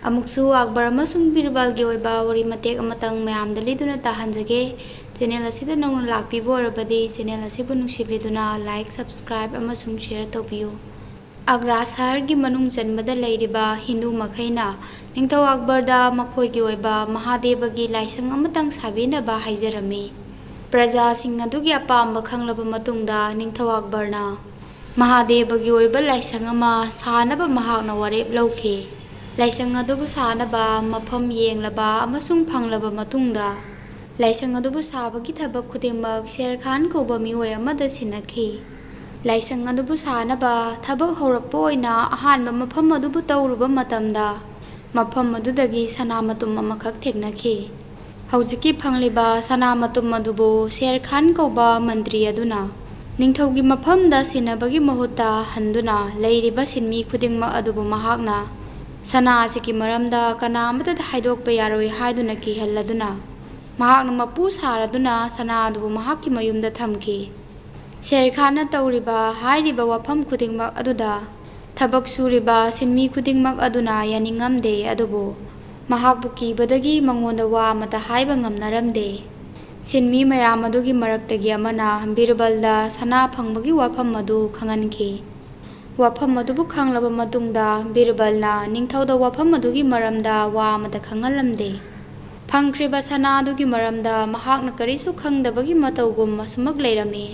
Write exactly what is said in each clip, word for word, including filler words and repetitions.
ꯑꯃꯨꯛꯁꯨ ꯑꯛꯕꯔ ꯑꯃꯁꯨꯡ ꯕꯤꯔꯕꯜꯒꯤ ꯑꯣꯏꯕ ꯋꯥꯔꯤ ꯃꯇꯦꯛ ꯑꯃꯇꯪ ꯃꯌꯥꯝꯗ ꯂꯤꯗꯨꯅ ꯇꯥꯍꯟꯖꯒꯦ꯫ ꯆꯦꯅꯦꯜ ꯑꯁꯤꯗ ꯅꯧꯅ ꯂꯥꯛꯄꯤꯕ ꯑꯣꯏꯔꯕꯗꯤ ꯆꯦꯅꯦꯜ ꯑꯁꯤꯕꯨ ꯅꯨꯡꯁꯤꯕꯤꯗꯨꯅ ꯂꯥꯏꯛ, ꯁꯕꯁꯀ꯭ꯔꯥꯏꯕ ꯑꯃꯁꯨꯡ ꯁꯤꯌꯔ ꯇꯧꯕꯤꯌꯨ꯫ ꯑꯒ꯭ꯔꯥ ꯁꯍꯔꯒꯤ ꯃꯅꯨꯡ ꯆꯟꯕꯗ ꯂꯩꯔꯤꯕ ꯍꯤꯟꯗꯨ ꯃꯈꯩꯅ ꯅꯤꯡꯊꯧ ꯑꯛꯕꯔꯗ ꯃꯈꯣꯏꯒꯤ ꯑꯣꯏꯕ ꯃꯍꯥꯗꯦꯕꯒꯤ ꯂꯥꯏꯁꯪ ꯑꯃꯇꯪ ꯁꯥꯕꯤꯅꯕ ꯍꯥꯏꯖꯔꯝꯃꯤ꯫ ꯄ꯭ꯔꯖꯥꯁꯤꯡ ꯑꯗꯨꯒꯤ ꯑꯄꯥꯝꯕ ꯈꯪꯂꯕ ꯃꯇꯨꯡꯗ ꯅꯤꯡꯊꯧ ꯑꯛꯕꯔꯅ ꯃꯍꯥꯗꯦꯕꯒꯤ ꯑꯣꯏꯕ ꯂꯥꯏꯁꯪ ꯑꯃ ꯁꯥꯅꯕ ꯃꯍꯥꯛꯅ ꯋꯥꯔꯦꯞ ꯂꯧꯈꯤ꯫ ꯂꯥꯏꯁꯪ ꯑꯗꯨꯕꯨ ꯁꯥꯅꯕ ꯃꯐꯝ ꯌꯦꯡꯂꯕ ꯑꯃꯁꯨꯡ ꯐꯪꯂꯕ ꯃꯇꯨꯡꯗ, ꯂꯥꯏꯁꯪ ꯑꯗꯨꯕꯨ ꯁꯥꯕꯒꯤ ꯊꯕꯛ ꯈꯨꯗꯤꯡꯃꯛ ꯁꯦꯔ ꯈꯥꯟ ꯀꯧꯕ ꯃꯤꯑꯣꯏ ꯑꯃꯗ ꯁꯤꯟꯅꯈꯤ꯫ ꯂꯥꯏꯁꯪ ꯑꯗꯨꯕꯨ ꯁꯥꯅꯕ ꯊꯕꯛ ꯍꯧꯔꯛꯄ ꯑꯣꯏꯅ ꯑꯍꯥꯟꯕ ꯃꯐꯝ ꯑꯗꯨꯕꯨ ꯇꯧꯔꯨꯕ ꯃꯇꯝꯗ, ꯃꯐꯝ ꯑꯗꯨꯗꯒꯤ ꯁꯅꯥ ꯃꯇꯨꯝ ꯑꯃꯈꯛ ꯊꯦꯡꯅꯈꯤ꯫ ꯍꯧꯖꯤꯛꯀꯤ ꯐꯪꯂꯤꯕ ꯁꯅꯥ ꯃꯇꯨꯝ ꯑꯗꯨꯕꯨ ꯁꯦꯔ ꯈꯥꯟ ꯀꯧꯕ ꯃꯟꯇ꯭ꯔꯤ ꯑꯗꯨꯅ ꯅꯤꯡꯊꯧꯒꯤ ꯃꯐꯝꯗ ꯁꯤꯟꯅꯕꯒꯤ ꯃꯍꯨꯠꯇ ꯍꯟꯗꯨꯅ ꯂꯩꯔꯤꯕ ꯁꯤꯟꯃꯤ ꯈꯨꯗꯤꯡꯃꯛ ꯑꯗꯨꯕꯨ ꯃꯍꯥꯛꯅ ꯁꯅꯥ ꯑꯁꯤꯒꯤ ꯃꯔꯝꯗ ꯀꯅꯥ ꯑꯃꯠꯇꯗ ꯍꯥꯏꯗꯣꯛꯄ ꯌꯥꯔꯣꯏ ꯍꯥꯏꯗꯨꯅ ꯀꯤꯍꯜꯂꯗꯨꯅ, ꯃꯍꯥꯛꯅ ꯃꯄꯨ ꯁꯥꯔꯗꯨꯅ ꯁꯅꯥ ꯑꯗꯨꯕꯨ ꯃꯍꯥꯛꯀꯤ ꯃꯌꯨꯝꯗ ꯊꯝꯈꯤ꯫ ꯁꯦꯔ ꯈꯥꯟꯅ ꯇꯧꯔꯤꯕ ꯍꯥꯏꯔꯤꯕ ꯋꯥꯐꯝ ꯈꯨꯗꯤꯡꯃꯛ ꯑꯗꯨꯗ ꯊꯕꯛ ꯁꯨꯔꯤꯕ ꯁꯤꯟꯃꯤ ꯈꯨꯗꯤꯡꯃꯛ ꯑꯗꯨꯅ ꯌꯥꯅꯤꯡꯉꯝꯗꯦ, ꯑꯗꯨꯕꯨ ꯃꯍꯥꯛꯄꯨ ꯀꯤꯕꯗꯒꯤ ꯃꯉꯣꯟꯗ ꯋꯥ ꯑꯃꯠꯇ ꯍꯥꯏꯕ ꯉꯝꯅꯔꯝꯗꯦ꯫ ꯁꯤꯟꯃꯤ ꯃꯌꯥꯝ ꯑꯗꯨꯒꯤ ꯃꯔꯛꯇꯒꯤ ꯑꯃꯅ ꯕꯤꯔꯕꯜꯗ ꯁꯅꯥ ꯐꯪꯕꯒꯤ ꯋꯥꯐꯝ ꯑꯗꯨ ꯈꯪꯍꯟꯈꯤ꯫ ꯋꯥꯐꯝ ꯑꯗꯨꯕꯨ ꯈꯪꯂꯕ ꯃꯇꯨꯡꯗ ꯕꯤꯔꯕꯜꯅ ꯅꯤꯡꯊꯧꯗ ꯋꯥꯐꯝ ꯑꯗꯨꯒꯤ ꯃꯔꯝꯗ ꯋꯥ ꯑꯃꯠꯇ ꯈꯪꯍꯜꯂꯝꯗꯦ꯫ ꯐꯪꯈ꯭ꯔꯤꯕ ꯁꯅꯥ ꯑꯗꯨꯒꯤ ꯃꯔꯝꯗ ꯃꯍꯥꯛꯅ ꯀꯔꯤꯁꯨ ꯈꯪꯗꯕꯒꯤ ꯃꯇꯧꯒꯨꯝ ꯑꯁꯨꯃꯛ ꯂꯩꯔꯝꯃꯤ꯫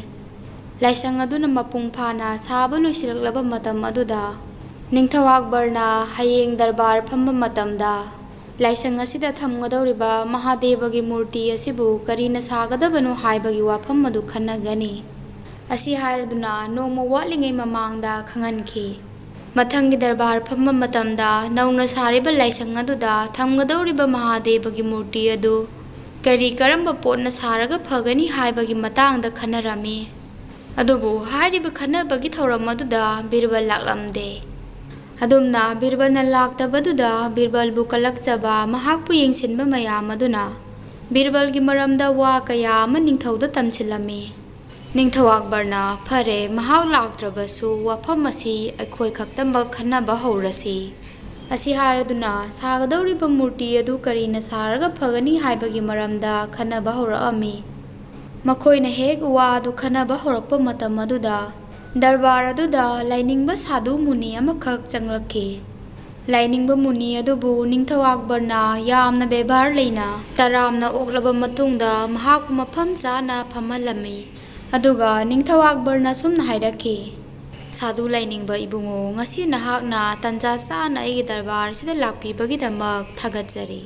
ꯂꯥꯏꯁꯪ ꯑꯗꯨꯅ ꯃꯄꯨꯡ ꯐꯥꯅ ꯁꯥꯕ ꯂꯣꯏꯁꯤꯜꯂꯛꯂꯕ ꯃꯇꯝ ꯑꯗꯨꯗ, ꯅꯤꯡꯊꯧ ꯑꯛꯕꯔꯅ ꯍꯌꯦꯡ ꯗꯔꯕꯥꯔ ꯐꯝꯕ ꯃꯇꯝꯗ, ꯂꯥꯏꯁꯪ ꯑꯁꯤꯗ ꯊꯝꯒꯗꯧꯔꯤꯕ ꯃꯍꯥꯗꯦꯕꯒꯤ ꯃꯨꯔꯇꯤ ꯑꯁꯤꯕꯨ ꯀꯔꯤꯅ ꯁꯥꯒꯗꯕꯅꯣ ꯍꯥꯏꯕꯒꯤ ꯋꯥꯐꯝ ꯑꯗꯨ ꯈꯟꯅꯒꯅꯤ꯫ ꯑꯁꯤ ꯍꯥꯏꯔꯗꯨꯅ ꯅꯣꯡꯃ ꯋꯥꯠꯂꯤꯉꯩ ꯃꯃꯥꯡꯗ ꯈꯪꯍꯟꯈꯤ꯫ ꯃꯊꯪꯒꯤ ꯗꯔꯕꯥꯔ ꯐꯝꯕ ꯃꯇꯝꯗ ꯅꯧꯅ ꯁꯥꯔꯤꯕ ꯂꯥꯏꯁꯪ ꯑꯗꯨꯗ ꯊꯝꯒꯗꯧꯔꯤꯕ ꯃꯍꯥꯗꯦꯕꯒꯤ ꯃꯨꯔꯇꯤ ꯑꯗꯨ ꯀꯔꯤ ꯀꯔꯝꯕ ꯄꯣꯠꯅ ꯁꯥꯔꯒ ꯐꯒꯅꯤ ꯍꯥꯏꯕꯒꯤ ꯃꯇꯥꯡꯗ ꯈꯟꯅꯔꯝꯃꯤ꯫ ꯑꯗꯨꯕꯨ ꯍꯥꯏꯔꯤꯕ ꯈꯟꯅꯕꯒꯤ ꯊꯧꯔꯝ ꯑꯗꯨꯗ ꯕꯤꯔꯕꯜ ꯂꯥꯛꯂꯝꯗꯦ꯫ ꯑꯗꯨꯝꯅ ꯕꯤꯔꯕꯜꯅ ꯂꯥꯛꯇꯕꯗꯨꯗ ꯕꯤꯔꯕꯜꯕꯨ ꯀꯂꯛꯆꯕ ꯃꯍꯥꯛꯄꯨ ꯌꯦꯡꯁꯤꯟꯕ ꯃꯌꯥꯝ ꯑꯗꯨꯅ ꯕꯤꯔꯕꯜꯒꯤ ꯃꯔꯝꯗ ꯋꯥ ꯀꯌꯥ ꯑꯃ ꯅꯤꯡꯊꯧꯗ ꯇꯝꯁꯤꯜꯂꯝꯃꯤ꯫ ꯅꯤꯡꯊꯧ ꯑꯛꯕꯔꯅ, "ꯐꯔꯦ, ꯃꯍꯥꯛ ꯂꯥꯛꯇ꯭ꯔꯕꯁꯨ ꯋꯥꯐꯝ ꯑꯁꯤ ꯑꯩꯈꯣꯏ ꯈꯛꯇꯃꯛ ꯈꯟꯅꯕ ꯍꯧꯔꯁꯤ꯫ ꯑꯁꯤ ꯍꯥꯏꯔꯗꯨꯅ ꯁꯥꯒꯗꯧꯔꯤꯕ ꯃꯨꯔꯇꯤ ꯑꯗꯨ ꯀꯔꯤꯅ ꯁꯥꯔꯒ ꯐꯒꯅꯤ ꯍꯥꯏꯕꯒꯤ ꯃꯔꯝꯗ ꯈꯟꯅꯕ ꯍꯧꯔꯛꯑꯝꯃꯤ꯫ ꯃꯈꯣꯏꯅ ꯍꯦꯛ ꯋꯥ ꯑꯗꯨ ꯈꯟꯅꯕ ꯍꯧꯔꯛꯄ ꯃꯇꯝ ꯑꯗꯨꯗ ꯗꯔꯕꯥꯔ ꯑꯗꯨꯗ ꯂꯥꯏꯅꯤꯡꯕ ꯁꯥꯗꯨ ꯃꯨꯅꯤ ꯑꯃꯈꯛ ꯆꯪꯂꯛꯈꯤ꯫ ꯂꯥꯏꯅꯤꯡꯕ ꯃꯨꯅꯤ ꯑꯗꯨꯕꯨ ꯅꯤꯡꯊꯧ ꯑꯛꯕꯔꯅ ꯌꯥꯝꯅ ꯕꯦꯕꯥꯔ ꯂꯩꯅ ꯇꯔꯥꯝꯅ ꯑꯣꯛꯂꯕ ꯃꯇꯨꯡꯗ ꯃꯍꯥꯛꯄꯨ ꯃꯐꯝ ꯆꯥꯅ ꯐꯝꯍꯜꯂꯝꯃꯤ꯫ ꯑꯗꯨꯒ ꯅꯤꯡꯊꯧ ꯑꯛꯕꯔꯅ ꯁꯨꯝꯅ ꯍꯥꯏꯔꯛꯈꯤ, "ꯁꯥꯗꯨ ꯂꯥꯏꯅꯤꯡꯕ ꯏꯕꯨꯡꯉꯣ, ꯉꯁꯤ ꯅꯍꯥꯛꯅ ꯇꯟꯖꯥ ꯆꯥꯅ ꯑꯩꯒꯤ ꯗꯔꯕꯥꯔꯁꯤꯗ ꯂꯥꯛꯄꯤꯕꯒꯤꯗꯃꯛ ꯊꯥꯒꯠꯆꯔꯤ꯫"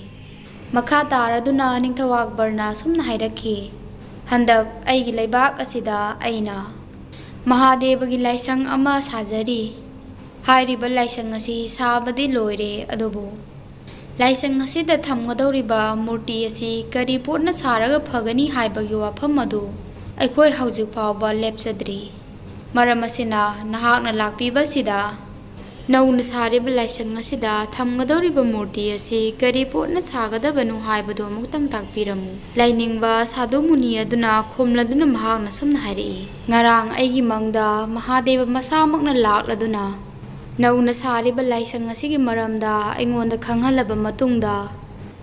ꯃꯈꯥ ꯇꯥꯔꯗꯨꯅ ꯅꯤꯡꯊꯧ ꯑꯛꯕꯔꯅ ꯁꯨꯝꯅ ꯍꯥꯏꯔꯛꯈꯤ, "ꯍꯟꯗꯛ ꯑꯩꯒꯤ ꯂꯩꯕꯥꯛ ꯑꯁꯤꯗ ꯑꯩꯅ ꯃꯍꯥꯗꯦꯕꯒꯤ ꯂꯥꯏꯁꯪ ꯑꯃ ꯁꯥꯖꯔꯤ꯫ ꯍꯥꯏꯔꯤꯕ ꯂꯥꯏꯁꯪ ꯑꯁꯤ ꯁꯥꯕꯗꯤ ꯂꯣꯏꯔꯦ, ꯑꯗꯨꯕꯨ ꯂꯥꯏꯁꯪ ꯑꯁꯤꯗ ꯊꯝꯒꯗꯧꯔꯤꯕ ꯃꯨꯔꯇꯤ ꯑꯁꯤ ꯀꯔꯤ ꯄꯣꯠꯅ ꯁꯥꯔꯒ ꯐꯒꯅꯤ ꯍꯥꯏꯕꯒꯤ ꯋꯥꯐꯝ ꯑꯗꯨ ꯑꯩꯈꯣꯏ ꯍꯧꯖꯤꯛ ꯐꯥꯎꯕ ꯂꯦꯞꯆꯗ꯭ꯔꯤ꯫ ꯃꯔꯝ ꯑꯁꯤꯅ ꯅꯍꯥꯛꯅ ꯂꯥꯛꯄꯤꯕꯁꯤꯗ ꯅꯧꯅ ꯁꯥꯔꯤꯕ ꯂꯥꯏꯁꯪ ꯑꯁꯤꯗ ꯊꯝꯒꯗꯧꯔꯤꯕ ꯃꯨꯔꯇꯤ ꯑꯁꯤ ꯀꯔꯤ ꯄꯣꯠꯅ ꯁꯥꯒꯗꯕꯅꯣ ꯍꯥꯏꯕꯗꯨ ꯑꯃꯨꯛꯇꯪ ꯇꯥꯛꯄꯤꯔꯝꯃꯨ꯫" ꯂꯥꯏꯅꯤꯡꯕ ꯁꯥꯗꯨ ꯃꯨꯅꯤ ꯑꯗꯨꯅ ꯈꯨꯝꯂꯗꯨꯅ ꯃꯍꯥꯛꯅ ꯁꯨꯝꯅ ꯍꯥꯏꯔꯛꯏ, "ꯉꯔꯥꯡ ꯑꯩꯒꯤ ꯃꯪꯗ ꯃꯍꯥꯗꯦꯕ ꯃꯁꯥꯃꯛꯅ ꯂꯥꯛꯂꯗꯨꯅ ꯅꯧꯅ ꯁꯥꯔꯤꯕ ꯂꯥꯏꯁꯪ ꯑꯁꯤꯒꯤ ꯃꯔꯝꯗ ꯑꯩꯉꯣꯟꯗ ꯈꯪꯍꯜꯂꯕ ꯃꯇꯨꯡꯗ,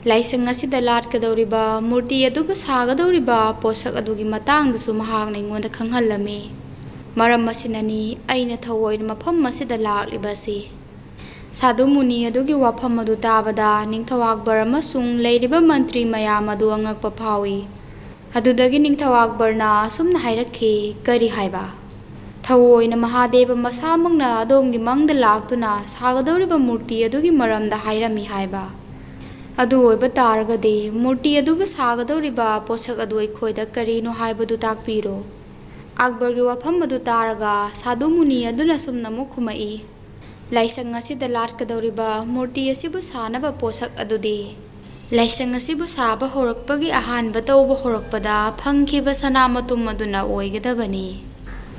ꯂꯥꯏꯁꯪ ꯑꯁꯤꯗ ꯂꯥꯠꯀꯗꯧꯔꯤꯕ ꯃꯨꯔꯇꯤ ꯑꯗꯨꯕꯨ ꯁꯥꯒꯗꯧꯔꯤꯕ ꯄꯣꯠꯁꯛ ꯑꯗꯨꯒꯤ ꯃꯇꯥꯡꯗꯁꯨ ꯃꯍꯥꯛꯅ ꯑꯩꯉꯣꯟꯗ ꯈꯪꯍꯜꯂꯝꯃꯤ꯫ ꯃꯔꯝ ꯑꯁꯤꯅꯅꯤ ꯑꯩꯅ ꯊꯑꯣꯏꯅ ꯃꯐꯝ ꯑꯁꯤꯗ ꯂꯥꯛꯂꯤꯕ ꯑꯁꯤ꯫" ꯁꯥꯗꯨ ꯃꯨꯅꯤ ꯑꯗꯨꯒꯤ ꯋꯥꯐꯝ ꯑꯗꯨ ꯇꯥꯕꯗ ꯅꯤꯡꯊꯧ ꯑꯛꯕꯔ ꯑꯃꯁꯨꯡ ꯂꯩꯔꯤꯕ ꯃꯟꯇ꯭ꯔꯤ ꯃꯌꯥꯝ ꯑꯗꯨ ꯑꯉꯛꯄ ꯐꯥꯎꯏ꯫ ꯑꯗꯨꯗꯒꯤ ꯅꯤꯡꯊꯧ ꯑꯛꯕꯔꯅ ꯑꯁꯨꯝꯅ ꯍꯥꯏꯔꯛꯈꯤ, "ꯀꯔꯤ ꯍꯥꯏꯕ? ꯊꯑꯣꯏꯅ ꯃꯍꯥꯗꯦꯕ ꯃꯁꯥꯃꯛꯅ ꯑꯗꯣꯝꯒꯤ ꯃꯪꯗ ꯂꯥꯛꯇꯨꯅ ꯁꯥꯒꯗꯧꯔꯤꯕ ꯃꯨꯔꯇꯤ ꯑꯗꯨꯒꯤ ꯃꯔꯝꯗ ꯍꯥꯏꯔꯝꯃꯤ ꯍꯥꯏꯕ? ꯑꯗꯨ ꯑꯣꯏꯕ ꯇꯥꯔꯒꯗꯤ ꯃꯨꯔꯇꯤ ꯑꯗꯨꯕꯨ ꯁꯥꯒꯗꯧꯔꯤꯕ ꯄꯣꯠꯁꯛ ꯑꯗꯨ ꯑꯩꯈꯣꯏꯗ ꯀꯔꯤꯅꯣ ꯍꯥꯏꯕꯗꯨ ꯇꯥꯛꯄꯤꯔꯣ꯫" ꯑꯛꯕꯔꯒꯤ ꯋꯥꯐꯝ ꯑꯗꯨ ꯇꯥꯔꯒ ꯁꯥꯗꯨ ꯃꯨꯅꯤ ꯑꯗꯨꯅ ꯁꯨꯝꯅ ꯑꯃꯨꯛ ꯈꯨꯝꯃꯛꯏ, "ꯂꯥꯏꯁꯪ ꯑꯁꯤꯗ ꯂꯥꯠꯀꯗꯧꯔꯤꯕ ꯃꯨꯔꯇꯤ ꯑꯁꯤꯕꯨ ꯁꯥꯅꯕ ꯄꯣꯠꯁꯛ ꯑꯗꯨꯗꯤ ꯂꯥꯏꯁꯪ ꯑꯁꯤꯕꯨ ꯁꯥꯕ ꯍꯧꯔꯛꯄꯒꯤ ꯑꯍꯥꯟꯕ ꯇꯧꯕ ꯍꯧꯔꯛꯄꯗ ꯐꯪꯈꯤꯕ ꯁꯅꯥ ꯃꯇꯨꯝ ꯑꯗꯨꯅ ꯑꯣꯏꯒꯗꯕꯅꯤ꯫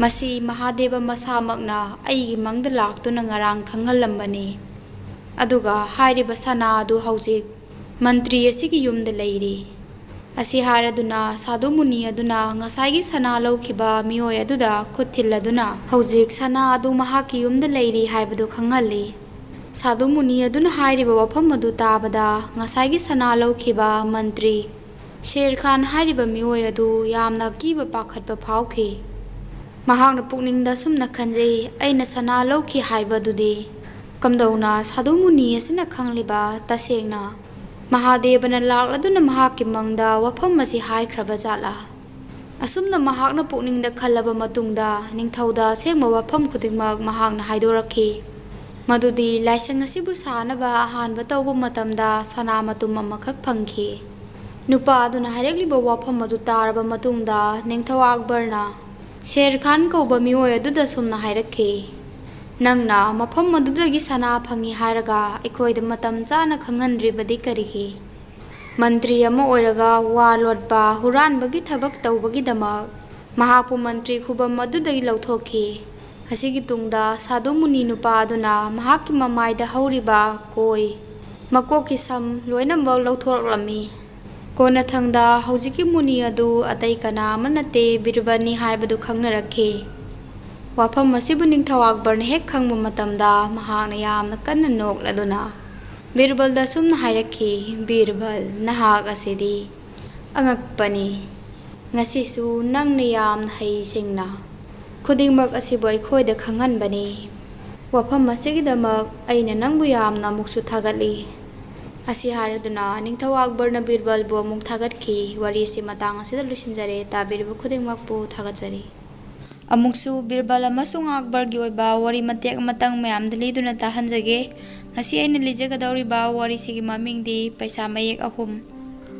ꯃꯁꯤ ꯃꯍꯥꯗꯦꯕ ꯃꯁꯥꯃꯛꯅ ꯑꯩꯒꯤ ꯃꯪꯗ ꯂꯥꯛꯇꯨꯅ ꯉꯔꯥꯡ ꯈꯪꯍꯜꯂꯝꯕꯅꯤ꯫ ꯑꯗꯨꯒ ꯍꯥꯏꯔꯤꯕ ꯁꯅꯥ ꯑꯗꯨ ꯍꯧꯖꯤꯛ ꯃꯟꯇ꯭ꯔꯤ ꯑꯁꯤꯒꯤ ꯌꯨꯝꯗ ꯂꯩꯔꯤ꯫" ꯑꯁꯤ ꯍꯥꯏꯔꯗꯨꯅ ꯁꯥꯗꯨ ꯃꯨꯅꯤ ꯑꯗꯨꯅ ꯉꯁꯥꯏꯒꯤ ꯁꯅꯥ ꯂꯧꯈꯤꯕ ꯃꯤꯑꯣꯏ ꯑꯗꯨꯗ ꯈꯨꯠ ꯊꯤꯜꯂꯗꯨꯅ ꯍꯧꯖꯤꯛ ꯁꯅꯥ ꯑꯗꯨ ꯃꯍꯥꯛꯀꯤ ꯌꯨꯝꯗ ꯂꯩꯔꯤ ꯍꯥꯏꯕꯗꯨ ꯈꯪꯍꯜꯂꯤ꯫ ꯁꯥꯗꯨ ꯃꯨꯅꯤ ꯑꯗꯨꯅ ꯍꯥꯏꯔꯤꯕ ꯋꯥꯐꯝ ꯑꯗꯨ ꯇꯥꯕꯗ ꯉꯁꯥꯏꯒꯤ ꯁꯅꯥ ꯂꯧꯈꯤꯕ ꯃꯟꯇ꯭ꯔꯤ ꯁꯦꯔ ꯈꯥꯟ ꯍꯥꯏꯔꯤꯕ ꯃꯤꯑꯣꯏ ꯑꯗꯨ ꯌꯥꯝꯅ ꯑꯀꯤꯕ ꯄꯥꯈꯠꯄ ꯐꯥꯎꯈꯤ꯫ ꯃꯍꯥꯛꯅ ꯄꯨꯛꯅꯤꯡꯗ ꯑꯁꯨꯝꯅ ꯈꯟꯖꯩ, "ꯑꯩꯅ ꯁꯅꯥ ꯂꯧꯈꯤ ꯍꯥꯏꯕꯗꯨꯗꯤ ꯀꯝꯗꯧꯅ ꯁꯥꯗꯨ ꯃꯨꯅꯤ ꯑꯁꯤꯅ ꯈꯪꯂꯤꯕ? ꯇꯁꯦꯡꯅ ꯃꯍꯥꯗꯦꯕꯅ ꯂꯥꯛꯂꯗꯨꯅ ꯃꯍꯥꯛꯀꯤ ꯃꯪꯗ ꯋꯥꯐꯝ ꯑꯁꯤ ꯍꯥꯏꯈ꯭ꯔꯕ ꯖꯥꯠꯂꯥ?" ꯑꯁꯨꯝꯅ ꯃꯍꯥꯛꯅ ꯄꯨꯛꯅꯤꯡꯗ ꯈꯜꯂꯕ ꯃꯇꯨꯡꯗ ꯅꯤꯡꯊꯧꯗ ꯑꯁꯦꯡꯕ ꯋꯥꯐꯝ ꯈꯨꯗꯤꯡꯃꯛ ꯃꯍꯥꯛꯅ ꯍꯥꯏꯗꯣꯔꯛꯈꯤ꯫ ꯃꯗꯨꯗꯤ ꯂꯥꯏꯁꯪ ꯑꯁꯤꯕꯨ ꯁꯥꯅꯕ ꯑꯍꯥꯟꯕ ꯇꯧꯕ ꯃꯇꯝꯗ ꯁꯅꯥ ꯃꯇꯨꯝ ꯑꯃꯈꯛ ꯐꯪꯈꯤ꯫ ꯅꯨꯄꯥ ꯑꯗꯨꯅ ꯍꯥꯏꯔꯛꯂꯤꯕ ꯋꯥꯐꯝ ꯑꯗꯨ ꯇꯥꯔꯕ ꯃꯇꯨꯡꯗ ꯅꯤꯡꯊꯧ ꯑꯛꯕꯔꯅ ꯁꯦꯔ ꯈꯥꯟ ꯀꯧꯕ ꯃꯤꯑꯣꯏ ꯑꯗꯨꯗ ꯁꯨꯝꯅ ꯍꯥꯏꯔꯛꯈꯤ, "ꯅꯪꯅ ꯃꯐꯝ ꯑꯗꯨꯗꯒꯤ ꯁꯅꯥ ꯐꯪꯉꯤ ꯍꯥꯏꯔꯒ ꯑꯩꯈꯣꯏꯗ ꯃꯇꯝ ꯆꯥꯅ ꯈꯪꯍꯟꯗ꯭ꯔꯤꯕꯗꯤ ꯀꯔꯤꯒꯤ?" ꯃꯟꯇ꯭ꯔꯤ ꯑꯃ ꯑꯣꯏꯔꯒ ꯋꯥ ꯂꯣꯠꯄ, ꯍꯨꯔꯥꯟꯕꯒꯤ ꯊꯕꯛ ꯇꯧꯕꯒꯤꯗꯃꯛ ꯃꯍꯥꯛꯄꯨ ꯃꯟꯇ꯭ꯔꯤ ꯈꯨꯕꯝ ꯑꯗꯨꯗꯒꯤ ꯂꯧꯊꯣꯛꯈꯤ꯫ ꯑꯁꯤꯒꯤ ꯇꯨꯡꯗ ꯁꯥꯗꯨ ꯃꯨꯅꯤ ꯅꯨꯄꯥ ꯑꯗꯨꯅ ꯃꯍꯥꯛꯀꯤ ꯃꯃꯥꯏꯗ ꯍꯧꯔꯤꯕ ꯀꯣꯏ, ꯃꯀꯣꯛꯀꯤ ꯁꯝ ꯂꯣꯏꯅꯃꯛ ꯂꯧꯊꯣꯔꯛꯂꯝꯃꯤ꯫ ꯀꯣꯟꯅꯊꯪꯗ ꯍꯧꯖꯤꯛꯀꯤ ꯃꯨꯅꯤ ꯑꯗꯨ ꯑꯇꯩ ꯀꯅꯥ ꯑꯃ ꯅꯠꯇꯦ, ꯕꯤꯔꯕꯜꯅꯤ ꯍꯥꯏꯕꯗꯨ ꯈꯪꯅꯔꯛꯈꯤ꯫ ꯋꯥꯐꯝ ꯑꯁꯤꯕꯨ ꯅꯤꯡꯊꯧ ꯑꯛꯕꯔꯅ ꯍꯦꯛ ꯈꯪꯕ ꯃꯇꯝꯗ ꯃꯍꯥꯛꯅ ꯌꯥꯝꯅ ꯀꯟꯅ ꯅꯣꯛꯂꯗꯨꯅ ꯕꯤꯔꯕꯜꯗ ꯑꯁꯨꯝꯅ ꯍꯥꯏꯔꯛꯈꯤ, "ꯕꯤꯔꯕꯜ, ꯅꯍꯥꯛ ꯑꯁꯤꯗꯤ ꯑꯉꯛꯄꯅꯤ꯫ ꯉꯁꯤꯁꯨ ꯅꯪꯅ ꯌꯥꯝꯅ ꯍꯩꯁꯤꯡꯅ ꯈꯨꯗꯤꯡꯃꯛ ꯑꯁꯤꯕꯨ ꯑꯩꯈꯣꯏꯗ ꯈꯪꯍꯟꯕꯅꯤ꯫ ꯋꯥꯐꯝ ꯑꯁꯤꯒꯤꯗꯃꯛ ꯑꯩꯅ ꯅꯪꯕꯨ ꯌꯥꯝꯅ ꯑꯃꯨꯛꯁꯨ ꯊꯥꯒꯠꯂꯤ"꯫ ꯑꯁꯤ ꯍꯥꯏꯔꯗꯨꯅ ꯅꯤꯡꯊꯧ ꯑꯛꯕꯔꯅ ꯕꯤꯔꯕꯜꯕꯨ ꯑꯃꯨꯛ ꯊꯥꯒꯠꯈꯤ꯫ ꯋꯥꯔꯤ ꯑꯁꯤ ꯃꯇꯥꯡ ꯑꯁꯤꯗ ꯂꯣꯏꯁꯤꯟꯖꯔꯦ꯫ ꯇꯥꯕꯤꯔꯤꯕ ꯈꯨꯗꯤꯡꯃꯛꯄꯨ ꯊꯥꯒꯠꯆꯔꯤ꯫ ꯑꯃꯨꯛꯁꯨ ꯕꯤꯔꯕꯜ ꯑꯃꯁꯨꯡ ꯑꯛꯕꯔꯒꯤ ꯑꯣꯏꯕ ꯋꯥꯔꯤ ꯃꯇꯦꯛ ꯑꯃꯇꯪ ꯃꯌꯥꯝꯗ ꯂꯤꯗꯨꯅ ꯇꯥꯍꯟꯖꯒꯦ꯫ ꯉꯁꯤ ꯑꯩꯅ ꯂꯤꯖꯒꯗꯧꯔꯤꯕ ꯋꯥꯔꯤꯁꯤꯒꯤ ꯃꯃꯤꯡꯗꯤ ꯄꯩꯁꯥ ꯃꯌꯦꯛ ꯑꯍꯨꯝ꯫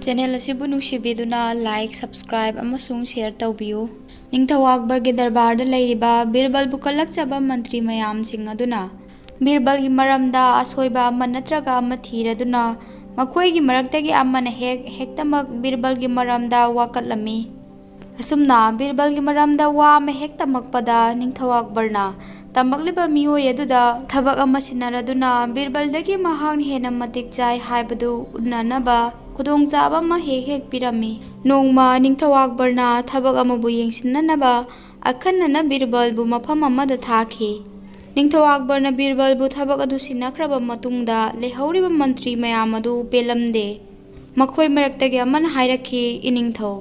ꯆꯦꯅꯦꯜ ꯑꯁꯤꯕꯨ ꯅꯨꯡꯁꯤꯕꯤꯗꯨꯅ like, subscribe ꯑꯃꯁꯨꯡ share ꯇꯧꯕꯤꯌꯨ꯫ ꯅꯤꯡꯊꯧ ꯑꯛꯕꯔꯒꯤ ꯗꯔꯕꯥꯔꯗ ꯂꯩꯔꯤꯕ ꯕꯤꯔꯕꯜꯕꯨ ꯀꯜꯂꯛꯆꯕ ꯃꯟꯇ꯭ꯔꯤ ꯃꯌꯥꯝꯁꯤꯡ ꯑꯗꯨꯅ ꯕꯤꯔꯕꯜꯒꯤ ꯃꯔꯝꯗ ꯑꯁꯣꯏꯕ ꯑꯃ ꯅꯠꯇ꯭ꯔꯒ ꯑꯃ ꯊꯤꯔꯗꯨꯅ ꯃꯈꯣꯏꯒꯤ ꯃꯔꯛꯇꯒꯤ ꯑꯃꯅ ꯍꯦꯛ ꯍꯦꯛꯇꯃꯛ ꯕꯤꯔꯕꯜꯒꯤ ꯃꯔꯝꯗ ꯋꯥꯀꯠꯂꯝꯃꯤ꯫ ꯑꯁꯨꯝꯅ ꯕꯤꯔꯕꯜꯒꯤ ꯃꯔꯝꯗ ꯋꯥ ꯑꯃ ꯍꯦꯛ ꯇꯝꯃꯛꯄꯗ ꯅꯤꯡꯊꯧ ꯑꯛꯕꯔꯅ ꯇꯝꯃꯛꯂꯤꯕ ꯃꯤꯑꯣꯏ ꯑꯗꯨꯗ ꯊꯕꯛ ꯑꯃ ꯁꯤꯟꯅꯔꯗꯨꯅ ꯕꯤꯔꯕꯜꯗꯒꯤ ꯃꯍꯥꯛꯅ ꯍꯦꯟꯅ ꯃꯇꯤꯛ ꯆꯥꯏ ꯍꯥꯏꯕꯗꯨ ꯎꯠꯅꯅꯕ ꯈꯨꯗꯣꯡꯆꯥꯕ ꯑꯃ ꯍꯦꯛ ꯍꯦꯛ ꯄꯤꯔꯝꯃꯤ꯫ ꯅꯣꯡꯃ ꯅꯤꯡꯊꯧ ꯑꯛꯕꯔꯅ ꯊꯕꯛ ꯑꯃꯕꯨ ꯌꯦꯡꯁꯤꯟꯅꯅꯕ ꯑꯈꯟꯅꯅ ꯕꯤꯔꯕꯜꯕꯨ ꯃꯐꯝ ꯑꯃꯗ ꯊꯥꯈꯤ꯫ ꯅꯤꯡꯊꯧ ꯑꯛꯕꯔꯅ ꯕꯤꯔꯕꯜꯕꯨ ꯊꯕꯛ ꯑꯗꯨ ꯁꯤꯟꯅꯈ꯭ꯔꯕ ꯃꯇꯨꯡꯗ ꯂꯩꯍꯧꯔꯤꯕ ꯃꯟꯇ꯭ꯔꯤ ꯃꯌꯥꯝ ꯑꯗꯨ ꯄꯦꯜꯂꯝꯗꯦ꯫ ꯃꯈꯣꯏ ꯃꯔꯛꯇꯒꯤ ꯑꯃꯅ ꯍꯥꯏꯔꯛꯈꯤ, "ꯏꯅꯤꯡꯊꯧ,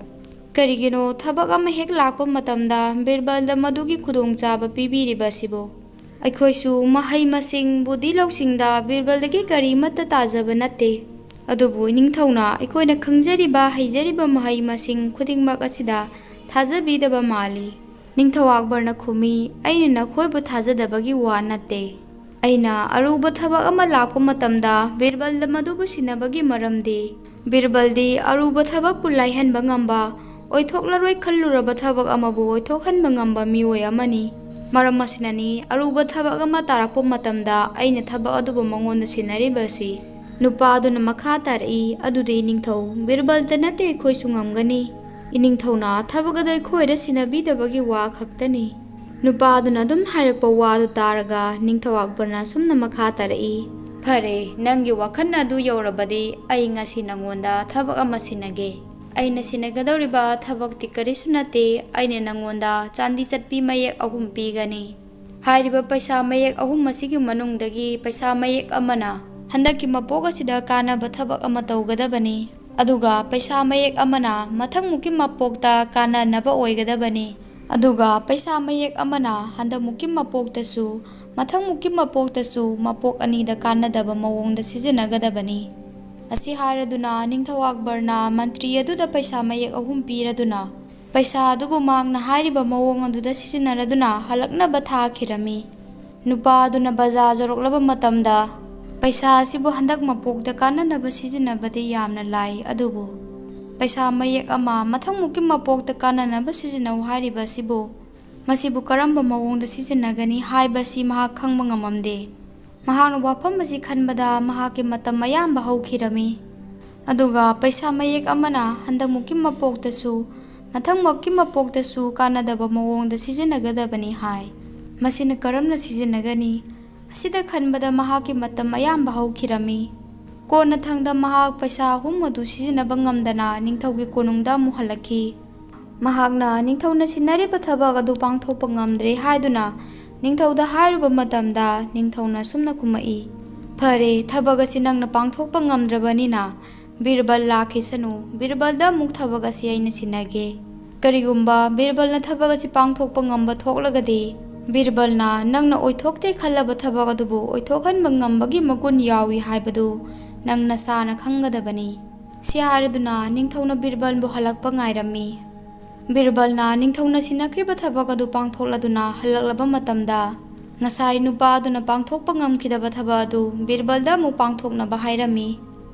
ꯀꯔꯤꯒꯤꯅꯣ ꯊꯕꯛ ꯑꯃ ꯍꯦꯛ ꯂꯥꯛꯄ ꯃꯇꯝꯗ ꯕꯤꯔꯕꯜꯗ ꯃꯗꯨꯒꯤ ꯈꯨꯗꯣꯡꯆꯥꯕ ꯄꯤꯕꯤꯔꯤꯕ ꯑꯁꯤꯕꯨ? ꯑꯩꯈꯣꯏꯁꯨ ꯃꯍꯩ ꯃꯁꯤꯡ, ꯕꯨꯙꯤ ꯂꯧꯁꯤꯡꯗ ꯕꯤꯔꯕꯜꯗꯒꯤ ꯀꯔꯤꯃꯠꯇ ꯇꯥꯖꯕ ꯅꯠꯇꯦ꯫ ꯑꯗꯨꯕꯨ ꯏꯅꯤꯡꯊꯧꯅ ꯑꯩꯈꯣꯏꯅ ꯈꯪꯖꯔꯤꯕ, ꯍꯩꯖꯔꯤꯕ ꯃꯍꯩ ꯃꯁꯤꯡ ꯈꯨꯗꯤꯡꯃꯛ ꯑꯁꯤꯗ ꯊꯥꯖꯕꯤꯗꯕ ꯃꯥꯜꯂꯤ꯫" ꯅꯤꯡꯊꯧ ꯑꯛꯕꯔꯅ ꯈꯨꯝꯃꯤ, "ꯑꯩꯅ ꯅꯈꯣꯏꯕꯨ ꯊꯥꯖꯗꯕꯒꯤ ꯋꯥ ꯅꯠꯇꯦ꯫ ꯑꯩꯅ ꯑꯔꯨꯕ ꯊꯕꯛ ꯑꯃ ꯂꯥꯛꯄ ꯃꯇꯝꯗ ꯕꯤꯔꯕꯜꯗ ꯃꯗꯨꯕꯨ ꯁꯤꯟꯅꯕꯒꯤ ꯃꯔꯝꯗꯤ, ꯕꯤꯔꯕꯜꯗꯤ ꯑꯔꯨꯕ ꯊꯕꯛꯄꯨ ꯂꯥꯏꯍꯟꯕ ꯉꯝꯕ, ꯑꯣꯏꯊꯣꯛꯂꯔꯣꯏ ꯈꯜꯂꯨꯔꯕ ꯊꯕꯛ ꯑꯃꯕꯨ ꯑꯣꯏꯊꯣꯛꯍꯟꯕ ꯉꯝꯕ ꯃꯤꯑꯣꯏ ꯑꯃꯅꯤ꯫ ꯃꯔꯝ ꯑꯁꯤꯅꯅꯤ ꯑꯔꯨꯕ ꯊꯕꯛ ꯑꯃ ꯇꯥꯔꯛꯄ ꯃꯇꯝꯗ ꯑꯩꯅ ꯊꯕꯛ ꯑꯗꯨꯕꯨ ꯃꯉꯣꯟꯗ ꯁꯤꯟꯅꯔꯤꯕ ꯑꯁꯤ꯫" ꯅꯨꯄꯥ ꯑꯗꯨꯅ ꯃꯈꯥ ꯇꯥꯔꯛꯏ, "ꯑꯗꯨꯗꯤ ꯅꯤꯡꯊꯧ, ꯕꯤꯔꯕꯜꯇ ꯅꯠꯇꯦ ꯑꯩꯈꯣꯏꯁꯨ ꯉꯝꯒꯅꯤ꯫ ꯏꯅꯤꯡꯊꯧꯅ ꯊꯕꯛ ꯑꯗꯨ ꯑꯩꯈꯣꯏꯗ ꯁꯤꯟꯅꯕꯤꯗꯕꯒꯤ ꯋꯥ ꯈꯛꯇꯅꯤ꯫" ꯅꯨꯄꯥ ꯑꯗꯨꯅ ꯑꯗꯨꯝ ꯍꯥꯏꯔꯛꯄ ꯋꯥꯗꯨ ꯇꯥꯔꯒ ꯅꯤꯡꯊꯧ ꯑꯛꯕꯔꯅ ꯑꯁꯨꯝꯅ ꯃꯈꯥ ꯇꯥꯔꯛꯏ, "ꯐꯔꯦ, ꯅꯪꯒꯤ ꯋꯥꯈꯜ ꯑꯗꯨ ꯌꯧꯔꯕꯗꯤ ꯑꯩ ꯉꯁꯤ ꯅꯉꯣꯟꯗ ꯊꯕꯛ ꯑꯃ ꯁꯤꯟꯅꯒꯦ꯫ ꯑꯩꯅ ꯁꯤꯟꯅꯒꯗꯧꯔꯤꯕ ꯊꯕꯛꯇꯤ ꯀꯔꯤꯁꯨ ꯅꯠꯇꯦ, ꯑꯩꯅ ꯅꯉꯣꯟꯗ ꯆꯥꯟꯗꯤ ꯆꯠꯄꯤ ꯃꯌꯦꯛ ꯑꯍꯨꯝ ꯄꯤꯒꯅꯤ꯫ ꯍꯥꯏꯔꯤꯕ ꯄꯩꯁꯥ ꯃꯌꯦꯛ ꯑꯍꯨꯝ ꯑꯁꯤꯒꯤ ꯃꯅꯨꯡꯗꯒꯤ ꯄꯩꯁꯥ ꯃꯌꯦꯛ ꯑꯃꯅ ꯍꯟꯗꯛꯀꯤ ꯃꯄꯣꯛ ꯑꯁꯤꯗ ꯀꯥꯟꯅꯕ ꯊꯕꯛ ꯑꯃ ꯇꯧꯒꯗꯕꯅꯤ꯫ ꯑꯗꯨꯒ ꯄꯩꯁꯥ ꯃꯌꯦꯛ ꯑꯃꯅ ꯃꯊꯪꯃꯨꯛꯀꯤ ꯃꯄꯣꯛꯇ ꯀꯥꯟꯅꯅꯕ ꯑꯣꯏꯒꯗꯕꯅꯤ꯫ ꯑꯗꯨꯒ ꯄꯩꯁꯥ ꯃꯌꯦꯛ ꯑꯃꯅ ꯍꯟꯗꯛꯃꯨꯛꯀꯤ ꯃꯄꯣꯛꯇꯁꯨ, ꯃꯊꯪꯃꯨꯛꯀꯤ ꯃꯄꯣꯛꯇꯁꯨ ꯃꯄꯣꯛ ꯑꯅꯤꯗ ꯀꯥꯟꯅꯗꯕ ꯃꯑꯣꯡꯗ ꯁꯤꯖꯤꯟꯅꯒꯗꯕꯅꯤ꯫" ꯑꯁꯤ ꯍꯥꯏꯔꯗꯨꯅ ꯅꯤꯡꯊꯧ ꯑꯛꯕꯔꯅ ꯃꯟꯇ꯭ꯔꯤ ꯑꯗꯨꯗ ꯄꯩꯁꯥ ꯃꯌꯦꯛ ꯑꯍꯨꯝ ꯄꯤꯔꯗꯨꯅ, ꯄꯩꯁꯥ ꯑꯗꯨꯕꯨ ꯃꯍꯥꯛꯅ ꯍꯥꯏꯔꯤꯕ ꯃꯑꯣꯡ ꯑꯗꯨꯗ ꯁꯤꯖꯤꯟꯅꯔꯗꯨꯅ ꯍꯜꯂꯛꯅꯕ ꯊꯥꯈꯤꯔꯝꯃꯤ꯫ ꯅꯨꯄꯥ ꯑꯗꯨꯅ ꯕꯖꯥꯔ ꯌꯧꯔꯛꯂꯕ ꯃꯇꯝꯗ, "ꯄꯩꯁꯥ ꯑꯁꯤꯕꯨ ꯍꯟꯗꯛ ꯃꯄꯣꯛꯇ ꯀꯥꯟꯅꯅꯕ ꯁꯤꯖꯤꯟꯅꯕꯗꯤ ꯌꯥꯝꯅ ꯂꯥꯏ, ꯑꯗꯨꯕꯨ ꯄꯩꯁꯥ ꯃꯌꯦꯛ ꯑꯃ ꯃꯊꯪꯃꯨꯛꯀꯤ ꯃꯄꯣꯛꯇ ꯀꯥꯟꯅꯅꯕ ꯁꯤꯖꯤꯟꯅꯧ ꯍꯥꯏꯔꯤꯕ ꯑꯁꯤꯕꯨ, ꯃꯁꯤꯕꯨ ꯀꯔꯝꯕ ꯃꯑꯣꯡꯗ ꯁꯤꯖꯤꯟꯅꯒꯅꯤ ꯍꯥꯏꯕ ꯑꯁꯤ ꯃꯍꯥꯛ ꯈꯪꯕ ꯉꯝꯃꯝꯗꯦ꯫" ꯃꯍꯥꯛꯅ ꯋꯥꯐꯝ ꯑꯁꯤ ꯈꯟꯕꯗ ꯃꯍꯥꯛꯀꯤ ꯃꯇꯝ ꯑꯌꯥꯝꯕ ꯍꯧꯈꯤꯔꯝꯃꯤ꯫ ꯑꯗꯨꯒ ꯄꯩꯁꯥ ꯃꯌꯦꯛ ꯑꯃꯅ ꯍꯟꯗꯛꯃꯨꯛꯀꯤ ꯃꯄꯣꯛꯇꯁꯨ, ꯃꯊꯪꯃꯨꯛꯀꯤ ꯃꯄꯣꯛꯇꯁꯨ ꯀꯥꯟꯅꯗꯕ ꯃꯑꯣꯡꯗ ꯁꯤꯖꯤꯟꯅꯒꯗꯕꯅꯤ ꯍꯥꯏ꯫ ꯃꯁꯤꯅ ꯀꯔꯝꯅ ꯁꯤꯖꯤꯟꯅꯒꯅꯤ? ꯑꯁꯤꯗ ꯈꯟꯕꯗ ꯃꯍꯥꯛꯀꯤ ꯃꯇꯝ ꯑꯌꯥꯝꯕ ꯍꯧꯈꯤꯔꯝꯃꯤ꯫ ꯀꯣꯟꯅ ꯊꯪꯗ ꯃꯍꯥꯛ ꯄꯩꯁꯥ ꯑꯍꯨꯝ ꯑꯗꯨ ꯁꯤꯖꯤꯟꯅꯕ ꯉꯝꯗꯅ ꯅꯤꯡꯊꯧꯒꯤ ꯀꯣꯅꯨꯡꯗ ꯑꯃꯨꯛ ꯍꯜꯂꯛꯈꯤ꯫ ꯃꯍꯥꯛꯅ ꯅꯤꯡꯊꯧꯅ ꯁꯤꯟꯅꯔꯤꯕ ꯊꯕꯛ ꯑꯗꯨ ꯄꯥꯡꯊꯣꯛꯄ ꯉꯝꯗ꯭ꯔꯦ ꯍꯥꯏꯗꯨꯅ ꯅꯤꯡꯊꯧꯗ ꯍꯥꯏꯔꯨꯕ ꯃꯇꯝꯗ ꯅꯤꯡꯊꯧꯅ ꯑꯁꯨꯝꯅ ꯈꯨꯝꯃꯛꯏ, "ꯐꯔꯦ, ꯊꯕꯛ ꯑꯁꯤ ꯅꯪꯅ ꯄꯥꯡꯊꯣꯛꯄ ꯉꯝꯗ꯭ꯔꯕꯅꯤꯅ ꯕꯤꯔꯕꯜ ꯂꯥꯛꯈꯤꯁꯅꯨ꯫ ꯕꯤꯔꯕꯜꯗ ꯑꯃꯨꯛ ꯊꯕꯛ ꯑꯁꯤ ꯑꯩꯅ ꯁꯤꯟꯅꯒꯦ꯫ ꯀꯔꯤꯒꯨꯝꯕ ꯕꯤꯔꯕꯜꯅ ꯊꯕꯛ ꯑꯁꯤ ꯄꯥꯡꯊꯣꯛꯄ ꯉꯝꯕ ꯊꯣꯛꯂꯒꯗꯤ, ꯕꯤꯔꯕꯜꯅ ꯅꯪꯅ ꯑꯣꯏꯊꯣꯛꯇꯦ ꯈꯜꯂꯕ ꯊꯕꯛ ꯑꯗꯨꯕꯨ ꯑꯣꯏꯊꯣꯛꯍꯟꯕ ꯉꯝꯕꯒꯤ ꯃꯒꯨꯟ ꯌꯥꯎꯏ ꯍꯥꯏꯕꯗꯨ ꯅꯪ ꯅꯁꯥꯅ ꯈꯪꯒꯗꯕꯅꯤ"꯫ ꯁꯤ ꯍꯥꯏꯔꯗꯨꯅ ꯅꯤꯡꯊꯧꯅ ꯕꯤꯔꯕꯜꯕꯨ ꯍꯜꯂꯛꯄ ꯉꯥꯏꯔꯝꯃꯤ꯫ ꯕꯤꯔꯕꯜꯅ ꯅꯤꯡꯊꯧꯅ ꯁꯤꯟꯅꯈꯤꯕ ꯊꯕꯛ ꯑꯗꯨ ꯄꯥꯡꯊꯣꯛꯂꯗꯨꯅ ꯍꯜꯂꯛꯂꯕ ꯃꯇꯝꯗ, ꯉꯁꯥꯏ ꯅꯨꯄꯥ ꯑꯗꯨꯅ ꯄꯥꯡꯊꯣꯛꯄ ꯉꯝꯈꯤꯗꯕ ꯊꯕꯛ ꯑꯗꯨ ꯕꯤꯔꯕꯜꯗ ꯑꯃꯨꯛ ꯄꯥꯡꯊꯣꯛꯅꯕ ꯍꯥꯏꯔꯝꯃꯤ꯫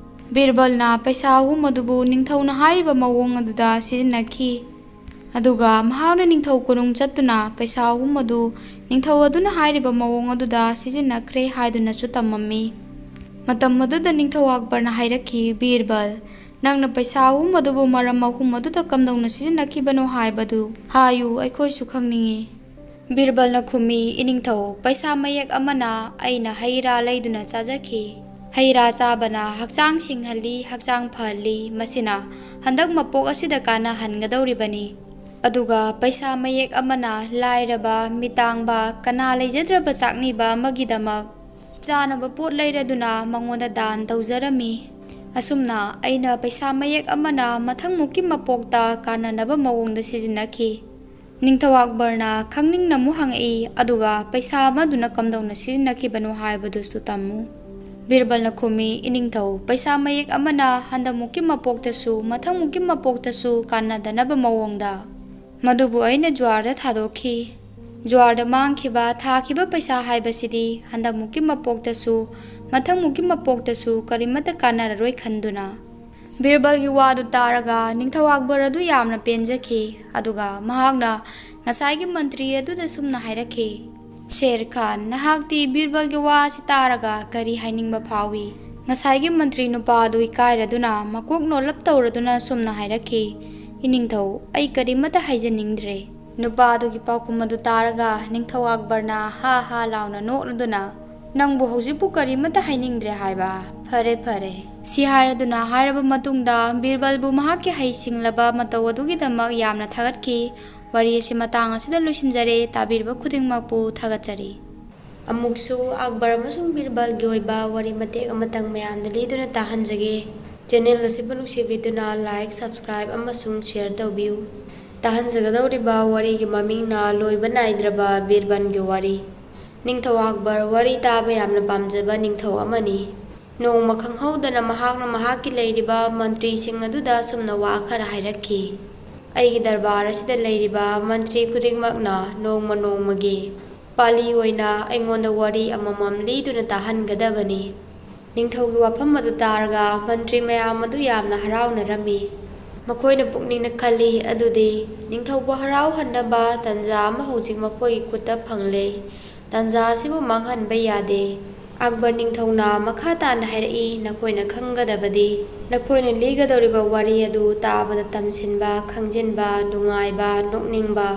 ꯕꯤꯔꯕꯜꯅ ꯄꯩꯁꯥ ꯑꯍꯨꯝ ꯑꯗꯨꯕꯨ ꯅꯤꯡꯊꯧꯅ ꯍꯥꯏꯔꯤꯕ ꯃꯑꯣꯡ ꯑꯗꯨꯗ ꯁꯤꯖꯤꯟꯅꯈꯤ꯫ ꯑꯗꯨꯒ ꯃꯍꯥꯛꯅ ꯅꯤꯡꯊꯧ ꯀꯣꯅꯨꯡ ꯆꯠꯇꯨꯅ ꯄꯩꯁꯥ ꯑꯍꯨꯝ ꯑꯗꯨ ꯅꯤꯡꯊꯧ ꯑꯗꯨꯅ ꯍꯥꯏꯔꯤꯕ ꯃꯑꯣꯡ ꯑꯗꯨꯗ ꯁꯤꯖꯤꯟꯅꯈ꯭ꯔꯦ ꯍꯥꯏꯗꯨꯅꯁꯨ ꯇꯝꯃꯝꯃꯤ꯫ ꯃꯇꯝ ꯑꯗꯨꯗ ꯅꯤꯡꯊꯧ ꯑꯛꯕꯔꯅ ꯍꯥꯏꯔꯛꯈꯤ, "ꯕꯤꯔꯕꯜ, ꯅꯪꯅ ꯄꯩꯁꯥ ꯑꯍꯨꯝ ꯑꯗꯨꯕꯨ ꯃꯔꯝ ꯑꯍꯨꯝ ꯑꯗꯨꯗ ꯀꯝꯗꯧꯅ ꯁꯤꯖꯤꯟꯅꯈꯤꯕꯅꯣ ꯍꯥꯏꯕꯗꯨ ꯍꯥꯏꯌꯨ, ꯑꯩꯈꯣꯏꯁꯨ ꯈꯪꯅꯤꯡꯏ"꯫ ꯕꯤꯔꯕꯜꯅ ꯈꯨꯝꯃꯤ, "ꯏꯅꯤꯡꯊꯧ, ꯄꯩꯁꯥ ꯃꯌꯦꯛ ꯑꯃꯅ ꯑꯩꯅ ꯍꯩ ꯔꯥ ꯂꯩꯗꯨꯅ ꯆꯥꯖꯈꯤ꯫ ꯍꯩ ꯔꯥ ꯆꯥꯕꯅ ꯍꯛꯆꯥꯡ ꯁꯤꯡꯍꯜꯂꯤ, ꯍꯛꯆꯥꯡ ꯐꯍꯜꯂꯤ, ꯃꯁꯤꯅ ꯍꯟꯗꯛ ꯃꯄꯣꯛ ꯑꯁꯤꯗ ꯀꯥꯟꯅꯍꯟꯒꯗꯧꯔꯤꯕꯅꯤ꯫ ꯑꯗꯨꯒ ꯄꯩꯁꯥ ꯃꯌꯦꯛ ꯑꯃꯅ ꯂꯥꯏꯔꯕ, ꯃꯤꯇꯥꯡꯕ, ꯀꯅꯥ ꯂꯩꯖꯗ꯭ꯔꯕ ꯆꯥꯛꯅꯤꯕ ꯑꯃꯒꯤꯗꯃꯛ ꯆꯥꯅꯕ ꯄꯣꯠ ꯂꯩꯔꯗꯨꯅ ꯃꯉꯣꯟꯗ ꯗꯥꯟ ꯇꯧꯖꯔꯝꯃꯤ꯫ ꯑꯁꯨꯝꯅ ꯑꯩꯅ ꯄꯩꯁꯥ ꯃꯌꯦꯛ ꯑꯃꯅ ꯃꯊꯪꯃꯨꯛꯀꯤ ꯃꯄꯣꯛꯇ ꯀꯥꯟꯅꯅꯕ ꯃꯑꯣꯡꯗ ꯁꯤꯖꯤꯟꯅꯈꯤ"꯫ ꯅꯤꯡꯊꯧ ꯑꯛꯕꯔꯅ ꯈꯪꯅꯤꯡꯅ ꯑꯃꯨꯛ ꯍꯪꯉꯛꯏ, "ꯑꯗꯨꯒ ꯄꯩꯁꯥ ꯑꯃꯗꯨꯅ ꯀꯝꯗꯧꯅ ꯁꯤꯖꯤꯟꯅꯈꯤꯕꯅꯣ ꯍꯥꯏꯕꯗꯨꯁꯨ ꯇꯝꯃꯨ"꯫ ꯕꯤꯔꯕꯜꯅ ꯈꯨꯝꯃꯤ, "ꯏꯅꯤꯡꯊꯧ, ꯄꯩꯁꯥ ꯃꯌꯦꯛ ꯑꯃꯅ ꯍꯟꯗꯛꯃꯨꯛꯀꯤ ꯃꯄꯣꯛꯇꯁꯨ, ꯃꯊꯪꯃꯨꯛꯀꯤ ꯃꯄꯣꯛꯇꯁꯨ ꯀꯥꯟꯅꯗꯅꯕ ꯃꯑꯣꯡꯗ, ꯃꯗꯨꯕꯨ ꯑꯩꯅ ꯖꯨꯋꯥꯔꯗ ꯊꯥꯗꯣꯛꯈꯤ꯫ ꯖꯨꯋꯥꯔꯗ ꯃꯥꯡꯈꯤꯕ, ꯊꯥꯈꯤꯕ ꯄꯩꯁꯥ ꯍꯥꯏꯕꯁꯤꯗꯤ ꯍꯟꯗꯛꯃꯨꯛꯀꯤ ꯃꯄꯣꯛꯇꯁꯨ, ꯃꯊꯪꯃꯨꯛꯀꯤ ꯃꯄꯣꯛꯇꯁꯨ ꯀꯔꯤꯃꯠꯇ ꯀꯥꯟꯅꯔꯔꯣꯏ ꯈꯟꯗꯨꯅ"꯫ ꯕꯤꯔꯕꯜꯒꯤ ꯋꯥꯗꯨ ꯇꯥꯔꯒ ꯅꯤꯡꯊꯧ ꯑꯛꯕꯔ ꯑꯗꯨ ꯌꯥꯝꯅ ꯄꯦꯟꯖꯈꯤ꯫ ꯑꯗꯨꯒ ꯃꯍꯥꯛꯅ ꯉꯁꯥꯏꯒꯤ ꯃꯟꯇ꯭ꯔꯤ ꯑꯗꯨꯗ ꯁꯨꯝꯅ ꯍꯥꯏꯔꯛꯈꯤ, "ꯁꯦꯔ ꯈꯥꯟ, ꯅꯍꯥꯛꯇꯤ ꯕꯤꯔꯕꯜꯒꯤ ꯋꯥ ꯑꯁꯤ ꯇꯥꯔꯒ ꯀꯔꯤ ꯍꯥꯏꯅꯤꯡꯕ ꯐꯥꯎꯏ?" ꯉꯁꯥꯏꯒꯤ ꯃꯟꯇ꯭ꯔꯤ ꯅꯨꯄꯥ ꯑꯗꯨ ꯏꯀꯥꯏꯔꯗꯨꯅ ꯃꯀꯣꯛ ꯅꯣꯜꯂꯞ ꯇꯧꯔꯗꯨꯅ ꯁꯨꯝꯅ ꯍꯥꯏꯔꯛꯈꯤ, "ꯏꯅꯤꯡꯊꯧ, ꯑꯩ ꯀꯔꯤꯃꯠꯇ ꯍꯥꯏꯖꯅꯤꯡꯗ꯭ꯔꯦ"꯫ ꯅꯨꯄꯥ ꯑꯗꯨꯒꯤ ꯄꯥꯎꯈꯨꯝ ꯑꯗꯨ ꯇꯥꯔꯒ ꯅꯤꯡꯊꯧ ꯑꯛꯕꯔꯅ ꯍꯥ ꯍꯥ ꯂꯥꯎꯅ ꯅꯣꯛꯂꯗꯨꯅ, "ꯅꯪꯕꯨ ꯍꯧꯖꯤꯛꯄꯨ ꯀꯔꯤꯃꯠꯇ ꯍꯥꯏꯅꯤꯡꯗ꯭ꯔꯦ ꯍꯥꯏꯕ? ꯐꯔꯦ, ꯐꯔꯦ"꯫ ꯁꯤ ꯍꯥꯏꯔꯗꯨꯅ ꯍꯥꯏꯔꯕ ꯃꯇꯨꯡꯗ ꯕꯤꯔꯕꯜꯕꯨ ꯃꯍꯥꯛꯀꯤ ꯍꯩꯁꯤꯡꯂꯕ ꯃꯇꯧ ꯑꯗꯨꯒꯤꯗꯃꯛ ꯌꯥꯝꯅ ꯊꯥꯒꯠꯈꯤ꯫ ꯋꯥꯔꯤ ꯑꯁꯤ ꯃꯇꯥꯡ ꯑꯁꯤꯗ ꯂꯣꯏꯁꯤꯟꯖꯔꯦ꯫ ꯇꯥꯕꯤꯔꯤꯕ ꯈꯨꯗꯤꯡꯃꯛꯄꯨ ꯊꯥꯒꯠꯆꯔꯤ꯫ ꯑꯃꯨꯛꯁꯨ ꯑꯛꯕꯔ ꯑꯃꯁꯨꯡ ꯕꯤꯔꯕꯜꯒꯤ ꯑꯣꯏꯕ ꯋꯥꯔꯤ ꯃꯇꯦꯛ ꯑꯃꯇꯪ ꯃꯌꯥꯝꯗ ꯂꯤꯗꯨꯅ ꯇꯥꯍꯟꯖꯒꯦ꯫ ꯆꯦꯅꯦꯜ ꯑꯁꯤꯕꯨ ꯅꯨꯡꯁꯤꯕꯤꯗꯨꯅ like, subscribe ꯑꯃꯁꯨꯡ share ꯇꯧꯕꯤꯌꯨ꯫ ꯇꯥꯍꯟꯖꯒꯗꯧꯔꯤꯕ ꯋꯥꯔꯤꯒꯤ ꯃꯃꯤꯡꯅ ꯂꯣꯏꯕ ꯅꯥꯏꯗ꯭ꯔꯕ ꯕꯤꯔꯕꯜꯒꯤ ꯋꯥꯔꯤ꯫ ꯅꯤꯡꯊꯧ ꯑꯛꯕꯔ ꯋꯥꯔꯤ ꯇꯥꯕ ꯌꯥꯝꯅ ꯄꯥꯝꯖꯕ ꯅꯤꯡꯊꯧ ꯑꯃꯅꯤ꯫ ꯅꯣꯡꯃ ꯈꯪꯍꯧꯗꯅ ꯃꯍꯥꯛꯅ ꯃꯍꯥꯛꯀꯤ ꯂꯩꯔꯤꯕ ꯃꯟꯇ꯭ꯔꯤꯁꯤꯡ ꯑꯗꯨꯗ ꯑꯁꯨꯝꯅ ꯋꯥ ꯈꯔ ꯍꯥꯏꯔꯛꯈꯤ, "ꯑꯩꯒꯤ ꯗꯔꯕꯥꯔ ꯑꯁꯤꯗ ꯂꯩꯔꯤꯕ ꯃꯟꯇ꯭ꯔꯤ ꯈꯨꯗꯤꯡꯃꯛꯅ ꯅꯣꯡꯃ ꯅꯣꯡꯃꯒꯤ ꯄꯥꯂꯤ ꯑꯣꯏꯅ ꯑꯩꯉꯣꯟꯗ ꯋꯥꯔꯤ ꯑꯃꯃꯝ ꯂꯤꯗꯨꯅ ꯇꯥꯍꯟꯒꯗꯕꯅꯤ꯫" ꯅꯤꯡꯊꯧꯒꯤ ꯋꯥꯐꯝ ꯑꯗꯨ ꯇꯥꯔꯒ ꯃꯟꯇ꯭ꯔꯤ ꯃꯌꯥꯝ ꯑꯗꯨ ꯌꯥꯝꯅ ꯍꯔꯥꯎꯅꯔꯝꯃꯤ꯫ ꯃꯈꯣꯏꯅ ꯄꯨꯛꯅꯤꯡꯗ ꯈꯜꯂꯤ, "ꯑꯗꯨꯗꯤ ꯅꯤꯡꯊꯧꯕꯨ ꯍꯔꯥꯎꯍꯟꯅꯕ ꯇꯟꯖꯥ ꯑꯃ ꯍꯧꯖꯤꯛ ꯃꯈꯣꯏꯒꯤ ꯈꯨꯠꯇ ꯐꯪꯂꯦ꯫ ꯇꯟꯖꯥ ꯑꯁꯤꯕꯨ ꯃꯥꯡꯍꯟꯕ ꯌꯥꯗꯦ꯫" ꯑꯛꯕꯔ ꯅꯤꯡꯊꯧꯅ ꯃꯈꯥ ꯇꯥꯅ ꯍꯥꯏꯔꯛꯏ, "ꯅꯈꯣꯏꯅ ꯈꯪꯒꯗꯕꯗꯤ, ꯅꯈꯣꯏꯅ ꯂꯤꯒꯗꯧꯔꯤꯕ ꯋꯥꯔꯤ ꯑꯗꯨ ꯇꯥꯕꯗ ꯇꯝꯁꯤꯟꯕ, ꯈꯪꯖꯤꯟꯕ, ꯅꯨꯡꯉꯥꯏꯕ, ꯅꯣꯛꯅꯤꯡꯕ,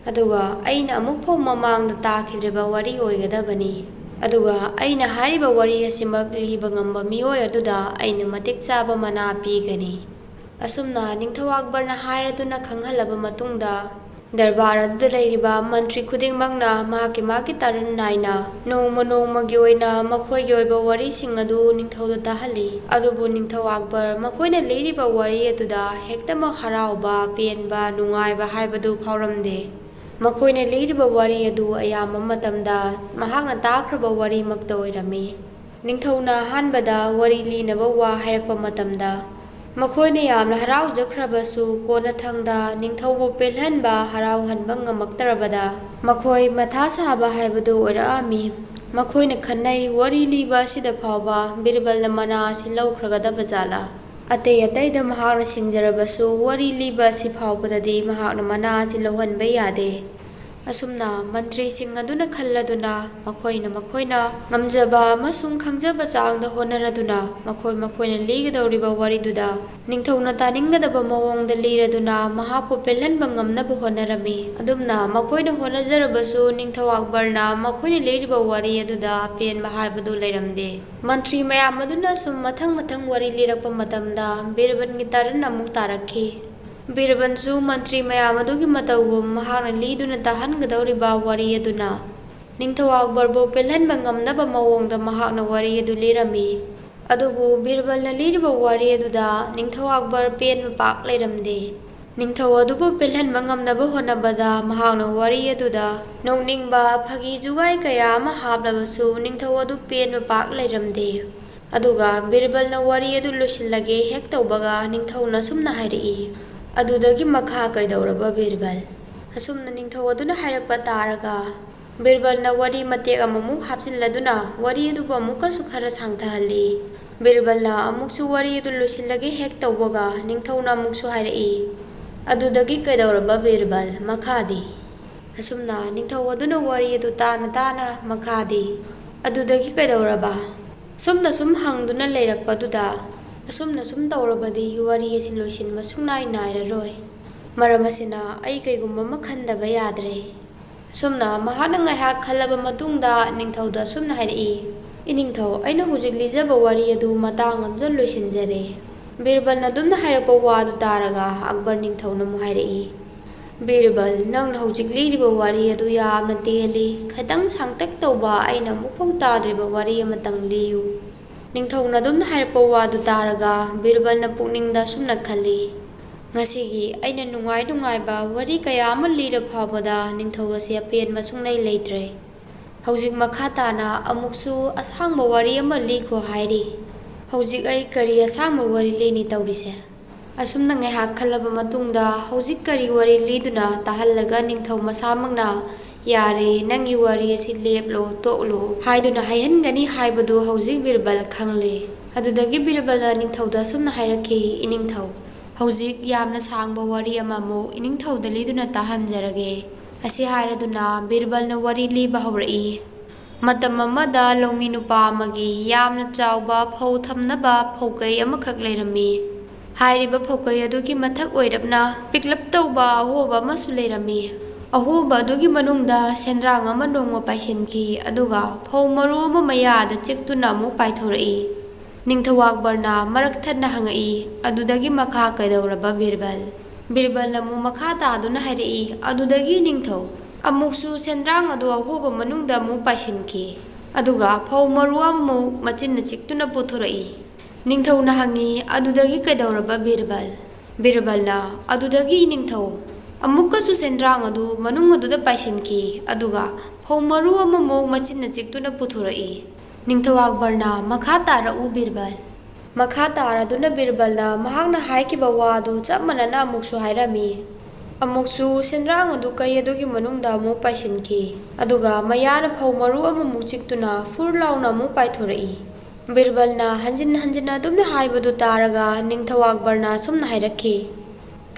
ꯑꯗꯨꯒ ꯑꯩꯅ ꯑꯃꯨꯛ ꯐꯥꯎ ꯃꯃꯥꯡꯗ ꯇꯥꯈꯤꯗ꯭ꯔꯤꯕ ꯋꯥꯔꯤ ꯑꯣꯏꯒꯗꯕꯅꯤ꯫ ꯑꯗꯨꯒ ꯑꯩꯅ ꯍꯥꯏꯔꯤꯕ ꯋꯥꯔꯤ ꯑꯁꯤꯃꯛ ꯂꯤꯕ ꯉꯝꯕ ꯃꯤꯑꯣꯏ ꯑꯗꯨꯗ ꯑꯩꯅ ꯃꯇꯤꯛ ꯆꯥꯕ ꯃꯅꯥ ꯄꯤꯒꯅꯤ꯫" ꯑꯁꯨꯝꯅ ꯅꯤꯡꯊꯧ ꯑꯛꯕꯔꯅ ꯍꯥꯏꯔꯗꯨꯅ ꯈꯪꯍꯜꯂꯕ ꯃꯇꯨꯡꯗ, ꯗꯔꯕꯥꯔ ꯑꯗꯨꯗ ꯂꯩꯔꯤꯕ ꯃꯟꯇ꯭ꯔꯤ ꯈꯨꯗꯤꯡꯃꯛꯅ ꯃꯍꯥꯛꯀꯤ ꯃꯍꯥꯛꯀꯤ ꯇꯥꯔꯟ ꯅꯥꯏꯅ ꯅꯣꯡꯃ ꯅꯣꯡꯃꯒꯤ ꯑꯣꯏꯅ ꯃꯈꯣꯏꯒꯤ ꯑꯣꯏꯕ ꯋꯥꯔꯤꯁꯤꯡ ꯑꯗꯨ ꯅꯤꯡꯊꯧꯗ ꯇꯥꯍꯜꯂꯤ꯫ ꯑꯗꯨꯕꯨ ꯅꯤꯡꯊꯧ ꯑꯛꯕꯔ ꯃꯈꯣꯏꯅ ꯂꯤꯔꯤꯕ ꯋꯥꯔꯤ ꯑꯗꯨꯗ ꯍꯦꯛꯇꯃꯛ ꯍꯔꯥꯎꯕ, ꯄꯦꯟꯕ, ꯅꯨꯡꯉꯥꯏꯕ ꯍꯥꯏꯕꯗꯨ ꯐꯥꯎꯔꯝꯗꯦ꯫ ꯃꯈꯣꯏꯅ ꯂꯤꯔꯤꯕ ꯋꯥꯔꯤ ꯑꯗꯨ ꯑꯌꯥꯝꯕ ꯃꯇꯝꯗ ꯃꯍꯥꯛꯅ ꯇꯥꯈ꯭ꯔꯕ ꯋꯥꯔꯤꯃꯛꯇ ꯑꯣꯏꯔꯝꯃꯤ꯫ ꯅꯤꯡꯊꯧꯅ ꯑꯍꯥꯟꯕꯗ ꯋꯥꯔꯤ ꯂꯤꯅꯕ ꯋꯥ ꯍꯥꯏꯔꯛꯄ ꯃꯇꯝꯗ, ꯃꯈꯣꯏꯅ ꯌꯥꯝꯅ ꯍꯔꯥꯎꯖꯈ꯭ꯔꯕꯁꯨ, ꯀꯣꯟꯅꯊꯪꯗ ꯅꯤꯡꯊꯧꯕꯨ ꯄꯦꯜꯍꯟꯕ, ꯍꯔꯥꯎꯍꯟꯕ ꯉꯝꯃꯛꯇ꯭ꯔꯕꯗ, ꯃꯈꯣꯏ ꯃꯊꯥ ꯁꯥꯕ ꯍꯥꯏꯕꯗꯨ ꯑꯣꯏꯔꯛꯑꯝꯃꯤ꯫ ꯃꯈꯣꯏꯅ ꯈꯟꯅꯩ, "ꯋꯥꯔꯤ ꯂꯤꯕ ꯑꯁꯤꯗ ꯐꯥꯎꯕ ꯕꯤꯔꯕꯜꯅ ꯃꯅꯥ ꯑꯁꯤ ꯂꯧꯈ꯭ꯔꯒꯗꯕ ꯖꯥꯠꯂꯥ? ꯑꯇꯩ ꯑꯇꯩꯗ ꯃꯍꯥꯛꯅ ꯁꯤꯡꯖꯔꯕꯁꯨ, ꯋꯥꯔꯤ ꯂꯤꯕ ꯑꯁꯤ ꯐꯥꯎꯕꯗꯗꯤ ꯃꯍꯥꯛꯅ ꯃꯅꯥ ꯑꯁꯤ ꯂꯧꯍꯟꯕ ꯌꯥꯗꯦ꯫" ꯑꯁꯨꯝꯅ ꯃꯟꯇ꯭ꯔꯤꯁꯤꯡ ꯑꯗꯨꯅ ꯈꯜꯂꯗꯨꯅ, ꯃꯈꯣꯏꯅ ꯃꯈꯣꯏꯅ ꯉꯝꯖꯕ ꯑꯃꯁꯨꯡ ꯈꯪꯖꯕ ꯆꯥꯡꯗ ꯍꯣꯠꯅꯔꯗꯨꯅ, ꯃꯈꯣꯏ ꯃꯈꯣꯏꯅ ꯂꯤꯒꯗꯧꯔꯤꯕ ꯋꯥꯔꯤꯗꯨꯗ ꯅꯤꯡꯊꯧꯅ ꯇꯥꯅꯤꯡꯒꯗꯕ ꯃꯑꯣꯡꯗ ꯂꯤꯔꯗꯨꯅ, ꯃꯍꯥꯛꯄꯨ ꯄꯦꯜꯍꯟꯕ ꯉꯝꯅꯕ ꯍꯣꯠꯅꯔꯝꯃꯤ꯫ ꯑꯗꯨꯝꯅ ꯃꯈꯣꯏꯅ ꯍꯣꯠꯅꯖꯔꯕꯁꯨ, ꯅꯤꯡꯊꯧ ꯑꯛꯕꯔꯅ ꯃꯈꯣꯏꯅ ꯂꯤꯔꯤꯕ ꯋꯥꯔꯤ ꯑꯗꯨꯗ ꯄꯦꯟꯕ ꯍꯥꯏꯕꯗꯨ ꯂꯩꯔꯝꯗꯦ꯫ ꯃꯟꯇ꯭ꯔꯤ ꯃꯌꯥꯝ ꯑꯗꯨꯅ ꯁꯨꯝ ꯃꯊꯪ ꯃꯊꯪ ꯋꯥꯔꯤ ꯂꯤꯔꯛꯄ ꯃꯇꯝꯗ, ꯕꯤꯔꯕꯜꯒꯤ ꯇꯔꯟ ꯑꯃꯨꯛ ꯇꯥꯔꯛꯈꯤ꯫ ꯕꯤꯔꯕꯜꯁꯨ ꯃꯟꯇ꯭ꯔꯤ ꯃꯌꯥꯝ ꯑꯗꯨꯒꯤ ꯃꯇꯧꯒꯨꯝ ꯃꯍꯥꯛꯅ ꯂꯤꯗꯨꯅ ꯇꯥꯍꯟꯒꯗꯧꯔꯤꯕ ꯋꯥꯔꯤ ꯑꯗꯨꯅ ꯅꯤꯡꯊꯧ ꯑꯛꯕꯔꯕꯨ ꯄꯦꯜꯍꯟꯕ ꯉꯝꯅꯕ ꯃꯑꯣꯡꯗ ꯃꯍꯥꯛꯅ ꯋꯥꯔꯤ ꯑꯗꯨ ꯂꯤꯔꯝꯃꯤ꯫ ꯑꯗꯨꯕꯨ ꯕꯤꯔꯕꯜꯅ ꯂꯤꯔꯤꯕ ꯋꯥꯔꯤ ꯑꯗꯨꯗ ꯅꯤꯡꯊꯧ ꯑꯛꯕꯔ ꯄꯦꯟꯕ ꯄꯥꯛ ꯂꯩꯔꯝꯗꯦ꯫ ꯅꯤꯡꯊꯧ ꯑꯗꯨꯕꯨ ꯄꯦꯜꯍꯟꯕ ꯉꯝꯅꯕ ꯍꯣꯠꯅꯕꯗ ꯃꯍꯥꯛꯅ ꯋꯥꯔꯤ ꯑꯗꯨꯗ ꯅꯣꯛꯅꯤꯡꯕ ꯐꯥꯒꯤ ꯖꯨꯒꯥꯏ ꯀꯌꯥ ꯑꯃ ꯍꯥꯞꯂꯕꯁꯨ ꯅꯤꯡꯊꯧ ꯑꯗꯨ ꯄꯦꯟꯕ ꯄꯥꯛ ꯂꯩꯔꯝꯗꯦ꯫ ꯑꯗꯨꯒ ꯕꯤꯔꯕꯜꯅ ꯋꯥꯔꯤ ꯑꯗꯨ ꯂꯣꯏꯁꯤꯜꯂꯒꯦ ꯍꯦꯛ ꯇꯧꯕꯒ ꯅꯤꯡꯊꯧꯅ ꯑꯁꯨꯝꯅ ꯍꯥꯏꯔꯛꯏ, "ꯑꯗꯨꯗꯒꯤ ꯃꯈꯥ ꯀꯩꯗꯧꯔꯕ ꯕꯤꯔꯕꯜ?" ꯑꯁꯨꯝꯅ ꯅꯤꯡꯊꯧ ꯑꯗꯨꯅ ꯍꯥꯏꯔꯛꯄ ꯇꯥꯔꯒ ꯕꯤꯔꯕꯜꯅ ꯋꯥꯔꯤ ꯃꯇꯦꯛ ꯑꯃꯃꯨꯛ ꯍꯥꯞꯆꯤꯜꯂꯗꯨꯅ ꯋꯥꯔꯤ ꯑꯗꯨꯕꯨ ꯑꯃꯨꯛꯀꯁꯨ ꯈꯔ ꯁꯥꯡꯊꯍꯜꯂꯤ꯫ ꯕꯤꯔꯕꯜꯅ ꯑꯃꯨꯛꯁꯨ ꯋꯥꯔꯤ ꯑꯗꯨ ꯂꯣꯏꯁꯤꯜꯂꯒꯦ ꯍꯦꯛ ꯇꯧꯕꯒ ꯅꯤꯡꯊꯧꯅ ꯑꯃꯨꯛꯁꯨ ꯍꯥꯏꯔꯛꯏ, "ꯑꯗꯨꯗꯒꯤ ꯀꯩꯗꯧꯔꯕ ꯕꯤꯔꯕꯜ? ꯃꯈꯥꯗꯤ?" ꯑꯁꯨꯝꯅ ꯅꯤꯡꯊꯧ ꯑꯗꯨꯅ ꯋꯥꯔꯤ ꯑꯗꯨ ꯇꯥꯅ ꯇꯥꯅ ꯃꯈꯥꯗꯤ, "ꯑꯗꯨꯗꯒꯤ ꯀꯩꯗꯧꯔꯕ?" ꯁꯨꯝꯅ ꯁꯨꯝ ꯍꯪꯗꯨꯅ ꯂꯩꯔꯛꯄꯗꯨꯗ ꯑꯁꯨꯝꯅ ꯁꯨꯝ ꯇꯧꯔꯕꯗꯤ ꯋꯥꯔꯤ ꯑꯁꯤ ꯂꯣꯏꯁꯤꯟꯕ ꯁꯨꯡꯅꯥꯏ ꯅꯥꯏꯔꯔꯣꯏ꯫ ꯃꯔꯝ ꯑꯁꯤꯅ ꯑꯩ ꯀꯩꯒꯨꯝꯕ ꯑꯃ ꯈꯟꯗꯕ ꯌꯥꯗ꯭ꯔꯦ꯫ ꯑꯁꯨꯝꯅ ꯃꯍꯥꯛꯅ ꯉꯥꯏꯍꯥꯛ ꯈꯜꯂꯕ ꯃꯇꯨꯡꯗ ꯅꯤꯡꯊꯧꯗ ꯑꯁꯨꯝꯅ ꯍꯥꯏꯔꯛꯏ, "ꯏꯅꯤꯡꯊꯧ, ꯑꯩꯅ ꯍꯧꯖꯤꯛ ꯂꯤꯖꯕ ꯋꯥꯔꯤ ꯑꯗꯨ ꯃꯇꯥꯡ ꯑꯃꯗ ꯂꯣꯏꯁꯤꯟꯖꯔꯦ꯫" ꯕꯤꯔꯕꯜꯅ ꯑꯗꯨꯝꯅ ꯍꯥꯏꯔꯛꯄ ꯋꯥꯗꯨ ꯇꯥꯔꯒ ꯑꯛꯕꯔ ꯅꯤꯡꯊꯧꯅ ꯑꯃꯨꯛ ꯍꯥꯏꯔꯛꯏ, "ꯕꯤꯔꯕꯜ, ꯅꯪꯅ ꯍꯧꯖꯤꯛ ꯂꯤꯔꯤꯕ ꯋꯥꯔꯤ ꯑꯗꯨ ꯌꯥꯝꯅ ꯇꯦꯜꯂꯤ꯫ ꯈꯤꯇꯪ ꯁꯥꯡꯇꯛ ꯇꯧꯕ, ꯑꯩꯅ ꯑꯃꯨꯛꯐꯥꯎ ꯇꯥꯗ꯭ꯔꯤꯕ ꯋꯥꯔꯤ ꯑꯃꯇꯪ ꯂꯤꯌꯨ꯫" ꯅꯤꯡꯊꯧꯅ ꯑꯗꯨꯝꯅ ꯍꯥꯏꯔꯛꯄ ꯋꯥꯗꯨ ꯇꯥꯔꯒ ꯕꯤꯔꯕꯜꯅ ꯄꯨꯛꯅꯤꯡꯗ ꯑꯁꯨꯝꯅ ꯈꯜꯂꯤ, "ꯉꯁꯤꯒꯤ ꯑꯩꯅ ꯅꯨꯡꯉꯥꯏ ꯅꯨꯡꯉꯥꯏꯕ ꯋꯥꯔꯤ ꯀꯌꯥ ꯑꯃ ꯂꯤꯔ ꯐꯥꯎꯕꯗ ꯅꯤꯡꯊꯧ ꯑꯁꯤ ꯑꯄꯦꯟꯕ ꯁꯨꯡꯂꯩ ꯂꯩꯇ꯭ꯔꯦ꯫ ꯍꯧꯖꯤꯛ ꯃꯈꯥ ꯇꯥꯅ ꯑꯃꯨꯛꯁꯨ ꯑꯁꯥꯡꯕ ꯋꯥꯔꯤ ꯑꯃ ꯂꯤꯈꯣ ꯍꯥꯏꯔꯤ꯫ ꯍꯧꯖꯤꯛ ꯑꯩ ꯀꯔꯤ ꯑꯁꯥꯡꯕ ꯋꯥꯔꯤ ꯂꯤꯅꯤ ꯇꯧꯔꯤꯁꯦ?" ꯑꯁꯨꯝꯅ ꯉꯥꯏꯍꯥꯛ ꯈꯜꯂꯕ ꯃꯇꯨꯡꯗ ꯍꯧꯖꯤꯛ ꯀꯔꯤ ꯋꯥꯔꯤ ꯂꯤꯗꯨꯅ ꯇꯥꯍꯜꯂꯒ ꯅꯤꯡꯊꯧ ꯃꯁꯥꯃꯛꯅ, "ꯌꯥꯔꯦ, ꯅꯪꯒꯤ ꯋꯥꯔꯤ ꯑꯁꯤ ꯂꯦꯞꯂꯣ, ꯇꯣꯛꯂꯣ" ꯍꯥꯏꯗꯨꯅ ꯍꯥꯏꯍꯟꯒꯅꯤ ꯍꯥꯏꯕꯗꯨ ꯍꯧꯖꯤꯛ ꯕꯤꯔꯕꯜ ꯈꯪꯂꯦ꯫ ꯑꯗꯨꯗꯒꯤ ꯕꯤꯔꯕꯜꯅ ꯅꯤꯡꯊꯧꯗ ꯑꯁꯨꯝꯅ ꯍꯥꯏꯔꯛꯈꯤ, "ꯏꯅꯤꯡꯊꯧ, ꯍꯧꯖꯤꯛ ꯌꯥꯝꯅ ꯁꯥꯡꯕ ꯋꯥꯔꯤ ꯑꯃꯃꯨꯛ ꯏꯅꯤꯡꯊꯧꯗ ꯂꯤꯗꯨꯅ ꯇꯥꯍꯟꯖꯔꯒꯦ꯫" ꯑꯁꯤ ꯍꯥꯏꯔꯗꯨꯅ ꯕꯤꯔꯕꯜꯅ ꯋꯥꯔꯤ ꯂꯤꯕ ꯍꯧꯔꯛꯏ꯫ ꯃꯇꯝ ꯑꯃꯗ ꯂꯧꯃꯤ ꯅꯨꯄꯥ ꯑꯃꯒꯤ ꯌꯥꯝꯅ ꯆꯥꯎꯕ ꯐꯧ ꯊꯝꯅꯕ ꯐꯧꯀꯩ ꯑꯃꯈꯛ ꯂꯩꯔꯝꯃꯤ꯫ ꯍꯥꯏꯔꯤꯕ ꯐꯧꯀꯩ ꯑꯗꯨꯒꯤ ꯃꯊꯛ ꯑꯣꯏꯔꯞꯅ ꯄꯤꯛꯂꯞ ꯇꯧꯕ ꯑꯍꯣꯕ ꯑꯃꯁꯨ ꯂꯩꯔꯝꯃꯤ꯫ ꯑꯍꯣꯕ ꯑꯗꯨꯒꯤ ꯃꯅꯨꯡꯗ ꯁꯦꯟꯗ꯭ꯔꯥꯡ ꯑꯃ ꯅꯣꯡꯃ ꯄꯥꯏꯁꯤꯟꯈꯤ, ꯑꯗꯨꯒ ꯐꯧ ꯃꯔꯨ ꯑꯃ ꯃꯌꯥꯗ ꯆꯤꯛꯇꯨꯅ ꯑꯃꯨꯛ ꯄꯥꯏꯊꯣꯔꯛꯏ꯫ ꯅꯤꯡꯊꯧ ꯑꯛꯕꯔꯅ ꯃꯔꯛ ꯊꯠꯅ ꯍꯪꯉꯛꯏ, "ꯑꯗꯨꯗꯒꯤ ꯃꯈꯥ ꯀꯩꯗꯧꯔꯕ ꯕꯤꯔꯕꯜ?" ꯕꯤꯔꯕꯜꯅ ꯑꯃꯨꯛ ꯃꯈꯥ ꯇꯥꯗꯨꯅ ꯍꯥꯏꯔꯛꯏ, ꯑꯗꯨꯗꯒꯤ ꯅꯤꯡꯊꯧ ꯑꯃꯨꯛꯁꯨ ꯁꯦꯟꯗ꯭ꯔꯥꯡ ꯑꯗꯨ ꯑꯍꯣꯕ ꯃꯅꯨꯡꯗ ꯑꯃꯨꯛ ꯄꯥꯏꯁꯤꯟꯈꯤ, ꯑꯗꯨꯒ ꯐꯧ ꯃꯔꯨ ꯑꯃꯃꯨꯛ ꯃꯆꯤꯟꯅ ꯆꯤꯛꯇꯨꯅ ꯄꯨꯊꯣꯔꯛꯏ꯫ ꯅꯤꯡꯊꯧꯅ ꯍꯪꯉꯤ, "ꯑꯗꯨꯗꯒꯤ ꯀꯩꯗꯧꯔꯕ ꯕꯤꯔꯕꯜ?" ꯕꯤꯔꯕꯜꯅ, "ꯑꯗꯨꯗꯒꯤ ꯅꯤꯡꯊꯧ ꯑꯃꯨꯛꯀꯁꯨ ꯁꯦꯟꯗ꯭ꯔꯥꯡ ꯑꯗꯨ ꯃꯅꯨꯡ ꯑꯗꯨꯗ ꯄꯥꯏꯁꯤꯟꯈꯤ, ꯑꯗꯨꯒ ꯐꯧ ꯃꯔꯨ ꯑꯃꯃꯨꯛ ꯃꯆꯤꯟꯅ ꯆꯤꯛꯇꯨꯅ ꯄꯨꯊꯣꯔꯛꯏ꯫ ꯅꯤꯡꯊꯧ ꯑꯛꯕꯔꯅ, ꯃꯈꯥ ꯇꯥꯔꯛꯎ ꯕꯤꯔꯕꯜ꯫" ꯃꯈꯥ ꯇꯥꯔꯗꯨꯅ ꯕꯤꯔꯕꯜꯅ ꯃꯍꯥꯛꯅ ꯍꯥꯏꯈꯤꯕ ꯋꯥ ꯑꯗꯨ ꯆꯞ ꯃꯥꯟꯅꯅ ꯑꯃꯨꯛꯁꯨ ꯍꯥꯏꯔꯝꯃꯤ꯫ ꯑꯃꯨꯛꯁꯨ ꯁꯦꯟꯗ꯭ꯔꯥꯡ ꯑꯗꯨ ꯀꯩ ꯑꯗꯨꯒꯤ ꯃꯅꯨꯡꯗ ꯑꯃꯨꯛ ꯄꯥꯏꯁꯤꯟꯈꯤ, ꯑꯗꯨꯒ ꯃꯌꯥꯅ ꯐꯧ ꯃꯔꯨ ꯑꯃꯃꯨꯛ ꯆꯤꯛꯇꯨꯅ ꯐꯨꯔ ꯂꯥꯎꯅ ꯑꯃꯨꯛ ꯄꯥꯏꯊꯣꯔꯛꯏ꯫ ꯕꯤꯔꯕꯜꯅ ꯍꯟꯖꯤꯟ ꯍꯟꯖꯤꯟꯅ ꯑꯗꯨꯝꯅ ꯍꯥꯏꯕꯗꯨ ꯇꯥꯔꯒ ꯅꯤꯡꯊꯧ ꯑꯛꯕꯔꯅ ꯑꯁꯨꯝꯅ ꯍꯥꯏꯔꯛꯈꯤ,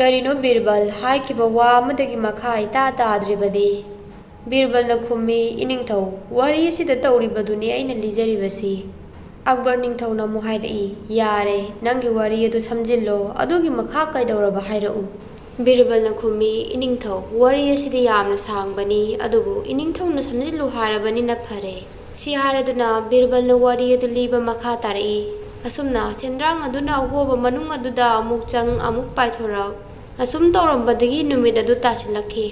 "ꯀꯔꯤꯅꯣ ꯕꯤꯔꯕꯜ, ꯍꯥꯏꯈꯤꯕ ꯋꯥ ꯑꯃꯗꯒꯤ ꯃꯈꯥ ꯏꯇꯥ ꯇꯥꯗ꯭ꯔꯤꯕꯗꯤ?" ꯕꯤꯔꯕꯜꯅ ꯈꯨꯝꯃꯤ, "ꯏꯅꯤꯡꯊꯧ, ꯋꯥꯔꯤ ꯑꯁꯤꯗ ꯇꯧꯔꯤꯕꯗꯨꯅꯤ ꯑꯩꯅ ꯂꯤꯖꯔꯤꯕꯁꯤ꯫" ꯑꯛꯕꯔ ꯅꯤꯡꯊꯧꯅ ꯑꯃꯨꯛ ꯍꯥꯏꯔꯛꯏ, "ꯌꯥꯔꯦ, ꯅꯪꯒꯤ ꯋꯥꯔꯤ ꯑꯗꯨ ꯁꯝꯖꯤꯜꯂꯣ, ꯑꯗꯨꯒꯤ ꯃꯈꯥ ꯀꯩꯗꯧꯔꯕ ꯍꯥꯏꯔꯛꯎ꯫" ꯕꯤꯔꯕꯜꯅ ꯈꯨꯝꯃꯤ, "ꯏꯅꯤꯡꯊꯧ, ꯋꯥꯔꯤ ꯑꯁꯤꯗꯤ ꯌꯥꯝꯅ ꯁꯥꯡꯕꯅꯤ, ꯑꯗꯨꯕꯨ ꯏꯅꯤꯡꯊꯧꯅ ꯁꯝꯖꯤꯜꯂꯨ ꯍꯥꯏꯔꯕꯅꯤꯅ ꯐꯔꯦ꯫" ꯁꯤ ꯍꯥꯏꯔꯗꯨꯅ ꯕꯤꯔꯕꯜꯅ ꯋꯥꯔꯤ ꯑꯗꯨ ꯂꯤꯕ ꯃꯈꯥ ꯇꯥꯔꯛꯏ꯫ ꯑꯁꯨꯝꯅ ꯁꯦꯟꯗ꯭ꯔꯥꯡ ꯑꯗꯨꯅ ꯑꯍꯣꯕ ꯃꯅꯨꯡ ꯑꯗꯨꯗ ꯑꯃꯨꯛ ꯆꯪ, ꯑꯃꯨꯛ ꯄꯥꯏꯊꯣꯔꯛ, ꯑꯁꯨꯝ ꯇꯧꯔꯝꯕꯗꯒꯤ ꯅꯨꯃꯤꯠ ꯑꯗꯨ ꯇꯥꯁꯤꯜꯂꯛꯈꯤ꯫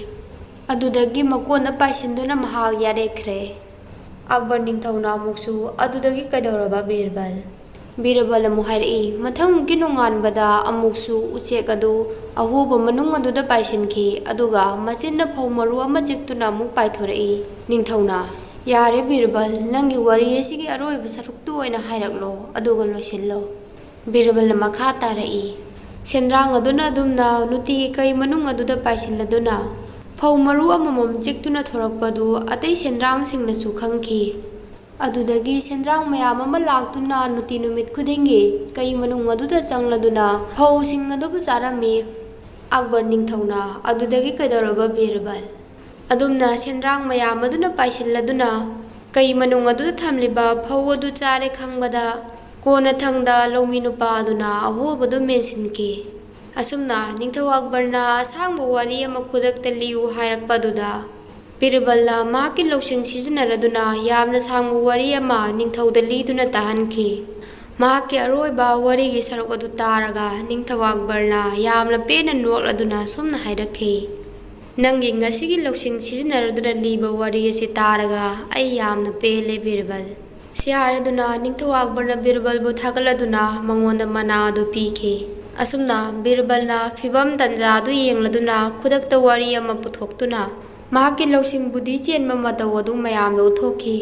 ꯑꯗꯨꯗꯒꯤ ꯃꯀꯣꯟꯗ ꯄꯥꯏꯁꯤꯟꯗꯨꯅ ꯃꯍꯥꯛ ꯌꯥꯔꯦꯈ꯭ꯔꯦ꯫ ꯑꯛꯕꯔ ꯅꯤꯡꯊꯧꯅ ꯑꯃꯨꯛꯁꯨ, "ꯑꯗꯨꯗꯒꯤ ꯀꯩꯗꯧꯔꯕ ꯕꯤꯔꯕꯜ?" ꯕꯤꯔꯕꯜ ꯑꯃꯨꯛ ꯍꯥꯏꯔꯛꯏ, "ꯃꯊꯪꯒꯤ ꯅꯣꯡꯉꯥꯟꯕꯗ ꯑꯃꯨꯛꯁꯨ ꯎꯆꯦꯛ ꯑꯗꯨ ꯑꯍꯣꯕ ꯃꯅꯨꯡ ꯑꯗꯨꯗ ꯄꯥꯏꯁꯤꯟꯈꯤ, ꯑꯗꯨꯒ ꯃꯆꯤꯟꯅ ꯐꯧ ꯃꯔꯨ ꯑꯃ ꯆꯤꯛꯇꯨꯅ ꯑꯃꯨꯛ ꯄꯥꯏꯊꯣꯔꯛꯏ꯫" ꯅꯤꯡꯊꯧꯅ, "ꯌꯥꯔꯦ ꯕꯤꯔꯕꯜ, ꯅꯪꯒꯤ ꯋꯥꯔꯤ ꯑꯁꯤꯒꯤ ꯑꯔꯣꯏꯕ ꯁꯔꯨꯛꯇꯨ ꯑꯣꯏꯅ ꯍꯥꯏꯔꯛꯂꯣ, ꯑꯗꯨꯒ ꯂꯣꯏꯁꯤꯜꯂꯣ꯫" ꯕꯤꯔꯕꯜꯅ ꯃꯈꯥ ꯇꯥꯔꯛꯏ, ꯁꯦꯟꯗ꯭ꯔꯥꯡ ꯑꯗꯨꯅ ꯑꯗꯨꯝꯅ ꯅꯨꯡꯇꯤꯒꯤ ꯀꯩ ꯃꯅꯨꯡ ꯑꯗꯨꯗ ꯄꯥꯏꯁꯤꯜꯂꯗꯨꯅ ꯐꯧ ꯃꯔꯨ ꯑꯃꯃꯝ ꯆꯤꯛꯇꯨꯅ ꯊꯣꯔꯛꯄꯗꯨ ꯑꯇꯩ ꯁꯦꯟꯗ꯭ꯔꯥꯡꯁꯤꯡꯅꯁꯨ ꯈꯪꯈꯤ꯫ ꯑꯗꯨꯗꯒꯤ ꯁꯦꯟꯗ꯭ꯔꯥꯡ ꯃꯌꯥꯝ ꯑꯃ ꯂꯥꯛꯇꯨꯅ ꯅꯨꯡꯇꯤ ꯅꯨꯃꯤꯠ ꯈꯨꯗꯤꯡꯒꯤ ꯀꯩ ꯃꯅꯨꯡ ꯑꯗꯨꯗ ꯆꯪꯂꯗꯨꯅ ꯐꯧꯁꯤꯡ ꯑꯗꯨꯕꯨ ꯆꯥꯔꯝꯃꯤ꯫ ꯑꯛꯕꯔ ꯅꯤꯡꯊꯧꯅ, "ꯑꯗꯨꯗꯒꯤ ꯀꯩꯗꯧꯔꯕ ꯕꯤꯔꯕꯜ?" ꯑꯗꯨꯝꯅ ꯁꯦꯟꯗ꯭ꯔꯥꯡ ꯃꯌꯥꯝ ꯑꯗꯨꯅ ꯄꯥꯏꯁꯤꯜꯂꯗꯨꯅ ꯀꯩ ꯃꯅꯨꯡ ꯑꯗꯨꯗ ꯊꯝꯂꯤꯕ ꯐꯧ ꯑꯗꯨ ꯆꯥꯔꯦ ꯈꯪꯕꯗ, ꯀꯣꯟꯅꯊꯪꯗ ꯂꯧꯃꯤ ꯅꯨꯄꯥ ꯑꯗꯨꯅ ꯑꯍꯣꯕꯗꯨ ꯃꯦꯟꯁꯤꯟꯈꯤ꯫ ꯑꯁꯨꯝꯅ ꯅꯤꯡꯊꯧ ꯑꯛꯕꯔꯅ ꯑꯁꯥꯡꯕ ꯋꯥꯔꯤ ꯑꯃ ꯈꯨꯗꯛꯇ ꯂꯤꯌꯨ ꯍꯥꯏꯔꯛꯄ ꯑꯗꯨꯗ, ꯕꯤꯔꯕꯜꯅ ꯃꯍꯥꯛꯀꯤ ꯂꯧꯁꯤꯡ ꯁꯤꯖꯤꯟꯅꯔꯗꯨꯅ ꯌꯥꯝꯅ ꯁꯥꯡꯕ ꯋꯥꯔꯤ ꯑꯃ ꯅꯤꯡꯊꯧꯗ ꯂꯤꯗꯨꯅ ꯇꯥꯍꯟꯈꯤ꯫ ꯃꯍꯥꯛꯀꯤ ꯑꯔꯣꯏꯕ ꯋꯥꯔꯤꯒꯤ ꯁꯔꯨꯛ ꯑꯗꯨ ꯇꯥꯔꯒ ꯅꯤꯡꯊꯧ ꯑꯛꯕꯔꯅ ꯌꯥꯝꯅ ꯄꯦꯟꯅ ꯅꯣꯛꯂꯗꯨꯅ ꯑꯁꯨꯝꯅ ꯍꯥꯏꯔꯛꯈꯤ, "ꯅꯪꯒꯤ ꯉꯁꯤꯒꯤ ꯂꯧꯁꯤꯡ ꯁꯤꯖꯤꯟꯅꯔꯗꯨꯅ ꯂꯤꯕ ꯋꯥꯔꯤ ꯑꯁꯤ ꯇꯥꯔꯒ ꯑꯩ ꯌꯥꯝꯅ ꯄꯦꯜꯂꯦ ꯕꯤꯔꯕꯜ"꯫ ꯁꯤ ꯍꯥꯏꯔꯗꯨꯅ ꯅꯤꯡꯊꯧ ꯑꯛꯕꯔꯅ ꯕꯤꯔꯕꯜꯕꯨ ꯊꯥꯒꯠꯂꯗꯨꯅ ꯃꯉꯣꯟꯗ ꯃꯅꯥ ꯑꯗꯨ ꯄꯤꯈꯤ꯫ ꯑꯁꯨꯝꯅ ꯕꯤꯔꯕꯜꯅ ꯐꯤꯚꯝ ꯇꯟꯖꯥ ꯑꯗꯨ ꯌꯦꯡꯂꯗꯨꯅ ꯈꯨꯗꯛꯇ ꯋꯥꯔꯤ ꯑꯃ ꯄꯨꯊꯣꯛꯇꯨꯅ ꯃꯍꯥꯛꯀꯤ ꯂꯧꯁꯤꯡ ꯕꯨꯙꯤ ꯆꯦꯟꯕ ꯃꯇꯧ ꯑꯗꯨ ꯃꯌꯥꯝꯗ ꯎꯠꯊꯣꯛꯈꯤ꯫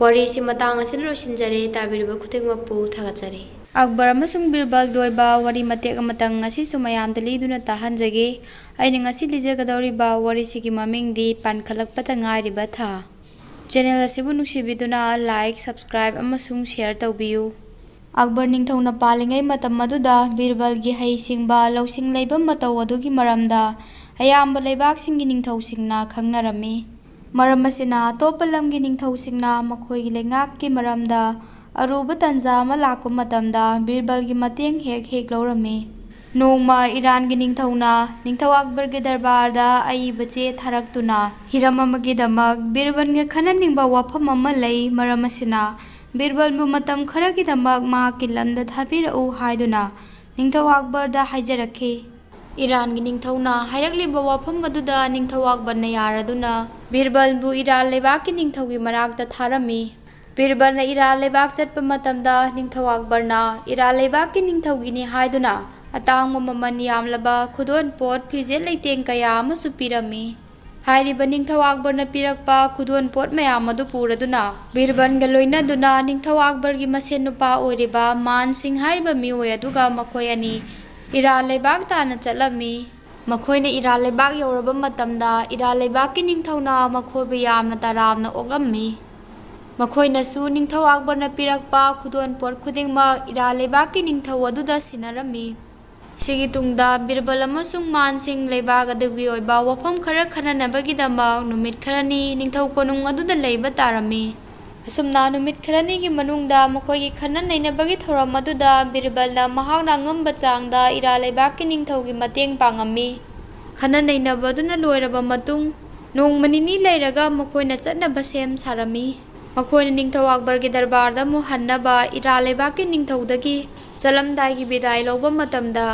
ꯋꯥꯔꯤꯁꯤ ꯃꯇꯥꯡ ꯑꯁꯤꯗ ꯂꯣꯏꯁꯤꯟꯖꯔꯦ꯫ ꯇꯥꯕꯤꯔꯤꯕ ꯈꯨꯗꯤꯡꯃꯛꯄꯨ ꯊꯥꯒꯠꯆꯔꯤ꯫ ꯑꯛꯕꯔ ꯑꯃꯁꯨꯡ ꯕꯤꯔꯕꯜꯒꯤ ꯑꯣꯏꯕ ꯋꯥꯔꯤ ꯃꯇꯦꯛ ꯑꯃꯇꯪ ꯉꯁꯤꯁꯨ ꯃꯌꯥꯝꯗ ꯂꯤꯗꯨꯅ ꯇꯥꯍꯟꯖꯒꯦ꯫ ꯑꯩꯅ ꯉꯁꯤ ꯂꯤꯖꯒꯗꯧꯔꯤꯕ ꯋꯥꯔꯤꯁꯤꯒꯤ ꯃꯃꯤꯡꯗꯤ ꯄꯥꯟꯈꯠꯂꯛꯄꯗ ꯉꯥꯏꯔꯤꯕ ꯊꯥ꯫ ꯆꯦꯅꯦꯜ ꯑꯁꯤꯕꯨ ꯅꯨꯡꯁꯤꯕꯤꯗꯨꯅ like, subscribe ꯑꯃꯁꯨꯡ share ꯇꯧꯕꯤꯌꯨ꯫ ꯑꯛꯕꯔ ꯅꯤꯡꯊꯧꯅ ꯄꯥꯜꯂꯤꯉꯩ ꯃꯇꯝ ꯑꯗꯨꯗ ꯕꯤꯔꯕꯜꯒꯤ ꯍꯩꯁꯤꯡꯕ, ꯂꯧꯁꯤꯡ ꯂꯩꯕ ꯃꯇꯧ ꯑꯗꯨꯒꯤ ꯃꯔꯝꯗ ꯑꯌꯥꯝꯕ ꯂꯩꯕꯥꯛꯁꯤꯡꯒꯤ ꯅꯤꯡꯊꯧꯁꯤꯡꯅ ꯈꯪꯅꯔꯝꯃꯤ꯫ ꯃꯔꯝ ꯑꯁꯤꯅ, ꯑꯇꯣꯞꯄ ꯂꯝꯒꯤ ꯅꯤꯡꯊꯧꯁꯤꯡꯅ ꯃꯈꯣꯏꯒꯤ ꯂꯩꯉꯥꯛꯀꯤ ꯃꯔꯝꯗ ꯑꯔꯨꯕ ꯇꯟꯖꯥ ꯑꯃ ꯂꯥꯛꯄ ꯃꯇꯝꯗ ꯕꯤꯔꯕꯜꯒꯤ ꯃꯇꯦꯡ ꯍꯦꯛ ꯍꯦꯛ ꯂꯧꯔꯝꯃꯤ꯫ ꯅꯣꯡꯃ ꯏꯔꯥꯟꯒꯤ ꯅꯤꯡꯊꯧꯅ ꯅꯤꯡꯊꯧ ꯑꯛꯕꯔꯒꯤ ꯗꯔꯕꯥꯔꯗ ꯑꯏꯕ ꯆꯦ ꯊꯥꯔꯛꯇꯨꯅ ꯍꯤꯔꯝ ꯑꯃꯒꯤꯗꯃꯛ ꯕꯤꯔꯕꯜꯒ ꯈꯟꯅꯅꯤꯡꯕ ꯋꯥꯐꯝ ꯑꯃ ꯂꯩ, ꯃꯔꯝ ꯑꯁꯤꯅ ꯕꯤꯔꯕꯜꯕꯨ ꯃꯇꯝ ꯈꯔꯒꯤꯗꯃꯛ ꯃꯍꯥꯛꯀꯤ ꯂꯝꯗ ꯊꯥꯕꯤꯔꯛꯎ ꯍꯥꯏꯗꯨꯅ ꯅꯤꯡꯊꯧ ꯑꯛꯕꯔꯗ ꯍꯥꯏꯖꯔꯛꯈꯤ꯫ ꯏꯔꯥꯟꯒꯤ ꯅꯤꯡꯊꯧꯅ ꯍꯥꯏꯔꯛꯂꯤꯕ ꯋꯥꯐꯝ ꯑꯗꯨꯗ ꯅꯤꯡꯊꯧ ꯑꯛꯕꯔꯅ ꯌꯥꯔꯗꯨꯅ ꯕꯤꯔꯕꯜꯕꯨ ꯏꯔꯥꯟ ꯂꯩꯕꯥꯛꯀꯤ ꯅꯤꯡꯊꯧꯒꯤ ꯃꯅꯥꯛꯇ ꯊꯥꯔꯝꯃꯤ꯫ ꯕꯤꯔꯕꯜꯅ ꯏꯔꯥꯟ ꯂꯩꯕꯥꯛ ꯆꯠꯄ ꯃꯇꯝꯗ ꯅꯤꯡꯊꯧ ꯑꯛꯕꯔꯅ ꯏꯔꯥꯟ ꯂꯩꯕꯥꯛꯀꯤ ꯅꯤꯡꯊꯧꯒꯤꯅꯤ ꯍꯥꯏꯗꯨꯅ ꯑꯇꯥꯡꯕ ꯃꯃꯜ ꯌꯥꯝꯂꯕ ꯈꯨꯗꯣꯜ ꯄꯣꯠ, ꯐꯤꯖꯦꯠ ꯂꯩꯇꯦꯡ ꯀꯌꯥ ꯑꯃꯁꯨ ꯄꯤꯔꯝꯃꯤ꯫ ꯍꯥꯏꯔꯤꯕ ꯅꯤꯡꯊꯧ ꯑꯛꯕꯔꯅ ꯄꯤꯔꯛꯄ ꯈꯨꯗꯣꯜ ꯄꯣꯠ ꯃꯌꯥꯝ ꯑꯗꯨ ꯄꯨꯔꯗꯨꯅ ꯕꯤꯔꯕꯜꯒ ꯂꯣꯏꯅꯗꯨꯅ ꯅꯤꯡꯊꯧ ꯑꯛꯕꯔꯒꯤ ꯃꯁꯦꯟ ꯅꯨꯄꯥ ꯑꯣꯏꯔꯤꯕ ꯃꯥꯟ ꯁꯤꯡ ꯍꯥꯏꯔꯤꯕ ꯃꯤꯑꯣꯏ ꯑꯗꯨꯒ ꯃꯈꯣꯏ ꯑꯅꯤ ꯏꯔꯥꯟ ꯂꯩꯕꯥꯛ ꯇꯥꯟꯅ ꯆꯠꯂꯝꯃꯤ꯫ ꯃꯈꯣꯏꯅ ꯏꯔꯥꯟ ꯂꯩꯕꯥꯛ ꯌꯧꯔꯕ ꯃꯇꯝꯗ ꯏꯔꯥꯟ ꯂꯩꯕꯥꯛꯀꯤ ꯅꯤꯡꯊꯧꯅ ꯃꯈꯣꯏꯕꯨ ꯌꯥꯝꯅ ꯇꯔꯥꯝꯅ ꯑꯣꯛꯂꯝꯃꯤ꯫ ꯃꯈꯣꯏꯅꯁꯨ ꯅꯤꯡꯊꯧ ꯑꯛꯕꯔꯅ ꯄꯤꯔꯛꯄ ꯈꯨꯗꯣꯜ ꯄꯣꯠ ꯈꯨꯗꯤꯡꯃꯛ ꯏꯔꯥꯟ ꯂꯩꯕꯥꯛꯀꯤ ꯅꯤꯡꯊꯧ ꯑꯗꯨꯗ ꯁꯤꯟꯅꯔꯝꯃꯤ꯫ ꯁꯤꯒꯤ ꯇꯨꯡꯗ ꯕꯤꯔꯕꯜ ꯑꯃꯁꯨꯡ ꯃꯥꯟꯁꯤꯡ ꯂꯩꯕꯥꯛ ꯑꯗꯨꯒꯤ ꯑꯣꯏꯕ ꯋꯥꯐꯝ ꯈꯔ ꯈꯟꯅꯅꯕꯒꯤꯗꯃꯛ ꯅꯨꯃꯤꯠ ꯈꯔꯅꯤ ꯅꯤꯡꯊꯧ ꯀꯣꯅꯨꯡ ꯑꯗꯨꯗ ꯂꯩꯕ ꯇꯥꯔꯝꯃꯤ꯫ ꯑꯁꯨꯝꯅ ꯅꯨꯃꯤꯠ ꯈꯔꯅꯤꯒꯤ ꯃꯅꯨꯡꯗ ꯃꯈꯣꯏꯒꯤ ꯈꯟꯅ ꯅꯩꯅꯕꯒꯤ ꯊꯧꯔꯝ ꯑꯗꯨꯗ ꯕꯤꯔꯕꯜꯅ ꯃꯍꯥꯛꯅ ꯑꯉꯝꯕ ꯆꯥꯡꯗ ꯏꯔꯥ ꯂꯩꯕꯥꯛꯀꯤ ꯅꯤꯡꯊꯧꯒꯤ ꯃꯇꯦꯡ ꯄꯥꯡꯉꯝꯃꯤ꯫ ꯈꯟꯅ ꯅꯩꯅꯕ ꯑꯗꯨꯅ ꯂꯣꯏꯔꯕ ꯃꯇꯨꯡ, ꯅꯣꯡꯃ ꯅꯤꯅꯤ ꯂꯩꯔꯒ ꯃꯈꯣꯏꯅ ꯆꯠꯅꯕ ꯁꯦꯝ ꯁꯥꯔꯝꯃꯤ꯫ ꯃꯈꯣꯏꯅ ꯅꯤꯡꯊꯧ ꯑꯛꯕꯔꯒꯤ ꯗꯔꯕꯥꯔꯗ ꯑꯃꯨꯛ ꯍꯟꯅꯕ ꯏꯔꯥꯟ ꯂꯩꯕꯥꯛꯀꯤ ꯅꯤꯡꯊꯧꯗꯒꯤ ꯆꯠꯂꯝꯗꯥꯏꯒꯤ ꯕꯤꯗꯥꯏ ꯂꯧꯕ ꯃꯇꯝꯗ,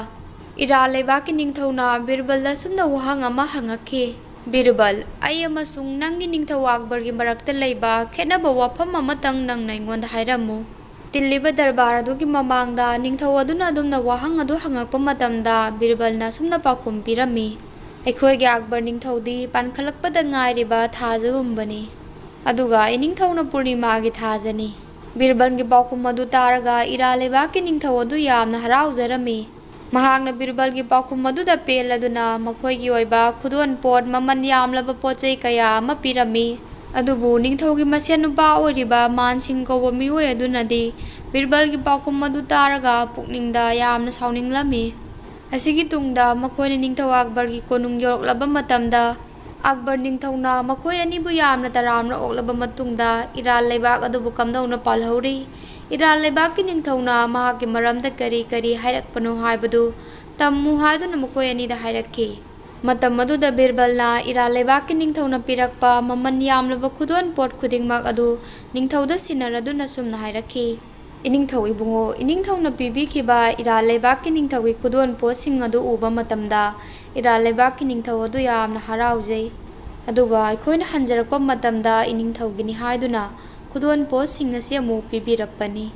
ꯏꯔꯥꯟ ꯂꯩꯕꯥꯛꯀꯤ ꯅꯤꯡꯊꯧꯅ ꯕꯤꯔꯕꯜꯗ ꯑꯁꯨꯝꯅ ꯋꯥꯍꯪ ꯑꯃ ꯍꯪꯉꯛꯈꯤ, "ꯕꯤꯔꯕꯜ, ꯑꯩ ꯑꯃꯁꯨꯡ ꯅꯪꯒꯤ ꯅꯤꯡꯊꯧ ꯑꯛꯕꯔꯒꯤ ꯃꯔꯛꯇ ꯂꯩꯕ ꯈꯦꯠꯅꯕ ꯋꯥꯐꯝ ꯑꯃꯇꯪ ꯅꯪꯅ ꯑꯩꯉꯣꯟꯗ ꯍꯥꯏꯔꯝꯃꯨ꯫" ꯇꯤꯜꯂꯤꯕ ꯗꯔꯕꯥꯔ ꯑꯗꯨꯒꯤ ꯃꯃꯥꯡꯗ ꯅꯤꯡꯊꯧ ꯑꯗꯨꯅ ꯑꯗꯨꯝꯅ ꯋꯥꯍꯪ ꯑꯗꯨ ꯍꯪꯉꯛꯄ ꯃꯇꯝꯗ ꯕꯤꯔꯕꯜꯅ ꯑꯁꯨꯝꯅ ꯄꯥꯎꯈꯨꯝ ꯄꯤꯔꯝꯃꯤ, "ꯑꯩꯈꯣꯏꯒꯤ ꯑꯛꯕꯔ ꯅꯤꯡꯊꯧꯗꯤ ꯄꯥꯟꯈꯠꯂꯛꯄꯗ ꯉꯥꯏꯔꯤꯕ ꯊꯥꯖꯒꯨꯝꯕꯅꯤ꯫ ꯑꯗꯨꯒ ꯏꯅꯤꯡꯊꯧꯅ ꯄꯨꯔꯅꯤꯃꯥꯒꯤ ꯊꯥꯖꯅꯤ꯫" ꯕꯤꯔꯕꯜꯒꯤ ꯄꯥꯎꯈꯨꯝ ꯑꯗꯨ ꯇꯥꯔꯒ ꯏꯔꯥꯟ ꯂꯩꯕꯥꯛꯀꯤ ꯅꯤꯡꯊꯧ ꯑꯗꯨ ꯌꯥꯝꯅ ꯍꯔꯥꯎꯖꯔꯝꯃꯤ꯫ ꯃꯍꯥꯛꯅ ꯕꯤꯔꯕꯜꯒꯤ ꯄꯥꯎꯈꯨꯝ ꯑꯗꯨꯗ ꯄꯦꯜꯂꯗꯨꯅ ꯃꯈꯣꯏꯒꯤ ꯑꯣꯏꯕ ꯈꯨꯗꯣꯜ ꯄꯣꯠ ꯃꯃꯜ ꯌꯥꯝꯂꯕ ꯄꯣꯠ ꯆꯩ ꯀꯌꯥ ꯑꯃ ꯄꯤꯔꯝꯃꯤ꯫ ꯑꯗꯨꯕꯨ ꯅꯤꯡꯊꯧꯒꯤ ꯃꯁꯦꯟ ꯅꯨꯄꯥ ꯑꯣꯏꯔꯤꯕ ꯃꯥꯟ ꯁꯤꯡ ꯀꯧꯕ ꯃꯤꯑꯣꯏ ꯑꯗꯨꯅꯗꯤ ꯕꯤꯔꯕꯜꯒꯤ ꯄꯥꯎꯈꯨꯝ ꯑꯗꯨ ꯇꯥꯔꯒ ꯄꯨꯛꯅꯤꯡꯗ ꯌꯥꯝꯅ ꯁꯥꯎꯅꯤꯡꯂꯝꯃꯤ꯫ ꯑꯁꯤꯒꯤ ꯇꯨꯡꯗ ꯃꯈꯣꯏꯅ ꯅꯤꯡꯊꯧ ꯑꯛꯕꯔꯒꯤ ꯀꯣꯅꯨꯡ ꯌꯧꯔꯛꯂꯕ ꯃꯇꯝꯗ, ꯑꯛꯕꯔ ꯅꯤꯡꯊꯧꯅ ꯃꯈꯣꯏ ꯑꯅꯤꯕꯨ ꯌꯥꯝꯅ ꯇꯔꯥꯝꯅ ꯑꯣꯛꯂꯕ ꯃꯇꯨꯡꯗ ꯏꯔꯥꯟ ꯂꯩꯕꯥꯛ ꯑꯗꯨꯕꯨ ꯀꯝꯗꯧꯅ ꯄꯥꯜꯍꯧꯔꯤ, ꯏꯔꯥꯟ ꯂꯩꯕꯥꯛꯀꯤ ꯅꯤꯡꯊꯧꯅ ꯃꯍꯥꯛꯀꯤ ꯃꯔꯝꯗ ꯀꯔꯤ ꯀꯔꯤ ꯍꯥꯏꯔꯛꯄꯅꯣ ꯍꯥꯏꯕꯗꯨ ꯇꯝꯃꯨ ꯍꯥꯏꯗꯨꯅ ꯃꯈꯣꯏ ꯑꯅꯤꯗ ꯍꯥꯏꯔꯛꯈꯤ꯫ ꯃꯇꯝ ꯑꯗꯨꯗ ꯕꯤꯔꯕꯜꯅ ꯏꯔꯥꯟ ꯂꯩꯕꯥꯛꯀꯤ ꯅꯤꯡꯊꯧꯅ ꯄꯤꯔꯛꯄ ꯃꯃꯜ ꯌꯥꯝꯂꯕ ꯈꯨꯗꯣꯜ ꯄꯣꯠ ꯈꯨꯗꯤꯡꯃꯛ ꯑꯗꯨ ꯅꯤꯡꯊꯧꯗ ꯁꯤꯟꯅꯔꯗꯨꯅ ꯁꯨꯝꯅ ꯍꯥꯏꯔꯛꯈꯤ, "ꯏꯅꯤꯡꯊꯧ ꯏꯕꯨꯡꯉꯣ, ꯏꯅꯤꯡꯊꯧꯅ ꯄꯤꯕꯤꯈꯤꯕ ꯏꯔꯥꯟ ꯂꯩꯕꯥꯛꯀꯤ ꯅꯤꯡꯊꯧꯒꯤ ꯈꯨꯗꯣꯜ ꯄꯣꯠꯁꯤꯡ ꯑꯗꯨ ꯎꯕ ꯃꯇꯝꯗ ꯏꯔꯥꯟ ꯂꯩꯕꯥꯛꯀꯤ ꯅꯤꯡꯊꯧ ꯑꯗꯨ ꯌꯥꯝꯅ ꯍꯔꯥꯎꯖꯩ꯫ ꯑꯗꯨꯒ ꯑꯩꯈꯣꯏꯅ ꯍꯟꯖꯔꯛꯄ ꯃꯇꯝꯗ ꯏꯅꯤꯡꯊꯧꯒꯤꯅꯤ ꯍꯥꯏꯗꯨꯅ ꯈꯨꯗꯣꯜ ꯄꯣꯠꯁꯤꯡ ꯑꯁꯤ ꯑꯃꯨꯛ ꯄꯤꯕꯤꯔꯛꯄꯅꯤ꯫"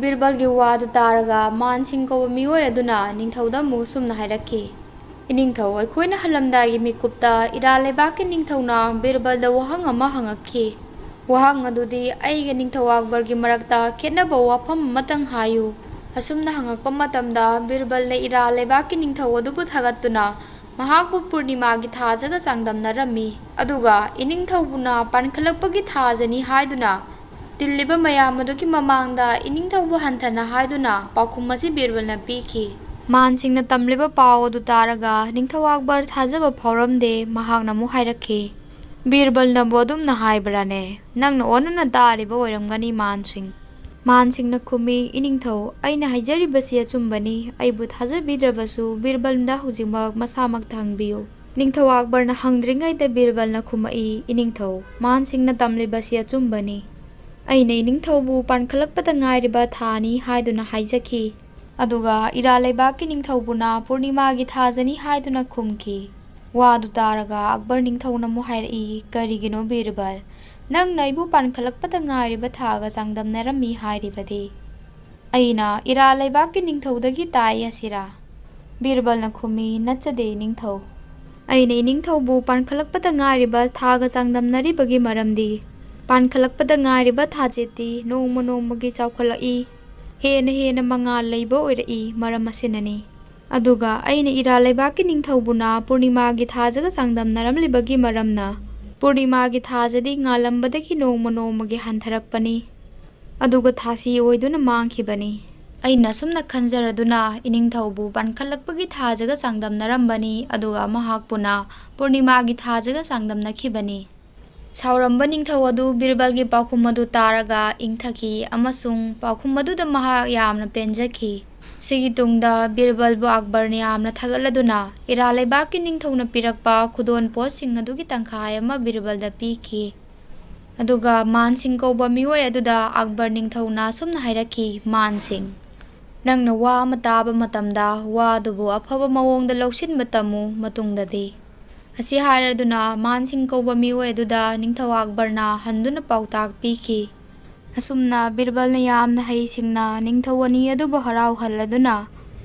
ꯕꯤꯔꯕꯜꯒꯤ ꯋꯥꯗꯨ ꯇꯥꯔꯒ ꯃꯥꯟ ꯁꯤꯡ ꯀꯧꯕ ꯃꯤꯑꯣꯏ ꯑꯗꯨꯅ ꯅꯤꯡꯊꯧꯗ ꯑꯃꯨꯛ ꯁꯨꯝꯅ ꯍꯥꯏꯔꯛꯈꯤ, "ꯏꯅꯤꯡꯊꯧ, ꯑꯩꯈꯣꯏꯅ ꯍꯜꯂꯝꯗꯥꯏꯒꯤ ꯃꯤꯀꯨꯞꯇ ꯏꯔꯥꯟ ꯂꯩꯕꯥꯛꯀꯤ ꯅꯤꯡꯊꯧꯅ ꯕꯤꯔꯕꯜꯗ ꯋꯥꯍꯪ ꯑꯃ ꯍꯪꯉꯛꯈꯤ꯫ ꯋꯥꯍꯪ ꯑꯗꯨꯗꯤ, 'ꯑꯩꯒ ꯅꯤꯡꯊꯧ ꯑꯛꯕꯔꯒꯤ ꯃꯔꯛꯇ ꯈꯦꯠꯅꯕ ꯋꯥꯐꯝ ꯑꯃꯇꯪ ꯍꯥꯏꯌꯨ.' ꯑꯁꯨꯝꯅ ꯍꯪꯉꯛꯄ ꯃꯇꯝꯗ ꯕꯤꯔꯕꯜꯅ ꯏꯔꯥꯟ ꯂꯩꯕꯥꯛꯀꯤ ꯅꯤꯡꯊꯧ ꯑꯗꯨꯕꯨ ꯊꯥꯒꯠꯇꯨꯅ ꯃꯍꯥꯛꯄꯨ ꯄꯨꯔꯅꯤꯃꯥꯒꯤ ꯊꯥꯖꯒ ꯆꯥꯡꯗꯝꯅꯔꯝꯃꯤ꯫ ꯑꯗꯨꯒ ꯏꯅꯤꯡꯊꯧꯕꯨꯅ ꯄꯥꯟꯈꯠꯂꯛꯄꯒꯤ ꯊꯥꯖꯅꯤ ꯍꯥꯏꯗꯨꯅ ꯇꯤꯜꯂꯤꯕ ꯃꯌꯥꯝ ꯑꯗꯨꯒꯤ ꯃꯃꯥꯡꯗ ꯏꯅꯤꯡꯊꯧꯕꯨ ꯍꯟꯊꯅ ꯍꯥꯏꯗꯨꯅ ꯄꯥꯎꯈꯨꯝ ꯑꯁꯤ ꯕꯤꯔꯕꯜꯅ ꯄꯤꯈꯤ꯫ ꯃꯥꯟꯁꯤꯡꯅ ꯇꯝꯂꯤꯕ ꯄꯥꯎ ꯑꯗꯨ ꯇꯥꯔꯒ ꯅꯤꯡꯊꯧ ꯑꯛꯕꯔ ꯊꯥꯖꯕ ꯐꯥꯎꯔꯝꯗꯦ꯫ ꯃꯍꯥꯛꯅ ꯑꯃꯨꯛ ꯍꯥꯏꯔꯛꯈꯤ, "ꯕꯤꯔꯕꯜꯅꯕꯨ ꯑꯗꯨꯝꯅ ꯍꯥꯏꯕ꯭ꯔꯥꯅꯦ? ꯅꯪꯅ ꯑꯣꯟꯅꯅ ꯇꯥꯔꯤꯕ ꯑꯣꯏꯔꯝꯒꯅꯤ, ꯃꯥꯟꯁꯤꯡ꯫" ꯃꯥꯟꯁꯤꯡꯅ ꯈꯨꯝꯃꯤ, "ꯏꯅꯤꯡꯊꯧ, ꯑꯩꯅ ꯍꯥꯏꯖꯔꯤꯕꯁꯤ ꯑꯆꯨꯝꯕꯅꯤ꯫ ꯑꯩꯕꯨ ꯊꯥꯖꯕꯤꯗ꯭ꯔꯕꯁꯨ ꯕꯤꯔꯕꯜꯗ ꯍꯧꯖꯤꯛꯃꯛ ꯃꯁꯥꯃꯛꯇ ꯍꯪꯕꯤꯌꯨ꯫" ꯅꯤꯡꯊꯧ ꯑꯛꯕꯔꯅ ꯍꯪꯗ꯭ꯔꯤꯉꯩꯗ ꯕꯤꯔꯕꯜꯅ ꯈꯨꯝꯃꯛꯏ, "ꯏꯅꯤꯡꯊꯧ, ꯃꯥꯟꯁꯤꯡꯅ ꯇꯝꯂꯤꯕꯁꯤ ꯑꯆꯨꯝꯕꯅꯤ꯫ ꯑꯩꯅ ꯏꯅꯤꯡꯊꯧꯕꯨ ꯄꯥꯟꯈꯠꯂꯛꯄꯗ ꯉꯥꯏꯔꯤꯕ ꯊꯥꯅꯤ ꯍꯥꯏꯗꯨꯅ ꯍꯥꯏꯖꯈꯤ꯫ ꯑꯗꯨꯒ ꯏꯔꯥ ꯂꯩꯕꯥꯛꯀꯤ ꯅꯤꯡꯊꯧꯕꯨꯅ ꯄꯨꯔꯅꯤꯃꯥꯒꯤ ꯊꯥꯖꯅꯤ ꯍꯥꯏꯗꯨꯅ ꯈꯨꯝꯈꯤ꯫ ꯋꯥꯗꯨ ꯇꯥꯔꯒ ꯑꯛꯕꯔ ꯅꯤꯡꯊꯧꯅ ꯑꯃꯨꯛ ꯍꯥꯏꯔꯛꯏ, "ꯀꯔꯤꯒꯤꯅꯣ ꯕꯤꯔꯕꯜ? ꯅꯪꯅ ꯑꯩꯕꯨ ꯄꯥꯟꯈꯠꯂꯛꯄꯗ ꯉꯥꯏꯔꯤꯕ ꯊꯥꯒ ꯆꯥꯡꯗꯝꯅꯔꯝꯃꯤ ꯍꯥꯏꯔꯤꯕꯗꯤ?" ꯑꯩꯅ ꯏꯔꯥ ꯂꯩꯕꯥꯛꯀꯤ ꯅꯤꯡꯊꯧꯗꯒꯤ ꯇꯥꯏ ꯑꯁꯤꯔꯥ? ꯕꯤꯔꯕꯜꯅ ꯈꯨꯝꯃꯤ, "ꯅꯠꯆꯗꯦ ꯅꯤꯡꯊꯧ꯫ ꯑꯩꯅ ꯏꯅꯤꯡꯊꯧꯕꯨ ꯄꯥꯟꯈꯠꯂꯛꯄꯗ ꯉꯥꯏꯔꯤꯕ ꯊꯥꯒ ꯆꯥꯡꯗꯝꯅꯔꯤꯕꯒꯤ ꯃꯔꯝꯗꯤ, ꯄꯥꯟꯈꯠꯂꯛꯄꯗ ꯉꯥꯏꯔꯤꯕ ꯊꯥꯖꯦꯠꯇꯤ ꯅꯣꯡꯃ ꯅꯣꯡꯃꯒꯤ ꯆꯥꯎꯈꯠꯂꯛꯏ, ꯍꯦꯟꯅ ꯍꯦꯟꯅ ꯃꯉꯥꯜ ꯂꯩꯕ ꯑꯣꯏꯔꯛꯏ, ꯃꯔꯝ ꯑꯁꯤꯅꯅꯤ꯫ ꯑꯗꯨꯒ ꯑꯩꯅ ꯏꯔꯥ ꯂꯩꯕꯥꯛꯀꯤ ꯅꯤꯡꯊꯧꯕꯨꯅ ꯄꯨꯔꯅꯤꯃꯥꯒꯤ ꯊꯥꯖꯒ ꯆꯥꯡꯗꯝꯅꯔꯝꯂꯤꯕꯒꯤ ꯃꯔꯝꯅ, ꯄꯨꯔꯅꯤꯃꯥꯒꯤ ꯊꯥꯖꯗꯤ ꯉꯥꯜꯂꯝꯕꯗꯒꯤ ꯅꯣꯡꯃ ꯅꯣꯡꯃꯒꯤ ꯍꯟꯊꯔꯛꯄꯅꯤ, ꯑꯗꯨꯒ ꯊꯥꯁꯤ ꯑꯣꯏꯗꯨꯅ ꯃꯥꯡꯈꯤꯕꯅꯤ꯫ ꯑꯩꯅ ꯑꯁꯨꯝꯅ ꯈꯟꯖꯔꯗꯨꯅ ꯏꯅꯤꯡꯊꯧꯕꯨ ꯄꯥꯟꯈꯠꯂꯛꯄꯒꯤ ꯊꯥꯖꯒ ꯆꯥꯡꯗꯝꯅꯔꯝꯕꯅꯤ, ꯑꯗꯨꯒ ꯃꯍꯥꯛꯄꯨꯅ ꯄꯨꯔꯅꯤꯃꯥꯒꯤ ꯊꯥꯖꯒ ꯆꯥꯡꯗꯝꯅꯈꯤꯕꯅꯤ꯫" ꯁꯥꯎꯔꯝꯕ ꯅꯤꯡꯊꯧ ꯑꯗꯨ ꯕꯤꯔꯕꯜꯒꯤ ꯄꯥꯎꯈꯨꯝ ꯑꯗꯨ ꯇꯥꯔꯒ ꯏꯪꯊꯈꯤ ꯑꯃꯁꯨꯡ ꯄꯥꯎꯈꯨꯝ ꯑꯗꯨꯗ ꯃꯍꯥꯛ ꯌꯥꯝꯅ ꯄꯦꯟꯖꯈꯤ꯫ ꯁꯤꯒꯤ ꯇꯨꯡꯗ ꯕꯤꯔꯕꯜꯕꯨ ꯑꯛꯕꯔꯅ ꯌꯥꯝꯅ ꯊꯥꯒꯠꯂꯗꯨꯅ ꯏꯔꯥ ꯂꯩꯕꯥꯛꯀꯤ ꯅꯤꯡꯊꯧꯅ ꯄꯤꯔꯛꯄ ꯈꯨꯗꯣꯜ ꯄꯣꯠꯁꯤꯡ ꯑꯗꯨꯒꯤ ꯇꯪꯈꯥꯏ ꯑꯃ ꯕꯤꯔꯕꯜꯗ ꯄꯤꯈꯤ꯫ ꯑꯗꯨꯒ ꯃꯥꯟꯁꯤꯡ ꯀꯧꯕ ꯃꯤꯑꯣꯏ ꯑꯗꯨꯗ ꯑꯛꯕꯔ ꯅꯤꯡꯊꯧꯅ ꯑꯁꯨꯝꯅ ꯍꯥꯏꯔꯛꯈꯤ, "ꯃꯥꯟꯁꯤꯡ, ꯅꯪꯅ ꯋꯥ ꯑꯃ ꯇꯥꯕ ꯃꯇꯝꯗ ꯋꯥ ꯑꯗꯨꯕꯨ ꯑꯐꯕ ꯃꯑꯣꯡꯗ ꯂꯧꯁꯤꯟꯕ ꯇꯝꯃꯨ꯫ ꯃꯇꯨꯡꯗꯗꯤ"꯫ ꯑꯁꯤ ꯍꯥꯏꯔꯗꯨꯅ ꯃꯥꯟꯁꯤꯡ ꯀꯧꯕ ꯃꯤꯑꯣꯏ ꯑꯗꯨꯗ ꯅꯤꯡꯊꯧ ꯑꯛꯕꯔꯅ ꯍꯟꯗꯨꯅ ꯄꯥꯎꯇꯥꯛ ꯄꯤꯈꯤ꯫ ꯑꯁꯨꯝꯅ ꯕꯤꯔꯕꯜꯅ ꯌꯥꯝꯅ ꯍꯩꯁꯤꯡꯅ ꯅꯤꯡꯊꯧ ꯑꯅꯤ ꯑꯗꯨꯕꯨ ꯍꯔꯥꯎꯍꯜꯂꯗꯨꯅ,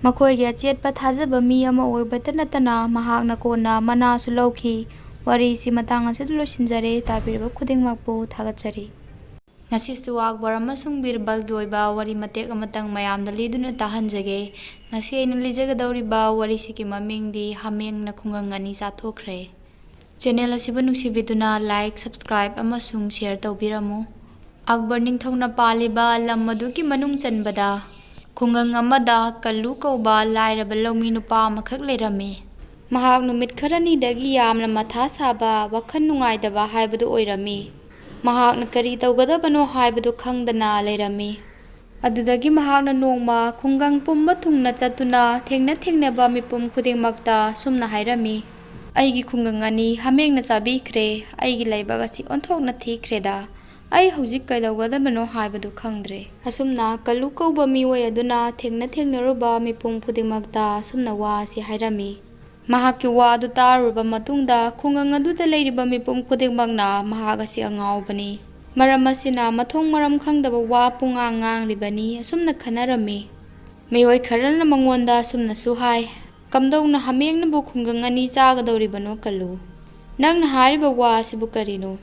ꯃꯈꯣꯏꯒꯤ ꯑꯆꯦꯠꯄ ꯊꯥꯖꯕ ꯃꯤ ꯑꯃ ꯑꯣꯏꯕꯇ ꯅꯠꯇꯅ ꯃꯍꯥꯛꯅ ꯀꯣꯟꯅ ꯃꯅꯥꯁꯨ ꯂꯧꯈꯤ꯫ ꯋꯥꯔꯤꯁꯤ ꯃꯇꯥꯡ ꯑꯁꯤꯗ ꯂꯣꯏꯁꯤꯟꯖꯔꯦ꯫ ꯇꯥꯕꯤꯔꯤꯕ ꯈꯨꯗꯤꯡꯃꯛꯄꯨ ꯊꯥꯒꯠꯆꯔꯤ꯫ ꯉꯁꯤꯁꯨ ꯑꯛꯕꯔ ꯑꯃꯁꯨꯡ ꯕꯤꯔꯕꯜꯒꯤ ꯑꯣꯏꯕ ꯋꯥꯔꯤ ꯃꯇꯦꯛ ꯑꯃꯇꯪ ꯃꯌꯥꯝꯗ ꯂꯤꯗꯨꯅ ꯇꯥꯍꯟꯖꯒꯦ꯫ ꯉꯁꯤ ꯑꯩꯅ ꯂꯤꯖꯒꯗꯧꯔꯤꯕ ꯋꯥꯔꯤꯁꯤꯒꯤ ꯃꯃꯤꯡꯗꯤ ꯍꯥꯃꯦꯡꯅ ꯈꯨꯡꯒꯪ ꯑꯅꯤ ꯆꯥꯊꯣꯛꯈ꯭ꯔꯦ꯫ ꯆꯦꯅꯦꯜ ꯑꯁꯤꯕꯨ ꯅꯨꯡꯁꯤꯕꯤꯗꯨꯅ like, subscribe ꯑꯃꯁꯨꯡ share ꯇꯧꯕꯤꯔꯝꯃꯨ꯫ ꯑꯛꯕꯔ ꯅꯤꯡꯊꯧꯅ ꯄꯥꯜꯂꯤꯕ ꯂꯝ ꯑꯗꯨꯒꯤ ꯃꯅꯨꯡ ꯆꯟꯕꯗ ꯈꯨꯡꯒꯪ ꯑꯃꯗ ꯀꯜꯂꯨ ꯀꯧꯕ ꯂꯥꯏꯔꯕ ꯂꯧꯃꯤ ꯅꯨꯄꯥ ꯑꯃꯈꯛ ꯂꯩꯔꯝꯃꯤ꯫ ꯃꯍꯥꯛ ꯅꯨꯃꯤꯠ ꯈꯔꯅꯤꯗꯒꯤ ꯌꯥꯝꯅ ꯃꯊꯥ ꯁꯥꯕ, ꯋꯥꯈꯜ ꯅꯨꯡꯉꯥꯏꯇꯕ ꯍꯥꯏꯕꯗꯨ ꯑꯣꯏꯔꯝꯃꯤ꯫ ꯃꯍꯥꯛꯅ ꯀꯔꯤ ꯇꯧꯒꯗꯕꯅꯣ ꯍꯥꯏꯕꯗꯨ ꯈꯪꯗꯅ ꯂꯩꯔꯝꯃꯤ꯫ ꯑꯗꯨꯗꯒꯤ ꯃꯍꯥꯛꯅ ꯅꯣꯡꯃ ꯈꯨꯡꯒꯪ ꯄꯨꯝꯕ ꯊꯨꯡꯅ ꯆꯠꯇꯨꯅ ꯊꯦꯡꯅ ꯊꯦꯡꯅꯕ ꯃꯤꯄꯨꯝ ꯈꯨꯗꯤꯡꯃꯛꯇ ꯁꯨꯝꯅ ꯍꯥꯏꯔꯝꯃꯤ, "ꯑꯩꯒꯤ ꯈꯨꯡꯒꯪ ꯑꯅꯤ ꯍꯥꯃꯦꯡꯅ ꯆꯥꯕꯤꯈ꯭ꯔꯦ꯫ ꯑꯩꯒꯤ ꯂꯩꯕꯥꯛ ꯑꯁꯤ ꯑꯣꯟꯊꯣꯛꯅ ꯊꯤꯈ꯭ꯔꯦꯗ꯫ ꯑꯩ ꯍꯧꯖꯤꯛ ꯀꯩꯗꯧꯒꯗꯕꯅꯣ ꯍꯥꯏꯕꯗꯨ ꯈꯪꯗ꯭ꯔꯦ꯫ ꯑꯁꯨꯝꯅ ꯀꯂꯨ ꯀꯧꯕ ꯃꯤꯑꯣꯏ ꯑꯗꯨꯅ ꯊꯦꯡꯅ ꯊꯦꯡꯅꯔꯨꯕ ꯃꯤꯄꯨꯝ ꯈꯨꯗꯤꯡꯃꯛꯇ ꯑꯁꯨꯝꯅ ꯋꯥ ꯑꯁꯤ ꯍꯥꯏꯔꯝꯃꯤ꯫ ꯃꯍꯥꯛꯀꯤ ꯋꯥ ꯑꯗꯨ ꯇꯥꯔꯨꯔꯕ ꯃꯇꯨꯡꯗ ꯈꯨꯡꯒꯪ ꯑꯗꯨꯗ ꯂꯩꯔꯤꯕ ꯃꯤꯄꯨꯝ ꯈꯨꯗꯤꯡꯃꯛꯅ ꯃꯍꯥꯛ ꯑꯁꯤ ꯑꯉꯥꯎꯕꯅꯤ, ꯃꯔꯝ ꯑꯁꯤꯅ ꯃꯊꯣꯡ ꯃꯔꯝ ꯈꯪꯗꯕ ꯋꯥ ꯄꯨꯡꯉꯥꯡ ꯉꯥꯡꯂꯤꯕꯅꯤ ꯑꯁꯨꯝꯅ ꯈꯟꯅꯔꯝꯃꯤ꯫ ꯃꯤꯑꯣꯏ ꯈꯔꯅ ꯃꯉꯣꯟꯗ ꯑꯁꯨꯝꯅꯁꯨ ꯍꯥꯏ, "ꯀꯝꯗꯧꯅ ꯍꯥꯃꯦꯡꯅꯕꯨ ꯈꯨꯡꯒꯪ ꯑꯅꯤ ꯆꯥꯒꯗꯧꯔꯤꯕꯅꯣ ꯀꯜꯂꯨ? ꯅꯪꯅ ꯍꯥꯏꯔꯤꯕ ꯋꯥ ꯑꯁꯤꯕꯨ ꯀꯔꯤꯅꯣ?"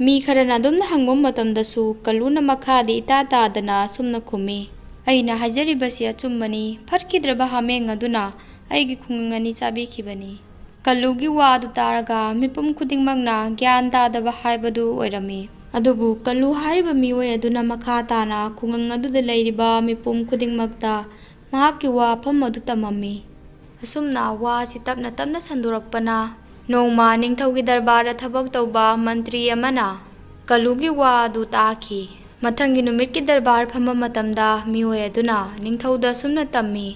ꯃꯤ ꯈꯔꯅ ꯑꯗꯨꯝꯅ ꯍꯪꯕ ꯃꯇꯝꯗꯁꯨ ꯀꯜꯂꯨꯅ ꯃꯈꯥꯗꯤ ꯏꯇꯥ ꯇꯥꯗꯅ ꯑꯁꯨꯝꯅ ꯈꯨꯝꯃꯤ, "ꯑꯩꯅ ꯍꯥꯏꯖꯔꯤꯕꯁꯤ ꯑꯆꯨꯝꯕꯅꯤ, ꯐꯠꯈꯤꯗ꯭ꯔꯕ ꯍꯥꯃꯦꯡ ꯑꯗꯨꯅ ꯑꯩꯒꯤ ꯈꯨꯡꯒꯪ ꯑꯅꯤ ꯆꯥꯕꯤꯈꯤꯕꯅꯤ꯫" ꯀꯜꯂꯨꯒꯤ ꯋꯥ ꯑꯗꯨ ꯇꯥꯔꯒ ꯃꯤꯄꯨꯝ ꯈꯨꯗꯤꯡꯃꯛꯅ ꯒ꯭ꯌꯥꯟ ꯇꯥꯗꯕ ꯍꯥꯏꯕꯗꯨ ꯑꯣꯏꯔꯝꯃꯤ꯫ ꯑꯗꯨꯕꯨ ꯀꯜꯂꯨ ꯍꯥꯏꯔꯤꯕ ꯃꯤꯑꯣꯏ ꯑꯗꯨꯅ ꯃꯈꯥ ꯇꯥꯅ ꯈꯨꯡꯒꯪ ꯑꯗꯨꯗ ꯂꯩꯔꯤꯕ ꯃꯤꯄꯨꯝ ꯈꯨꯗꯤꯡꯃꯛꯇ ꯃꯍꯥꯛꯀꯤ ꯋꯥꯐꯝ ꯑꯗꯨ ꯇꯝꯃꯝꯃꯤ꯫ ꯑꯁꯨꯝꯅ ꯋꯥ ꯑꯁꯤ ꯇꯞꯅ ꯇꯞꯅ ꯁꯟꯗꯣꯔꯛꯄꯅ, ꯅꯣꯡꯃ ꯅꯤꯡꯊꯧꯒꯤ ꯗꯔꯕꯥꯔꯗ ꯊꯕꯛ ꯇꯧꯕ ꯃꯟꯇ꯭ꯔꯤ ꯑꯃꯅ ꯀꯜꯂꯨꯒꯤ ꯋꯥ ꯑꯗꯨ ꯇꯥꯈꯤ꯫ ꯃꯊꯪꯒꯤ ꯅꯨꯃꯤꯠꯀꯤ ꯗꯔꯕꯥꯔ ꯐꯝꯕ ꯃꯇꯝꯗ ꯃꯤꯑꯣꯏ ꯑꯗꯨꯅ ꯅꯤꯡꯊꯧꯗ ꯑꯁꯨꯝꯅ ꯇꯝꯃꯤ,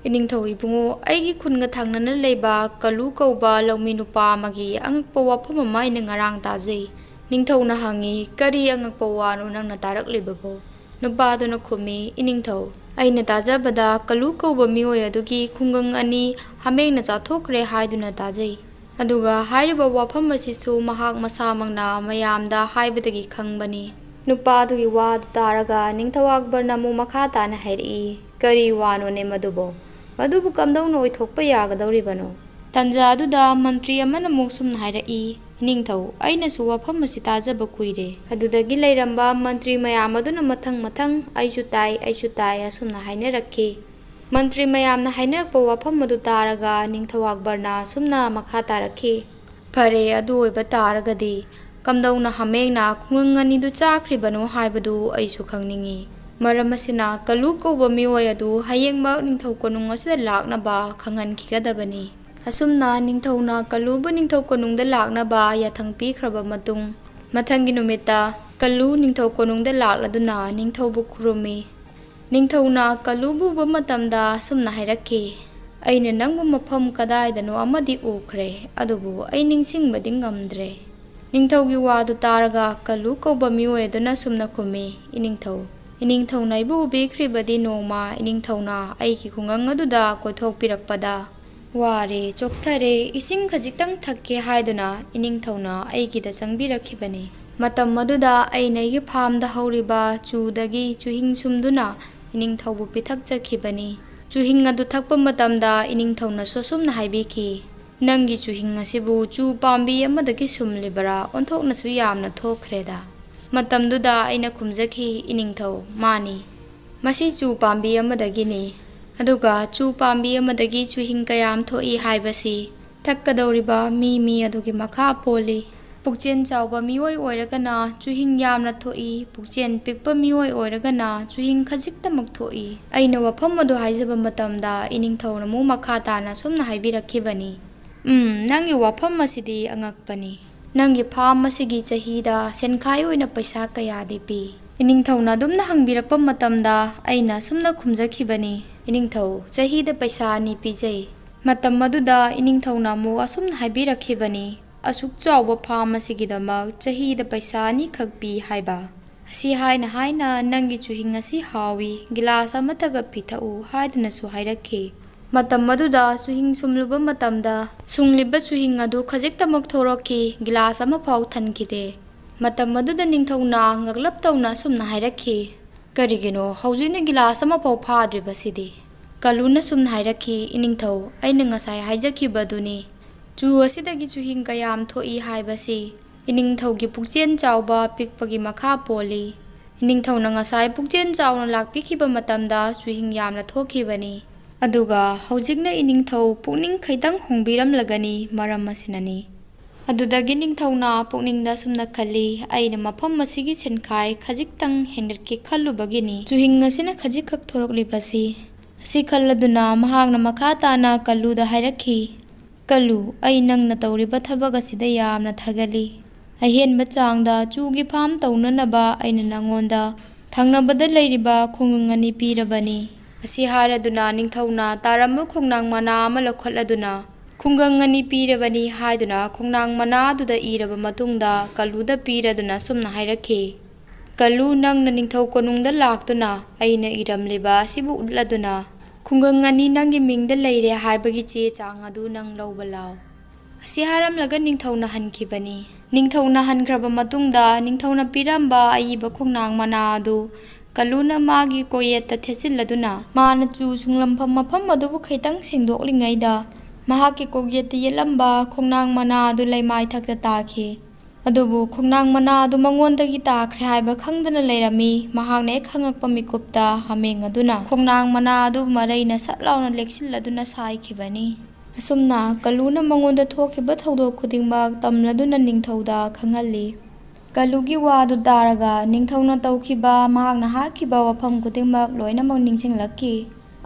"ꯏꯅꯤꯡꯊꯧ ꯏꯕꯨꯡꯉꯣ, ꯑꯩꯒꯤ ꯈꯨꯟꯒ ꯊꯪꯅꯅ ꯂꯩꯕ ꯀꯜꯂꯨ ꯀꯧꯕ ꯂꯧꯃꯤ ꯅꯨꯄꯥ ꯑꯃꯒꯤ ꯑꯉꯛꯄ ꯋꯥꯐꯝ ꯑꯃ ꯑꯩꯅ ꯉꯔꯥꯡ ꯇꯥꯖꯩ꯫" ꯅꯤꯡꯊꯧꯅ ꯍꯪꯉꯤ, "ꯀꯔꯤ ꯑꯉꯛꯄ ꯋꯥꯅꯣ ꯅꯪꯅ ꯇꯥꯔꯛꯂꯤꯕꯕꯣ?" ꯅꯨꯄꯥꯗꯨꯅ ꯈꯨꯝꯃꯤ, "ꯏꯅꯤꯡꯊꯧ, ꯑꯩꯅ ꯇꯥꯖꯕꯗ ꯀꯂꯨ ꯀꯧꯕ ꯃꯤꯑꯣꯏ ꯑꯗꯨꯒꯤ ꯈꯨꯡꯒꯪ ꯑꯅꯤ ꯍꯥꯃꯦꯡꯅ ꯆꯥꯊꯣꯛꯈ꯭ꯔꯦ ꯍꯥꯏꯗꯨꯅ ꯇꯥꯖꯩ꯫ ꯑꯗꯨꯒ ꯍꯥꯏꯔꯤꯕ ꯋꯥꯐꯝ ꯑꯁꯤꯁꯨ ꯃꯍꯥꯛ ꯃꯁꯥꯃꯛꯅ ꯃꯌꯥꯝꯗ ꯍꯥꯏꯕꯗꯒꯤ ꯈꯪꯕꯅꯤ꯫" ꯅꯨꯄꯥꯗꯨꯒꯤ ꯋꯥꯗꯨ ꯇꯥꯔꯒ ꯅꯤꯡꯊꯧ ꯑꯛꯕꯔꯅ ꯑꯃꯨꯛ ꯃꯈꯥ ꯇꯥꯅ ꯍꯥꯏꯔꯛꯏ, "ꯀꯔꯤ ꯋꯥꯅꯣꯅꯦ ꯃꯗꯨꯕꯣ? ꯃꯗꯨꯕꯨ ꯀꯝꯗꯧꯅ ꯑꯣꯏꯊꯣꯛꯄ ꯌꯥꯒꯗꯧꯔꯤꯕꯅꯣ?" ꯇꯟꯖꯥ ꯑꯗꯨꯗ ꯃꯟꯇ꯭ꯔꯤ ꯑꯃꯅ ꯑꯃꯨꯛ ꯁꯨꯝꯅ ꯍꯥꯏꯔꯛꯏ, "ꯏꯅꯤꯡꯊꯧ, ꯑꯩꯅꯁꯨ ꯋꯥꯐꯝ ꯑꯁꯤ ꯇꯥꯖꯕ ꯀꯨꯏꯔꯦ꯫" ꯑꯗꯨꯗꯒꯤ ꯂꯩꯔꯝꯕ ꯃꯟꯇ꯭ꯔꯤ ꯃꯌꯥꯝ ꯑꯗꯨꯅ ꯃꯊꯪ ꯃꯊꯪ, "ꯑꯩꯁꯨ ꯇꯥꯏ, ꯑꯩꯁꯨ ꯇꯥꯏ" ꯑꯁꯨꯝꯅ ꯍꯥꯏꯅꯔꯛꯈꯤ꯫ ꯃꯟꯇ꯭ꯔꯤ ꯃꯌꯥꯝꯅ ꯍꯥꯏꯅꯔꯛꯄ ꯋꯥꯐꯝ ꯑꯗꯨ ꯇꯥꯔꯒ ꯅꯤꯡꯊꯧ ꯑꯛꯕꯔꯅ ꯑꯁꯨꯝꯅ ꯃꯈꯥ ꯇꯥꯔꯛꯈꯤ, "ꯐꯔꯦ, ꯑꯗꯨ ꯑꯣꯏꯕ ꯇꯥꯔꯒꯗꯤ ꯀꯝꯗꯧꯅ ꯍꯥꯃꯦꯡꯅ ꯈꯨꯡꯒꯪ ꯑꯅꯤꯗꯨ ꯆꯥꯈ꯭ꯔꯤꯕꯅꯣ ꯍꯥꯏꯕꯗꯨ ꯑꯩꯁꯨ ꯈꯪꯅꯤꯡꯏ꯫ ꯃꯔꯝ ꯑꯁꯤꯅ ꯀꯂꯨ ꯀꯧꯕ ꯃꯤꯑꯣꯏ ꯑꯗꯨ ꯍꯌꯦꯡꯃꯛ ꯅꯤꯡꯊꯧ ꯀꯣꯅꯨꯡ ꯑꯁꯤꯗ ꯂꯥꯛꯅꯕ ꯈꯪꯍꯟꯈꯤꯒꯗꯕꯅꯤ꯫" ꯑꯁꯨꯝꯅ ꯅꯤꯡꯊꯧꯅ ꯀꯂꯨꯕꯨ ꯅꯤꯡꯊꯧ ꯀꯣꯅꯨꯡꯗ ꯂꯥꯛꯅꯕ ꯌꯥꯊꯪ ꯄꯤꯈ꯭ꯔꯕ ꯃꯇꯨꯡ, ꯃꯊꯪꯒꯤ ꯅꯨꯃꯤꯠꯇ ꯀꯂꯨ ꯅꯤꯡꯊꯧ ꯀꯣꯅꯨꯡꯗ ꯂꯥꯛꯂꯗꯨꯅ ꯅꯤꯡꯊꯧꯕꯨ ꯈꯨꯔꯨꯝꯃꯤ꯫ ꯅꯤꯡꯊꯧꯅ ꯀꯂꯨꯕꯨ ꯎꯕ ꯃꯇꯝꯗ ꯑꯁꯨꯝꯅ ꯍꯥꯏꯔꯛꯈꯤ, "ꯑꯩꯅ ꯅꯪꯕꯨ ꯃꯐꯝ ꯀꯗꯥꯏꯗꯅꯣ ꯑꯃꯗꯤ ꯎꯈ꯭ꯔꯦ, ꯑꯗꯨꯕꯨ ꯑꯩ ꯅꯤꯡꯁꯤꯡꯕꯗꯤ ꯉꯝꯗ꯭ꯔꯦ꯫" ꯅꯤꯡꯊꯧꯒꯤ ꯋꯥꯗꯨ ꯇꯥꯔꯒ ꯀꯜꯂꯨ ꯀꯧꯕ ꯃꯤꯑꯣꯏ ꯑꯗꯨꯅ ꯁꯨꯝꯅ ꯈꯨꯝꯃꯤ, "ꯏꯅꯤꯡꯊꯧ, ꯏꯅꯤꯡꯊꯧꯅ ꯑꯩꯕꯨ ꯎꯕꯤꯈ꯭ꯔꯤꯕꯗꯤ ꯅꯣꯡꯃ ꯏꯅꯤꯡꯊꯧꯅ ꯑꯩꯒꯤ ꯈꯨꯡꯒꯪ ꯑꯗꯨꯗ ꯀꯣꯏꯊꯣꯛꯄꯤꯔꯛꯄꯗ꯫ ꯋꯥꯔꯦ, ꯆꯣꯛꯊꯔꯦ, ꯏꯁꯤꯡ ꯈꯖꯤꯛꯇꯪ ꯊꯛꯀꯦ ꯍꯥꯏꯗꯨꯅ ꯏꯅꯤꯡꯊꯧꯅ ꯑꯩꯒꯤꯗ ꯆꯪꯕꯤꯔꯛꯈꯤꯕꯅꯤ꯫ ꯃꯇꯝ ꯑꯗꯨꯗ ꯑꯩꯅ ꯑꯩꯒꯤ ꯐꯥꯔꯝꯗ ꯍꯧꯔꯤꯕ ꯆꯨꯗꯒꯤ ꯆꯨꯍꯤꯡ ꯁꯨꯝꯗꯨꯅ ꯏꯅꯤꯡꯊꯧꯕꯨ ꯄꯤꯊꯛꯆꯈꯤꯕꯅꯤ꯫ ꯆꯨꯍꯤꯡ ꯑꯗꯨ ꯊꯛꯄ ꯃꯇꯝꯗ ꯏꯅꯤꯡꯊꯧꯅꯁꯨ ꯑꯁꯨꯝꯅ ꯍꯥꯏꯕꯤꯈꯤ, 'ꯅꯪꯒꯤ ꯆꯨꯍꯤꯡ ꯑꯁꯤꯕꯨ ꯆꯨ ꯄꯥꯝꯕꯤ ꯑꯃꯗꯒꯤ ꯁꯨꯝꯂꯤꯕꯔꯥ? ꯑꯣꯟꯊꯣꯛꯅꯁꯨ ꯌꯥꯝꯅ ꯊꯣꯛꯈ꯭ꯔꯦꯗ!' ꯃꯇꯝꯗꯨꯗ ꯑꯩꯅ ꯈꯨꯝꯖꯈꯤ, "ꯏꯅꯤꯡꯊꯧ, ꯃꯥꯅꯤ, ꯃꯁꯤ ꯆꯨ ꯄꯥꯝꯕꯤ ꯑꯃꯗꯒꯤꯅꯤ꯫ ꯑꯗꯨꯒ ꯆꯨ ꯄꯥꯝꯕꯤ ꯑꯃꯗꯒꯤ ꯆꯨꯍꯤꯡ ꯀꯌꯥꯝ ꯊꯣꯛꯏ ꯍꯥꯏꯕꯁꯤ ꯊꯛꯀꯗꯧꯔꯤꯕ ꯃꯤ ꯃꯤ ꯑꯗꯨꯒꯤ ꯃꯈꯥ ꯄꯣꯜꯂꯤ꯫ ꯄꯨꯛꯆꯦꯜ ꯆꯥꯎꯕ ꯃꯤꯑꯣꯏ ꯑꯣꯏꯔꯒꯅ ꯆꯨꯍꯤꯡ ꯌꯥꯝꯅ ꯊꯣꯛꯏ, ꯄꯨꯛꯆꯦꯜ ꯄꯤꯛꯄ ꯃꯤꯑꯣꯏ ꯑꯣꯏꯔꯒꯅ ꯆꯨꯍꯤꯡ ꯈꯖꯤꯛꯇꯃꯛ ꯊꯣꯛꯏ꯫" ꯑꯩꯅ ꯋꯥꯐꯝ ꯑꯗꯨ ꯍꯥꯏꯖꯕ ꯃꯇꯝꯗ ꯏꯅꯤꯡꯊꯧꯅ ꯑꯃꯨꯛ ꯃꯈꯥ ꯇꯥꯅ ꯑꯁꯨꯝꯅ ꯍꯥꯏꯕꯤꯔꯛꯈꯤꯕꯅꯤ, "ꯎꯝ, ꯅꯪꯒꯤ ꯋꯥꯐꯝ ꯑꯁꯤꯗꯤ ꯑꯉꯛꯄꯅꯤ꯫ ꯅꯪꯒꯤ ꯐꯥꯔꯝ ꯑꯁꯤꯒꯤ ꯆꯍꯤꯗ ꯁꯦꯟꯈꯥꯏ ꯑꯣꯏꯅ ꯄꯩꯁꯥ ꯀꯌꯥꯗꯤ ꯄꯤ?" ꯏꯅꯤꯡꯊꯧꯅ ꯑꯗꯨꯝꯅ ꯍꯪꯕꯤꯔꯛꯄ ꯃꯇꯝꯗ ꯑꯩꯅ ꯑꯁꯨꯝꯅ ꯈꯨꯝꯖꯈꯤꯕꯅꯤ, "ꯏꯅꯤꯡꯊꯧ, ꯆꯍꯤꯗ ꯄꯩꯁꯥ ꯑꯅꯤ ꯄꯤꯖꯩ꯫" ꯃꯇꯝ ꯑꯗꯨꯗ ꯏꯅꯤꯡꯊꯧꯅ ꯑꯃꯨꯛ ꯑꯁꯨꯝꯅ ꯍꯥꯏꯕꯤꯔꯛꯈꯤꯕꯅꯤ, "ꯑꯁꯨꯛ ꯆꯥꯎꯕ ꯐꯥꯔꯝ ꯑꯁꯤꯒꯤꯗꯃꯛ ꯆꯍꯤꯗ ꯄꯩꯁꯥ ꯑꯅꯤꯈꯛ ꯄꯤ ꯍꯥꯏꯕ? ꯑꯁꯤ ꯍꯥꯏꯅ ꯍꯥꯏꯅ ꯅꯪꯒꯤ ꯆꯨꯍꯤꯡ ꯑꯁꯤ ꯍꯥꯎꯏ, ꯒꯤꯂꯥꯁ ꯑꯃꯠꯇꯒ ꯄꯤꯊꯛꯎ" ꯍꯥꯏꯗꯨꯅꯁꯨ ꯍꯥꯏꯔꯛꯈꯤ꯫ ꯃꯇꯝ ꯑꯗꯨꯗ ꯆꯨꯍꯤꯡ ꯁꯨꯝꯂꯨꯕ ꯃꯇꯝꯗ ꯁꯨꯡꯂꯤꯕ ꯆꯨꯍꯤꯡ ꯑꯗꯨ ꯈꯖꯤꯛꯇꯃꯛ ꯊꯣꯔꯛꯈꯤ, ꯒꯤꯂꯥꯁ ꯑꯃꯐꯥꯎ ꯊꯟꯈꯤꯗꯦ꯫ ꯃꯇꯝ ꯑꯗꯨꯗ ꯅꯤꯡꯊꯧꯅ ꯉꯛꯂꯞ ꯇꯧꯅ ꯑꯁꯨꯝꯅ ꯍꯥꯏꯔꯛꯈꯤ, "ꯀꯔꯤꯒꯤꯅꯣ ꯍꯧꯖꯤꯛꯅ ꯒꯤꯂꯥꯁ ꯑꯃꯐꯥꯎ ꯐꯥꯗ꯭ꯔꯤꯕꯁꯤꯗꯤ?" ꯀꯜꯂꯨꯅ ꯁꯨꯝꯅ ꯍꯥꯏꯔꯛꯈꯤ, "ꯏꯅꯤꯡꯊꯧ, ꯑꯩꯅ ꯉꯁꯥꯏ ꯍꯥꯏꯖꯈꯤꯕꯗꯨꯅꯤ, ꯆꯨ ꯑꯁꯤꯗꯒꯤ ꯆꯨꯍꯤꯡ ꯀꯌꯥꯝ ꯊꯣꯛꯏ ꯍꯥꯏꯕꯁꯤ ꯏꯅꯤꯡꯊꯧꯒꯤ ꯄꯨꯛꯆꯦꯜ ꯆꯥꯎꯕ ꯄꯤꯛꯄꯒꯤ ꯃꯈꯥ ꯄꯣꯜꯂꯤ꯫ ꯏꯅꯤꯡꯊꯧꯅ ꯉꯁꯥꯏ ꯄꯨꯛꯆꯦꯜ ꯆꯥꯎꯅ ꯂꯥꯛꯄꯤꯈꯤꯕ ꯃꯇꯝꯗ ꯆꯨꯍꯤꯡ ꯌꯥꯝꯅ ꯊꯣꯛꯈꯤꯕꯅꯤ꯫ ꯑꯗꯨꯒ ꯍꯧꯖꯤꯛꯅ ꯏꯅꯤꯡꯊꯧ ꯄꯨꯛꯅꯤꯡ ꯈꯤꯇꯪ ꯍꯣꯡꯕꯤꯔꯝꯂꯒꯅꯤ, ꯃꯔꯝ ꯑꯁꯤꯅꯅꯤ꯫" ꯑꯗꯨꯗꯒꯤ ꯅꯤꯡꯊꯧꯅ ꯄꯨꯛꯅꯤꯡꯗ ꯑꯁꯨꯝꯅ ꯈꯜꯂꯤ, "ꯑꯩꯅ ꯃꯐꯝ ꯑꯁꯤꯒꯤ ꯁꯦꯟꯈꯥꯏ ꯈꯖꯤꯛꯇꯪ ꯍꯦꯟꯒꯠꯀꯦ ꯈꯜꯂꯨꯕꯒꯤꯅꯤ ꯆꯨꯍꯤꯡ ꯑꯁꯤꯅ ꯈꯖꯤꯛꯈꯛ ꯊꯣꯔꯛꯂꯤꯕꯁꯤ꯫" ꯑꯁꯤ ꯈꯜꯂꯗꯨꯅ ꯃꯍꯥꯛꯅ ꯃꯈꯥ ꯇꯥꯅ ꯀꯜꯂꯨꯗ ꯍꯥꯏꯔꯛꯈꯤ, "ꯀꯜꯂꯨ, ꯑꯩ ꯅꯪꯅ ꯇꯧꯔꯤꯕ ꯊꯕꯛ ꯑꯁꯤꯗ ꯌꯥꯝꯅ ꯊꯥꯒꯠꯂꯤ꯫ ꯑꯍꯦꯟꯕ ꯆꯥꯡꯗ ꯆꯨꯒꯤ ꯐꯥꯔꯝ ꯇꯧꯅꯅꯕ ꯑꯩꯅ ꯅꯪꯉꯣꯟꯗ ꯊꯪꯅꯕꯗ ꯂꯩꯔꯤꯕ ꯈꯣꯡꯅꯨꯡ ꯑꯅꯤ ꯄꯤꯔꯕꯅꯤ꯫" ꯑꯁꯤ ꯍꯥꯏꯔꯗꯨꯅ ꯅꯤꯡꯊꯧꯅ ꯇꯥꯔꯝꯕ ꯈꯣꯡꯅꯥꯡ ꯃꯅꯥ ꯑꯃ ꯂꯧꯈꯠꯂꯗꯨꯅ ꯈꯨꯡꯒꯪ ꯑꯅꯤ ꯄꯤꯔꯕꯅꯤ ꯍꯥꯏꯗꯨꯅ ꯈꯣꯡꯅꯥꯡ ꯃꯅꯥꯗꯨꯗ ꯏꯔꯕ ꯃꯇꯨꯡꯗ ꯀꯜꯂꯨꯗ ꯄꯤꯔꯗꯨꯅ ꯁꯨꯝꯅ ꯍꯥꯏꯔꯛꯈꯤ, "ꯀꯜꯂꯨ, ꯅꯪꯅ ꯅꯤꯡꯊꯧ ꯀꯣꯅꯨꯡꯗ ꯂꯥꯛꯇꯨꯅ ꯑꯩꯅ ꯏꯔꯝꯂꯤꯕ ꯑꯁꯤꯕꯨ ꯎꯠꯂꯗꯨꯅ ꯈꯨꯡꯒꯪ ꯑꯅꯤ ꯅꯪꯒꯤ ꯃꯤꯡꯗ ꯂꯩꯔꯦ ꯍꯥꯏꯕꯒꯤ ꯆꯦ ꯆꯥꯡ ꯑꯗꯨ ꯅꯪ ꯂꯧꯕ ꯂꯥꯎ"꯫ ꯑꯁꯤ ꯍꯥꯏꯔꯝꯂꯒ ꯅꯤꯡꯊꯧꯅ ꯍꯟꯈꯤꯕꯅꯤ꯫ ꯅꯤꯡꯊꯧꯅ ꯍꯟꯈ꯭ꯔꯕ ꯃꯇꯨꯡꯗ ꯅꯤꯡꯊꯧꯅ ꯄꯤꯔꯝꯕ ꯑꯏꯕ ꯈꯣꯡꯅꯥꯡ ꯃꯅꯥ ꯑꯗꯨ ꯀꯜꯂꯨꯅ ꯃꯥꯒꯤ ꯀꯣꯛꯌꯦꯠꯇ ꯊꯦꯠꯆꯤꯜꯂꯗꯨꯅ ꯃꯥꯅ ꯆꯨ ꯁꯨꯡꯂꯝꯐꯝ ꯃꯐꯝ ꯑꯗꯨꯕꯨ ꯈꯤꯇꯪ ꯁꯦꯡꯗꯣꯛꯂꯤꯉꯩꯗ ꯃꯍꯥꯛꯀꯤ ꯀꯣꯛꯌꯦꯠꯇ ꯌꯦꯠꯂꯝꯕ ꯈꯣꯡꯅꯥꯡ ꯃꯅꯥ ꯑꯗꯨ ꯂꯩꯃꯥꯏ ꯊꯛꯇ ꯇꯥꯈꯤ꯫ ꯑꯗꯨꯕꯨ ꯈꯣꯡꯅꯥꯡ ꯃꯅꯥ ꯑꯗꯨ ꯃꯉꯣꯟꯗꯒꯤ ꯇꯥꯈ꯭ꯔꯦ ꯍꯥꯏꯕ ꯈꯪꯗꯅ ꯂꯩꯔꯝꯃꯤ꯫ ꯃꯍꯥꯛꯅ ꯍꯦꯛ ꯈꯪꯉꯛꯄ ꯃꯤꯀꯨꯞꯇ ꯍꯥꯃꯦꯡ ꯑꯗꯨꯅ ꯈꯣꯡꯅꯥꯡ ꯃꯅꯥ ꯑꯗꯨ ꯃꯔꯩꯅ ꯁꯠ ꯂꯥꯎꯅ ꯂꯦꯛꯁꯤꯜꯂꯗꯨꯅ ꯁꯥꯏꯈꯤꯕꯅꯤ꯫ ꯑꯁꯨꯝꯅ ꯀꯜꯂꯨꯅ ꯃꯉꯣꯟꯗ ꯊꯣꯛꯈꯤꯕ ꯊꯧꯗꯣꯛ ꯈꯨꯗꯤꯡꯃꯛ ꯇꯝꯂꯗꯨꯅ ꯅꯤꯡꯊꯧꯗ ꯈꯪꯍꯜꯂꯤ꯫ ꯀꯜꯂꯨꯒꯤ ꯋꯥꯗꯨ ꯇꯥꯔꯒ ꯅꯤꯡꯊꯧꯅ ꯇꯧꯈꯤꯕ, ꯃꯍꯥꯛꯅ ꯍꯥꯠꯈꯤꯕ ꯋꯥꯐꯝ ꯈꯨꯗꯤꯡꯃꯛ ꯂꯣꯏꯅꯃꯛ ꯅꯤꯡꯁꯤꯡꯂꯛꯈꯤ꯫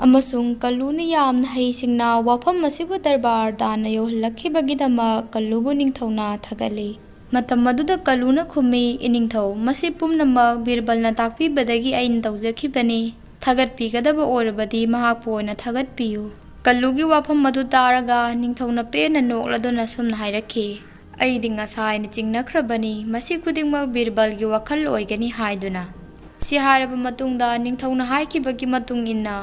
ꯑꯃꯁꯨꯡ ꯀꯜꯂꯨꯅ ꯌꯥꯝꯅ ꯍꯩꯁꯤꯡꯅ ꯋꯥꯐꯝ ꯑꯁꯤꯕꯨ ꯗꯔꯕꯥꯔ ꯇꯥꯟꯅ ꯌꯧꯍꯜꯂꯛꯈꯤꯕꯒꯤꯗꯃꯛ ꯀꯜꯂꯨꯕꯨ ꯅꯤꯡꯊꯧꯅ ꯊꯥꯒꯠꯂꯤ꯫ ꯃꯇꯝ ꯑꯗꯨꯗ ꯀꯜꯂꯨꯅ ꯈꯨꯝꯃꯤ, "ꯏꯅꯤꯡꯊꯧ, ꯃꯁꯤ ꯄꯨꯝꯅꯃꯛ ꯕꯤꯔꯕꯜꯅ ꯇꯥꯛꯄꯤꯕꯗꯒꯤ ꯑꯩꯅ ꯇꯧꯖꯈꯤꯕꯅꯤ꯫ ꯊꯥꯒꯠꯄꯤꯒꯗꯕ ꯑꯣꯏꯔꯕꯗꯤ ꯃꯍꯥꯛꯄꯨ ꯑꯣꯏꯅ ꯊꯥꯒꯠꯄꯤꯌꯨ"꯫ ꯀꯜꯂꯨꯒꯤ ꯋꯥꯐꯝ ꯑꯗꯨ ꯇꯥꯔꯒ ꯅꯤꯡꯊꯧꯅ ꯄꯦꯟꯅ ꯅꯣꯛꯂꯗꯨꯅ ꯁꯨꯝꯅ ꯍꯥꯏꯔꯛꯈꯤ, "ꯑꯩꯗꯤ ꯉꯁꯥꯏꯅ ꯆꯤꯡꯅꯈ꯭ꯔꯕꯅꯤ꯫ ꯃꯁꯤ ꯈꯨꯗꯤꯡꯃꯛ ꯕꯤꯔꯕꯜꯒꯤ ꯋꯥꯈꯜ ꯑꯣꯏꯒꯅꯤ ꯍꯥꯏꯗꯨꯅ"꯫ ꯁꯤ ꯍꯥꯏꯔꯕ ꯃꯇꯨꯡꯗ ꯅꯤꯡꯊꯧꯅ ꯍꯥꯏꯈꯤꯕꯒꯤ ꯃꯇꯨꯡ ꯏꯟꯅ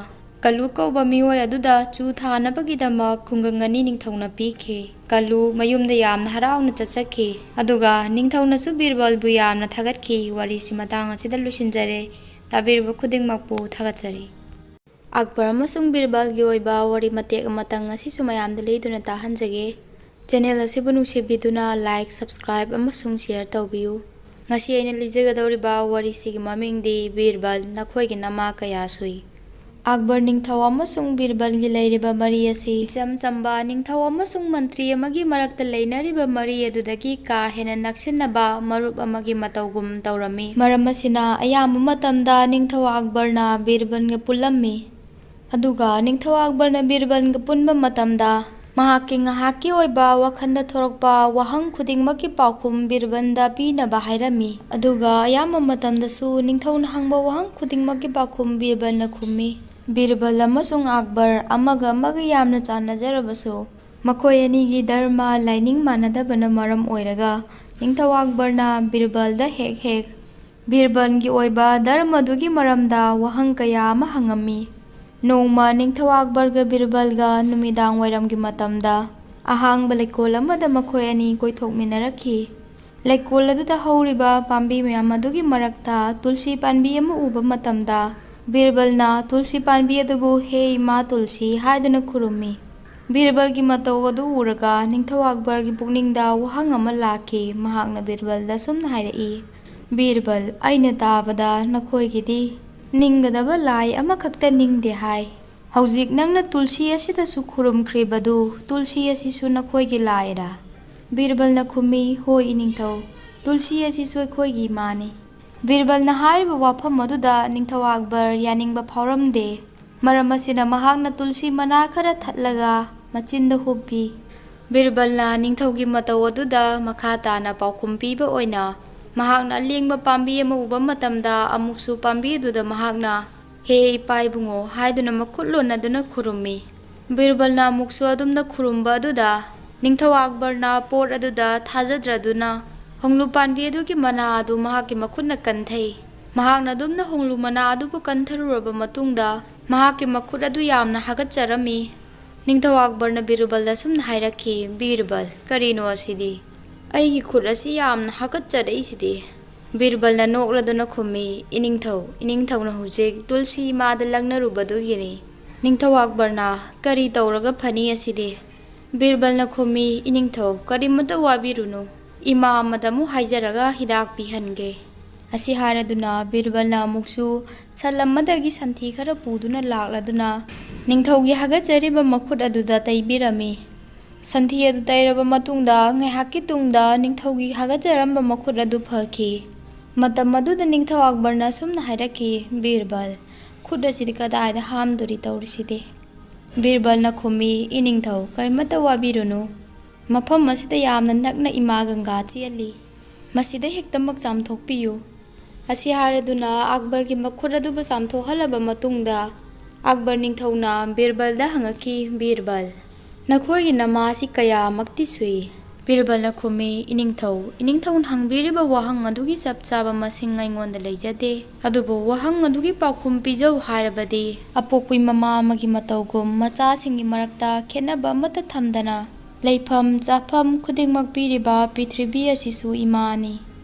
ꯀꯜꯂꯨ ꯀꯧꯕ ꯃꯤꯑꯣꯏ ꯑꯗꯨꯗ ꯆꯨ ꯊꯥꯅꯕꯒꯤꯗꯃꯛ ꯈꯨꯡꯒꯪ ꯑꯅꯤ ꯅꯤꯡꯊꯧꯅ ꯄꯤꯈꯤ꯫ ꯀꯜꯂꯨ ꯃꯌꯨꯝꯗ ꯌꯥꯝꯅ ꯍꯔꯥꯎꯅ ꯆꯠꯆꯈꯤ꯫ ꯑꯗꯨꯒ ꯅꯤꯡꯊꯧꯅꯁꯨ ꯕꯤꯔꯕꯜꯕꯨ ꯌꯥꯝꯅ ꯊꯥꯒꯠꯈꯤ꯫ ꯋꯥꯔꯤꯁꯤ ꯃꯇꯥꯡ ꯑꯁꯤꯗ ꯂꯣꯏꯁꯤꯟꯖꯔꯦ꯫ ꯇꯥꯕꯤꯔꯤꯕ ꯈꯨꯗꯤꯡꯃꯛꯄꯨ ꯊꯥꯒꯠꯆꯔꯤ꯫ ꯑꯛꯕꯔ ꯑꯃꯁꯨꯡ ꯕꯤꯔꯕꯜꯒꯤ ꯑꯣꯏꯕ ꯋꯥꯔꯤ ꯃꯇꯦꯛ ꯑꯃꯇꯪ ꯉꯁꯤꯁꯨ ꯃꯌꯥꯝꯗ ꯂꯤꯗꯨꯅ ꯇꯥꯍꯟꯖꯒꯦ꯫ ꯆꯦꯅꯦꯜ ꯑꯁꯤꯕꯨ ꯅꯨꯡꯁꯤꯕꯤꯗꯨꯅ like, subscribe ꯑꯃꯁꯨꯡ share ꯇꯧꯕꯤꯌꯨ꯫ ꯉꯁꯤ ꯑꯩꯅ ꯂꯤꯖꯒꯗꯧꯔꯤꯕ ꯋꯥꯔꯤꯁꯤꯒꯤ ꯃꯃꯤꯡꯗꯤ ꯕꯤꯔꯕꯜ, ꯅꯈꯣꯏꯒꯤ ꯅꯃꯥ ꯀꯌꯥ ꯁꯨꯏ꯫ ꯑꯛꯕꯔ ꯅꯤꯡꯊꯧ ꯑꯃꯁꯨꯡ ꯕꯤꯔꯕꯜꯒꯤ ꯂꯩꯔꯤꯕ ꯃꯔꯤ ꯑꯁꯤ ꯏꯆꯝ ꯆꯝꯕ ꯅꯤꯡꯊꯧ ꯑꯃꯁꯨꯡ ꯃꯟꯇ꯭ꯔꯤ ꯑꯃꯒꯤ ꯃꯔꯛꯇ ꯂꯩꯅꯔꯤꯕ ꯃꯔꯤ ꯑꯗꯨꯗꯒꯤ ꯀꯥ ꯍꯦꯟꯅ ꯅꯛꯁꯤꯟꯅꯕ ꯃꯔꯨꯞ ꯑꯃꯒꯤ ꯃꯇꯧꯒꯨꯝ ꯇꯧꯔꯝꯃꯤ꯫ ꯃꯔꯝ ꯑꯁꯤꯅ ꯑꯌꯥꯝꯕ ꯃꯇꯝꯗ ꯅꯤꯡꯊꯧ ꯑꯛꯕꯔꯅ ꯕꯤꯔꯕꯜꯒ ꯄꯨꯜꯂꯝꯃꯤ꯫ ꯑꯗꯨꯒ ꯅꯤꯡꯊꯧ ꯑꯛꯕꯔꯅ ꯕꯤꯔꯕꯜꯒ ꯄꯨꯟꯕ ꯃꯇꯝꯗ ꯃꯍꯥꯛꯀꯤ ꯉꯥꯏꯍꯥꯛꯀꯤ ꯑꯣꯏꯕ ꯋꯥꯈꯜꯗ ꯊꯣꯔꯛꯄ ꯋꯥꯍꯪ ꯈꯨꯗꯤꯡꯃꯛꯀꯤ ꯄꯥꯎꯈꯨꯝ ꯕꯤꯔꯕꯜꯗ ꯄꯤꯅꯕ ꯍꯥꯏꯔꯝꯃꯤ꯫ ꯑꯗꯨꯒ ꯑꯌꯥꯝꯕ ꯃꯇꯝꯗꯁꯨ ꯅꯤꯡꯊꯧꯅ ꯍꯪꯕ ꯋꯥꯍꯪ ꯈꯨꯗꯤꯡꯃꯛꯀꯤ ꯄꯥꯎꯈꯨꯝ ꯕꯤꯔꯕꯜꯅ ꯈꯨꯝꯃꯤ꯫ ꯕꯤꯔꯕꯜ ꯑꯃꯁꯨꯡ ꯑꯛꯕꯔ ꯑꯃꯒ ꯑꯃꯒ ꯌꯥꯝꯅ ꯆꯥꯟꯅꯖꯔꯕꯁꯨ, ꯃꯈꯣꯏ ꯑꯅꯤꯒꯤ ꯙꯔꯃ ꯂꯥꯏꯅꯤꯡ ꯃꯥꯟꯅꯗꯕꯅ ꯃꯔꯝ ꯑꯣꯏꯔꯒ ꯅꯤꯡꯊꯧ ꯑꯛꯕꯔꯅ ꯕꯤꯔꯕꯜꯗ ꯍꯦꯛ ꯍꯦꯛ ꯕꯤꯔꯕꯜꯒꯤ ꯑꯣꯏꯕ ꯙꯔꯃꯗꯨꯒꯤ ꯃꯔꯝꯗ ꯋꯥꯍꯪ ꯀꯌꯥ ꯑꯃ ꯍꯪꯉꯝꯃꯤ꯫ ꯅꯣꯡꯃ ꯅꯤꯡꯊꯧ ꯑꯛꯕꯔꯒ ꯕꯤꯔꯕꯜꯒ ꯅꯨꯃꯤꯗꯥꯡ ꯋꯥꯏꯔꯝꯒꯤ ꯃꯇꯝꯗ ꯑꯍꯥꯡꯕ ꯂꯩꯀꯣꯜ ꯑꯃꯗ ꯃꯈꯣꯏ ꯑꯅꯤ ꯀꯣꯏꯊꯣꯛꯃꯤꯟꯅꯔꯛꯈꯤ꯫ ꯂꯩꯀꯣꯜ ꯑꯗꯨꯗ ꯍꯧꯔꯤꯕ ꯄꯥꯝꯕꯤ ꯃꯌꯥꯝ ꯑꯗꯨꯒꯤ ꯃꯔꯛꯇ ꯇꯨꯜꯁꯤ ꯄꯥꯝꯕꯤ ꯑꯃ ꯎꯕ ꯃꯇꯝꯗ ꯕꯤꯔꯕꯜꯅ ꯇꯨꯜꯁꯤ ꯄꯥꯝꯕꯤ ꯑꯗꯨꯕꯨ "ꯍꯦ ꯏꯃꯥ ꯇꯨꯜꯁꯤ" ꯍꯥꯏꯗꯨꯅ ꯈꯨꯔꯨꯝꯃꯤ꯫ ꯕꯤꯔꯕꯜꯒꯤ ꯃꯇꯧ ꯑꯗꯨ ꯎꯔꯒ ꯅꯤꯡꯊꯧ ꯑꯛꯕꯔꯒꯤ ꯄꯨꯛꯅꯤꯡꯗ ꯋꯥꯍꯪ ꯑꯃ ꯂꯥꯛꯈꯤ꯫ ꯃꯍꯥꯛꯅ ꯕꯤꯔꯕꯜꯗ ꯁꯨꯝꯅ ꯍꯥꯏꯔꯛꯏ, "ꯕꯤꯔꯕꯜ, ꯑꯩꯅ ꯇꯥꯕꯗ ꯅꯈꯣꯏꯒꯤꯗꯤ ꯅꯤꯡꯒꯗꯕ ꯂꯥꯏ ꯑꯃꯈꯛꯇ ꯅꯤꯡꯗꯦ ꯍꯥꯏ꯫ ꯍꯧꯖꯤꯛ ꯅꯪꯅ ꯇꯨꯜꯁꯤ ꯑꯁꯤꯗꯁꯨ ꯈꯨꯔꯨꯝꯈ꯭ꯔꯤꯕꯗꯨ, ꯇꯨꯜꯁꯤ ꯑꯁꯤꯁꯨ ꯅꯈꯣꯏꯒꯤ ꯂꯥꯏꯔꯥ?" ꯕꯤꯔꯕꯜꯅ ꯈꯨꯝꯃꯤ, "ꯍꯣꯏ ꯏꯅꯤꯡꯊꯧ, ꯇꯨꯜꯁꯤ ꯑꯁꯤꯁꯨ ꯑꯩꯈꯣꯏꯒꯤ ꯏꯃꯥꯅꯤ꯫" ꯕꯤꯔꯕꯜꯅ ꯍꯥꯏꯔꯤꯕ ꯋꯥꯐꯝ ꯑꯗꯨꯗ ꯅꯤꯡꯊꯧ ꯑꯛꯕꯔ ꯌꯥꯅꯤꯡꯕ ꯐꯥꯎꯔꯝꯗꯦ꯫ ꯃꯔꯝ ꯑꯁꯤꯅ ꯃꯍꯥꯛꯅ ꯇꯨꯜꯁꯤ ꯃꯅꯥ ꯈꯔ ꯊꯠꯂꯒ ꯃꯆꯤꯟꯗ ꯍꯨꯞꯄꯤ꯫ ꯕꯤꯔꯕꯜꯅ ꯅꯤꯡꯊꯧꯒꯤ ꯃꯇꯧ ꯑꯗꯨꯗ ꯃꯈꯥ ꯇꯥꯅ ꯄꯥꯎꯈꯨꯝ ꯄꯤꯕ ꯑꯣꯏꯅ ꯃꯍꯥꯛꯅ ꯑꯂꯦꯡꯕ ꯄꯥꯝꯕꯤ ꯑꯃ ꯎꯕ ꯃꯇꯝꯗ ꯑꯃꯨꯛꯁꯨ ꯄꯥꯝꯕꯤ ꯑꯗꯨꯗ ꯃꯍꯥꯛꯅ "ꯍꯦ ꯏꯄꯥ ꯏꯕꯨꯡꯉꯣ" ꯍꯥꯏꯗꯨꯅ ꯃꯈꯨꯠ ꯂꯣꯟꯅꯗꯨꯅ ꯈꯨꯔꯨꯝꯃꯤ꯫ ꯕꯤꯔꯕꯜꯅ ꯑꯃꯨꯛꯁꯨ ꯑꯗꯨꯝꯅ ꯈꯨꯔꯨꯝꯕ ꯑꯗꯨꯗ ꯅꯤꯡꯊꯧ ꯑꯛꯕꯔꯅ ꯄꯣꯠ ꯑꯗꯨꯗ ꯊꯥꯖꯗ꯭ꯔꯗꯨꯅ ꯍꯣꯡꯂꯨ ꯄꯥꯝꯕꯤ ꯑꯗꯨꯒꯤ ꯃꯅꯥ ꯑꯗꯨ ꯃꯍꯥꯛꯀꯤ ꯃꯈꯨꯠꯅ ꯀꯟꯊꯩ꯫ ꯃꯍꯥꯛꯅ ꯑꯗꯨꯝꯅ ꯍꯣꯡꯂꯨ ꯃꯅꯥ ꯑꯗꯨꯕꯨ ꯀꯟꯊꯔꯨꯔꯕ ꯃꯇꯨꯡꯗ ꯃꯍꯥꯛꯀꯤ ꯃꯈꯨꯠ ꯑꯗꯨ ꯌꯥꯝꯅ ꯍꯥꯒꯠꯆꯔꯝꯃꯤ꯫ ꯅꯤꯡꯊꯧ ꯑꯛꯕꯔꯅ ꯕꯤꯔꯕꯜꯗ ꯑꯁꯨꯝꯅ ꯍꯥꯏꯔꯛꯈꯤ, "ꯕꯤꯔꯕꯜ, ꯀꯔꯤꯅꯣ ꯑꯁꯤꯗꯤ? ꯑꯩꯒꯤ ꯈꯨꯠ ꯑꯁꯤ ꯌꯥꯝꯅ ꯍꯥꯒꯠꯆꯔꯛꯏꯁꯤꯗꯤ?" ꯕꯤꯔꯕꯜꯅ ꯅꯣꯛꯂꯗꯨꯅ ꯈꯨꯝꯃꯤ, "ꯏꯅꯤꯡꯊꯧ, ꯏꯅꯤꯡꯊꯧꯅ ꯍꯧꯖꯤꯛ ꯇꯨꯜꯁꯤ ꯏꯃꯥꯗ ꯂꯪꯅꯔꯨꯕꯗꯨꯒꯤꯅꯤ꯫" ꯅꯤꯡꯊꯧ ꯑꯛꯕꯔꯅ, "ꯀꯔꯤ ꯇꯧꯔꯒ ꯐꯅꯤ ꯑꯁꯤꯗꯤ?" ꯕꯤꯔꯕꯜꯅ ꯈꯨꯝꯃꯤ, "ꯏꯅꯤꯡꯊꯧ, ꯀꯔꯤꯃꯠꯇ ꯋꯥꯕꯤꯔꯨꯅꯨ꯫ ꯏꯃꯥ ꯑꯃꯗ ꯑꯃꯨꯛ ꯍꯥꯏꯖꯔꯒ ꯍꯤꯗꯥꯛ ꯄꯤꯍꯟꯒꯦ꯫" ꯑꯁꯤ ꯍꯥꯏꯔꯗꯨꯅ ꯕꯤꯔꯕꯜꯅ ꯑꯃꯨꯛꯁꯨ ꯁꯟ ꯑꯃꯗꯒꯤ ꯁꯟꯊꯤ ꯈꯔ ꯄꯨꯗꯨꯅ ꯂꯥꯛꯂꯗꯨꯅ ꯅꯤꯡꯊꯧꯒꯤ ꯍꯥꯒꯠꯆꯔꯤꯕ ꯃꯈꯨꯠ ꯑꯗꯨꯗ ꯇꯩꯕꯤꯔꯝꯃꯤ꯫ ꯁꯟꯊꯤ ꯑꯗꯨ ꯇꯩꯔꯕ ꯃꯇꯨꯡꯗ ꯉꯥꯏꯍꯥꯛꯀꯤ ꯇꯨꯡꯗ ꯅꯤꯡꯊꯧꯒꯤ ꯍꯥꯒꯠꯆꯔꯝꯕ ꯃꯈꯨꯠ ꯑꯗꯨ ꯐꯈꯤ꯫ ꯃꯇꯝ ꯑꯗꯨꯗ ꯅꯤꯡꯊꯧ ꯑꯛꯕꯔꯅ ꯑꯁꯨꯝꯅ ꯍꯥꯏꯔꯛꯈꯤ, "ꯕꯤꯔꯕꯜ, ꯈꯨꯠ ꯑꯁꯤꯗꯤ ꯀꯗꯥꯏꯗ ꯍꯥꯝꯗꯣꯔꯤ ꯇꯧꯔꯤꯁꯤꯗꯤ?" ꯕꯤꯔꯕꯜꯅ ꯈꯨꯝꯃꯤ, "ꯏꯅꯤꯡꯊꯧ, ꯀꯔꯤꯃꯠꯇ ꯋꯥꯕꯤꯔꯨꯅꯨ꯫ ꯃꯐꯝ ꯑꯁꯤꯗ ꯌꯥꯝꯅ ꯅꯛꯅ ꯏꯃꯥ ꯒꯪꯒꯥ ꯆꯦꯜꯂꯤ꯫ ꯃꯁꯤꯗ ꯍꯦꯛꯇꯃꯛ ꯆꯥꯝꯊꯣꯛꯄꯤꯌꯨ꯫" ꯑꯁꯤ ꯍꯥꯏꯔꯗꯨꯅ ꯑꯛꯕꯔꯒꯤ ꯃꯈꯨꯠ ꯑꯗꯨꯕꯨ ꯆꯥꯝꯊꯣꯛꯍꯜꯂꯕ ꯃꯇꯨꯡꯗ ꯑꯛꯕꯔ ꯅꯤꯡꯊꯧꯅ ꯕꯤꯔꯕꯜꯗ ꯍꯪꯉꯛꯈꯤ, "ꯕꯤꯔꯕꯜ, "ꯅꯈꯣꯏꯒꯤ ꯅꯃꯥꯁꯤ ꯀꯌꯥꯃꯛꯇꯤ ꯁꯨꯏ?" ꯕꯤꯔꯕꯜꯅ ꯈꯨꯝꯃꯤ, "ꯏꯅꯤꯡꯊꯧ, ꯏꯅꯤꯡꯊꯧꯅ ꯍꯪꯕꯤꯔꯤꯕ ꯋꯥꯍꯪ ꯑꯗꯨꯒꯤ ꯆꯞ ꯆꯥꯕ ꯃꯁꯤꯡ ꯑꯩꯉꯣꯟꯗ ꯂꯩꯖꯗꯦ꯫ ꯑꯗꯨꯕꯨ ꯋꯥꯍꯪ ꯑꯗꯨꯒꯤ ꯄꯥꯎꯈꯨꯝ ꯄꯤꯖꯧ ꯍꯥꯏꯔꯕꯗꯤ, ꯑꯄꯣꯛꯄꯤ ꯃꯃꯥ ꯑꯃꯒꯤ ꯃꯇꯧꯒꯨꯝ ꯃꯆꯥꯁꯤꯡꯒꯤ ꯃꯔꯛꯇ ꯈꯦꯠꯅꯕ ꯑꯃꯠꯇ ꯊꯝꯗꯅ ꯂꯩꯐꯝ ꯆꯥꯐꯝ ꯈꯨꯗꯤꯡꯃꯛ ꯄꯤꯔꯤꯕ ꯄ꯭ꯔꯤꯊꯤꯕꯤ ꯑꯁꯤꯁꯨ ꯏꯃꯥꯅꯤ꯫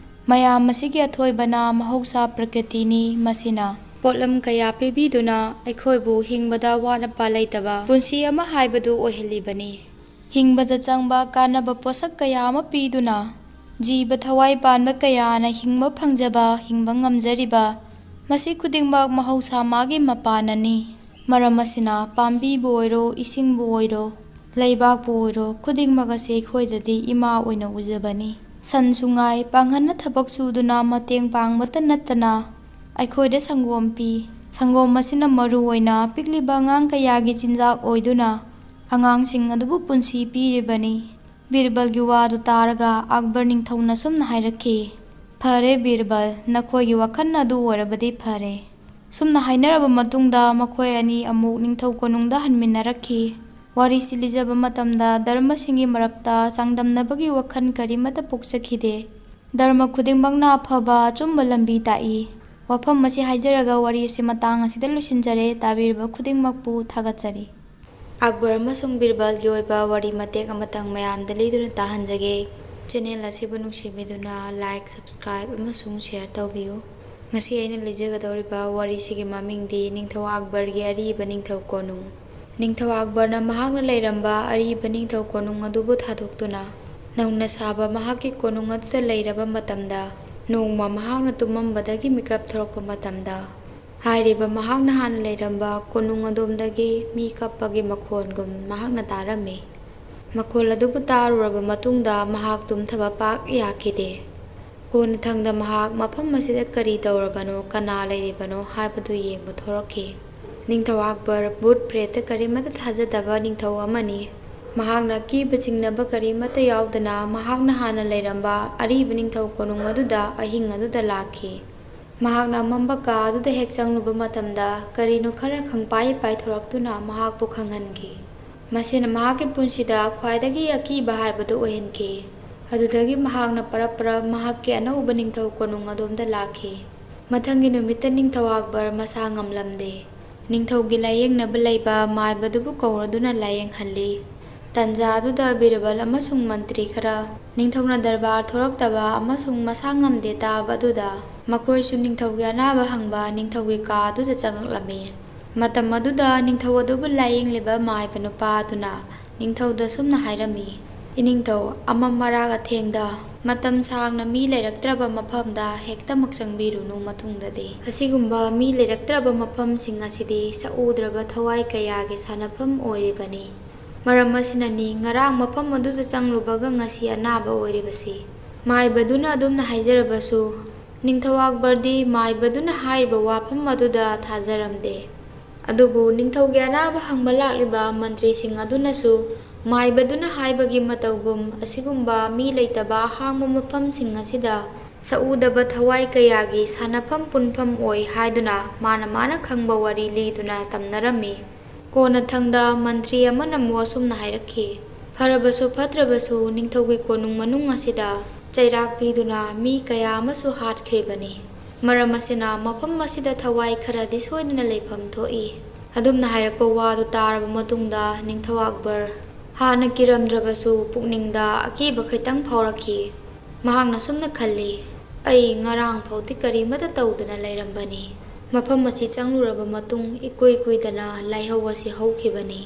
ꯃꯌꯥꯝ ꯑꯁꯤꯒꯤ ꯑꯊꯣꯏꯕꯅ ꯃꯍꯧꯁꯥ ꯄ꯭ꯔꯀ꯭ꯔꯤꯇꯤꯅꯤ꯫ ꯃꯁꯤꯅ ꯄꯣꯠꯂꯝ ꯀꯌꯥ ꯄꯤꯕꯤꯗꯨꯅ ꯑꯩꯈꯣꯏꯕꯨ ꯍꯤꯡꯕꯗ ꯋꯥꯠ ꯑꯄꯥ ꯂꯩꯇꯕ ꯄꯨꯟꯁꯤ ꯑꯃ ꯍꯥꯏꯕꯗꯨ ꯑꯣꯏꯍꯜꯂꯤꯕꯅꯤ꯫ ꯍꯤꯡꯕꯗ ꯆꯪꯕ ꯀꯥꯟꯅꯕ ꯄꯣꯠꯁꯛ ꯀꯌꯥ ꯑꯃ ꯄꯤꯗꯨꯅ ꯖꯤꯕ ꯊꯋꯥꯏ ꯄꯥꯟꯕ ꯀꯌꯥꯅ ꯍꯤꯡꯕ ꯐꯪꯖꯕ, ꯍꯤꯡꯕ ꯉꯝꯖꯔꯤꯕ, ꯃꯁꯤ ꯈꯨꯗꯤꯡꯃꯛ ꯃꯍꯧꯁꯥ ꯃꯥꯒꯤ ꯃꯄꯥꯟꯅꯅꯤ꯫ ꯃꯔꯝ ꯑꯁꯤꯅ ꯄꯥꯝꯕꯤꯕꯨ ꯑꯣꯏꯔꯣ, ꯏꯁꯤꯡꯕꯨ ꯑꯣꯏꯔꯣ, ꯂꯩꯕꯥꯛꯄꯨ ꯑꯣꯏꯔꯣ, ꯈꯨꯗꯤꯡꯃꯛ ꯑꯁꯤ ꯑꯩꯈꯣꯏꯗꯗꯤ ꯏꯃꯥ ꯑꯣꯏꯅ ꯎꯖꯕꯅꯤ꯫ ꯁꯟꯁꯨ ꯉꯥꯏ, ꯄꯥꯡꯒꯜꯅ ꯊꯕꯛ ꯁꯨꯗꯨꯅ ꯃꯇꯦꯡ ꯄꯥꯡꯕꯇ ꯅꯠꯇꯅ ꯑꯩꯈꯣꯏꯗ ꯁꯪꯒꯣꯝ ꯄꯤ꯫ ꯁꯪꯒꯣꯝ ꯑꯁꯤꯅ ꯃꯔꯨ ꯑꯣꯏꯅ ꯄꯤꯛꯂꯤꯕ ꯑꯉꯥꯡ ꯀꯌꯥꯒꯤ ꯆꯤꯟꯖꯥꯛ ꯑꯣꯏꯗꯨꯅ ꯑꯉꯥꯡꯁꯤꯡ ꯑꯗꯨꯕꯨ ꯄꯨꯟꯁꯤ ꯄꯤꯔꯤꯕꯅꯤ꯫" ꯕꯤꯔꯕꯜꯒꯤ ꯋꯥꯗꯨ ꯇꯥꯔꯒ ꯑꯛꯕꯔ ꯅꯤꯡꯊꯧꯅ ꯁꯨꯝꯅ ꯍꯥꯏꯔꯛꯈꯤ, "ꯐꯔꯦ ꯕꯤꯔꯕꯜ, ꯅꯈꯣꯏꯒꯤ ꯋꯥꯈꯜ ꯑꯗꯨ ꯑꯣꯏꯔꯕꯗꯤ ꯐꯔꯦ꯫" ꯁꯨꯝꯅ ꯍꯥꯏꯅꯔꯕ ꯃꯇꯨꯡꯗ ꯃꯈꯣꯏ ꯑꯅꯤ ꯑꯃꯨꯛ ꯅꯤꯡꯊꯧ ꯀꯣꯅꯨꯡꯗ ꯍꯟꯃꯤꯟꯅꯔꯛꯈꯤ꯫ ꯋꯥꯔꯤꯁꯤ ꯂꯤꯖꯕ ꯃꯇꯝꯗ ꯙꯔꯃꯁꯤꯡꯒꯤ ꯃꯔꯛꯇ ꯆꯥꯡꯗꯝꯅꯕꯒꯤ ꯋꯥꯈꯜ ꯀꯔꯤꯃꯠꯇ ꯄꯣꯛꯆꯈꯤꯗꯦ꯫ ꯙꯔꯃ ꯈꯨꯗꯤꯡꯃꯛꯅ ꯑꯐꯕ ꯑꯆꯨꯝꯕ ꯂꯝꯕꯤ ꯇꯥꯛꯏ꯫ ꯋꯥꯐꯝ ꯑꯁꯤ ꯍꯥꯏꯖꯔꯒ ꯋꯥꯔꯤ ꯑꯁꯤ ꯃꯇꯥꯡ ꯑꯁꯤꯗ ꯂꯣꯏꯁꯤꯟꯖꯔꯦ꯫ ꯇꯥꯕꯤꯔꯤꯕ ꯈꯨꯗꯤꯡꯃꯛꯄꯨ ꯊꯥꯒꯠꯆꯔꯤ꯫ ꯑꯛꯕꯔ ꯑꯃꯁꯨꯡ ꯕꯤꯔꯕꯜꯒꯤ ꯑꯣꯏꯕ ꯋꯥꯔꯤ ꯃꯇꯦꯛ ꯑꯃꯇꯪ ꯃꯌꯥꯝꯗ ꯂꯤꯗꯨꯅ ꯇꯥꯍꯟꯖꯒꯦ꯫ ꯆꯦꯅꯦꯜ ꯑꯁꯤꯕꯨ ꯅꯨꯡꯁꯤꯕꯤꯗꯨꯅ like, subscribe ꯑꯃꯁꯨꯡ share ꯇꯧꯕꯤꯌꯨ꯫ ꯉꯁꯤ ꯑꯩꯅ ꯂꯤꯖꯒꯗꯧꯔꯤꯕ ꯋꯥꯔꯤꯁꯤꯒꯤ ꯃꯃꯤꯡꯗꯤ ꯅꯤꯡꯊꯧ ꯑꯛꯕꯔꯒꯤ ꯑꯔꯤꯕ ꯅꯤꯡꯊꯧ ꯀꯣꯅꯨꯡ꯫ ꯅꯤꯡꯊꯧ ꯑꯛꯕꯔꯅ ꯃꯍꯥꯛꯅ ꯂꯩꯔꯝꯕ ꯑꯔꯤꯕ ꯅꯤꯡꯊꯧ ꯀꯣꯅꯨꯡ ꯑꯗꯨꯕꯨ ꯊꯥꯗꯣꯛꯇꯨꯅ ꯅꯧꯅ ꯁꯥꯕ ꯃꯍꯥꯛꯀꯤ ꯀꯣꯅꯨꯡ ꯑꯗꯨꯗ ꯂꯩꯔꯕ ꯃꯇꯝꯗ, ꯅꯣꯡꯃ ꯃꯍꯥꯛꯅ ꯇꯨꯝꯃꯝꯕꯗꯒꯤ ꯃꯤꯀꯞ ꯊꯣꯔꯛꯄ ꯃꯇꯝꯗ, ꯍꯥꯏꯔꯤꯕ ꯃꯍꯥꯛꯅ ꯍꯥꯟꯅ ꯂꯩꯔꯝꯕ ꯀꯣꯅꯨꯡ ꯑꯗꯣꯝꯗꯒꯤ ꯃꯤ ꯀꯞꯄꯒꯤ ꯃꯈꯣꯟꯒꯨꯝ ꯃꯍꯥꯛꯅ ꯇꯥꯔꯝꯃꯤ꯫ ꯃꯈꯣꯜ ꯑꯗꯨꯕꯨ ꯇꯥꯔꯨꯔꯕ ꯃꯇꯨꯡꯗ ꯃꯍꯥꯛ ꯇꯨꯝꯊꯕ ꯄꯥꯛ ꯌꯥꯈꯤꯗꯦ꯫ ꯀꯣꯟꯅꯊꯪꯗ ꯃꯍꯥꯛ ꯃꯐꯝ ꯑꯁꯤꯗ ꯀꯔꯤ ꯇꯧꯔꯕꯅꯣ, ꯀꯅꯥ ꯂꯩꯔꯤꯕꯅꯣ ꯍꯥꯏꯕꯗꯨ ꯌꯦꯡꯕ ꯊꯣꯔꯛꯈꯤ꯫ ꯅꯤꯡꯊꯧ ꯑꯛꯕꯔ ꯚꯨꯠ ꯄ꯭ꯔꯦꯠꯇ ꯀꯔꯤꯃꯠꯇ ꯊꯥꯖꯗꯕ ꯅꯤꯡꯊꯧ ꯑꯃꯅꯤ꯫ ꯃꯍꯥꯛꯅ ꯑꯀꯤꯕ ꯆꯤꯡꯅꯕ ꯀꯔꯤꯃꯠꯇ ꯌꯥꯎꯗꯅ ꯃꯍꯥꯛꯅ ꯍꯥꯟꯅ ꯂꯩꯔꯝꯕ ꯑꯔꯤꯕ ꯅꯤꯡꯊꯧ ꯀꯣꯅꯨꯡ ꯑꯗꯨꯗ ꯑꯍꯤꯡ ꯑꯗꯨꯗ ꯂꯥꯛꯈꯤ꯫ ꯃꯍꯥꯛꯅ ꯑꯃꯝꯕ ꯀꯥ ꯑꯗꯨꯗ ꯍꯦꯛ ꯆꯪꯂꯨꯕ ꯃꯇꯝꯗ ꯀꯔꯤꯅꯣ ꯈꯔ ꯈꯪꯄꯥꯏ ꯄꯥꯏꯊꯣꯔꯛꯇꯨꯅ ꯃꯍꯥꯛꯄꯨ ꯈꯪꯍꯟꯈꯤ꯫ ꯃꯁꯤꯅ ꯃꯍꯥꯛꯀꯤ ꯄꯨꯟꯁꯤꯗ ꯈ꯭ꯋꯥꯏꯗꯒꯤ ꯑꯀꯤꯕ ꯍꯥꯏꯕꯗꯨ ꯑꯣꯏꯍꯟꯈꯤ꯫ ꯑꯗꯨꯗꯒꯤ ꯃꯍꯥꯛꯅ ꯄꯔꯞ ꯄꯔꯞ ꯃꯍꯥꯛꯀꯤ ꯑꯅꯧꯕ ꯅꯤꯡꯊꯧ ꯀꯣꯅꯨꯡ ꯑꯗꯣꯝꯗ ꯂꯥꯛꯈꯤ꯫ ꯃꯊꯪꯒꯤ ꯅꯨꯃꯤꯠꯇ ꯅꯤꯡꯊꯧ ꯑꯛꯕꯔ ꯃꯁꯥ ꯉꯝꯂꯝꯗꯦ꯫ ꯅꯤꯡꯊꯧꯒꯤ ꯂꯥꯌꯦꯡꯅꯕ ꯂꯩꯕ ꯃꯥꯏꯕꯗꯨꯕꯨ ꯀꯧꯔꯗꯨꯅ ꯂꯥꯌꯦꯡꯍꯜꯂꯤ꯫ ꯇꯟꯖꯥ ꯑꯗꯨꯗ ꯕꯤꯔꯕꯜ ꯑꯃꯁꯨꯡ ꯃꯟꯇ꯭ꯔꯤ ꯈꯔ ꯅꯤꯡꯊꯧꯅ ꯗꯔꯕꯥꯔ ꯊꯣꯔꯛꯇꯕ ꯑꯃꯁꯨꯡ ꯃꯁꯥ ꯉꯝꯗꯦ ꯇꯥꯕ ꯑꯗꯨꯗ ꯃꯈꯣꯏꯁꯨ ꯅꯤꯡꯊꯧꯒꯤ ꯑꯅꯥꯕ ꯍꯪꯕ ꯅꯤꯡꯊꯧꯒꯤ ꯀꯥ ꯑꯗꯨꯗ ꯆꯪꯉꯛꯂꯝꯃꯤ꯫ ꯃꯇꯝ ꯑꯗꯨꯗ ꯅꯤꯡꯊꯧ ꯑꯗꯨꯕꯨ ꯂꯥꯌꯦꯡꯂꯤꯕ ꯃꯥꯏꯕ ꯅꯨꯄꯥ ꯑꯗꯨꯅ ꯅꯤꯡꯊꯧꯗ ꯁꯨꯝꯅ ꯍꯥꯏꯔꯝꯃꯤ, "ꯏꯅꯤꯡꯊꯧ, ꯑꯃꯝ ꯑꯔꯥꯛ ꯑꯊꯦꯡꯗ ꯃꯇꯝ ꯁꯥꯡꯅ ꯃꯤ ꯂꯩꯔꯛꯇ꯭ꯔꯕ ꯃꯐꯝꯗ ꯍꯦꯛꯇꯃꯛ ꯆꯪꯕꯤꯔꯨꯅꯨ꯫ ꯃꯇꯨꯡꯗꯗꯤ ꯑꯁꯤꯒꯨꯝꯕ ꯃꯤ ꯂꯩꯔꯛꯇ꯭ꯔꯕ ꯃꯐꯝꯁꯤꯡ ꯑꯁꯤꯗꯤ ꯁꯛꯎꯗ꯭ꯔꯕ ꯊꯋꯥꯏ ꯀꯌꯥꯒꯤ ꯁꯥꯟꯅꯐꯝ ꯑꯣꯏꯔꯤꯕꯅꯤ꯫ ꯃꯔꯝ ꯑꯁꯤꯅꯅꯤ ꯉꯔꯥꯡ ꯃꯐꯝ ꯑꯗꯨꯗ ꯆꯪꯂꯨꯕꯒ ꯉꯁꯤ ꯑꯅꯥꯕ ꯑꯣꯏꯔꯤꯕꯁꯤ꯫" ꯃꯥꯏꯕꯗꯨꯅ ꯑꯗꯨꯝꯅ ꯍꯥꯏꯖꯔꯕꯁꯨ, ꯅꯤꯡꯊꯧ ꯑꯛꯕꯔꯗꯤ ꯃꯥꯏꯕꯗꯨꯅ ꯍꯥꯏꯔꯤꯕ ꯋꯥꯐꯝ ꯑꯗꯨꯗ ꯊꯥꯖꯔꯝꯗꯦ꯫ ꯑꯗꯨꯕꯨ ꯅꯤꯡꯊꯧꯒꯤ ꯑꯅꯥꯕ ꯍꯪꯕ ꯂꯥꯛꯂꯤꯕ ꯃꯟꯇ꯭ꯔꯤꯁꯤꯡ ꯑꯗꯨꯅꯁꯨ ꯃꯥꯏꯕꯗꯨꯅ ꯍꯥꯏꯕꯒꯤ ꯃꯇꯧꯒꯨꯝ ꯑꯁꯤꯒꯨꯝꯕ ꯃꯤ ꯂꯩꯇꯕ ꯑꯍꯥꯡꯕ ꯃꯐꯝꯁꯤꯡ ꯑꯁꯤꯗ ꯁꯛꯎꯗꯕ ꯊꯋꯥꯏ ꯀꯌꯥꯒꯤ ꯁꯥꯟꯅꯐꯝ ꯄꯨꯟꯐꯝ ꯑꯣꯏ ꯍꯥꯏꯗꯨꯅ ꯃꯥꯅ ꯃꯥꯅ ꯈꯪꯕ ꯋꯥꯔꯤ ꯂꯤꯗꯨꯅ ꯇꯝꯅꯔꯝꯃꯤ꯫ ꯀꯣꯟꯅꯊꯪꯗ ꯃꯟꯇ꯭ꯔꯤ ꯑꯃꯅ ꯑꯃꯨꯛ ꯑꯁꯨꯝꯅ ꯍꯥꯏꯔꯛꯈꯤ, "ꯐꯔꯕꯁꯨ ꯐꯠꯇ꯭ꯔꯕꯁꯨ ꯅꯤꯡꯊꯧꯒꯤ ꯀꯣꯅꯨꯡ ꯃꯅꯨꯡ ꯑꯁꯤꯗ ꯆꯩꯔꯥꯛ ꯄꯤꯗꯨꯅ ꯃꯤ ꯀꯌꯥ ꯑꯃꯁꯨ ꯍꯥꯠꯈ꯭ꯔꯤꯕꯅꯤ꯫ ꯃꯔꯝ ꯑꯁꯤꯅ ꯃꯐꯝ ꯑꯁꯤꯗ ꯊꯋꯥꯏ ꯈꯔꯗꯤ ꯁꯣꯏꯗꯅ ꯂꯩꯐꯝ ꯊꯣꯛꯏ꯫" ꯑꯗꯨꯝꯅ ꯍꯥꯏꯔꯛꯄ ꯋꯥꯗꯨ ꯇꯥꯔꯕ ꯃꯇꯨꯡꯗ ꯅꯤꯡꯊꯧ ꯑꯛꯕꯔ ꯍꯥꯟꯅ ꯀꯤꯔꯝꯗ꯭ꯔꯕꯁꯨ ꯄꯨꯛꯅꯤꯡꯗ ꯑꯀꯤꯕ ꯈꯤꯇꯪ ꯐꯥꯎꯔꯛꯈꯤ꯫ ꯃꯍꯥꯛꯅ ꯁꯨꯝꯅ ꯈꯜꯂꯤ, "ꯑꯩ ꯉꯔꯥꯡ ꯐꯥꯎꯗꯤ ꯀꯔꯤꯃꯠꯇ ꯇꯧꯗꯅ ꯂꯩꯔꯝꯕꯅꯤ꯫ ꯃꯐꯝ ꯑꯁꯤ ꯆꯪꯂꯨꯔꯕ ꯃꯇꯨꯡ ꯏꯀꯨꯏ ꯀꯨꯏꯗꯅ ꯂꯥꯏꯍꯧ ꯑꯁꯤ ꯍꯧꯈꯤꯕꯅꯤ꯫"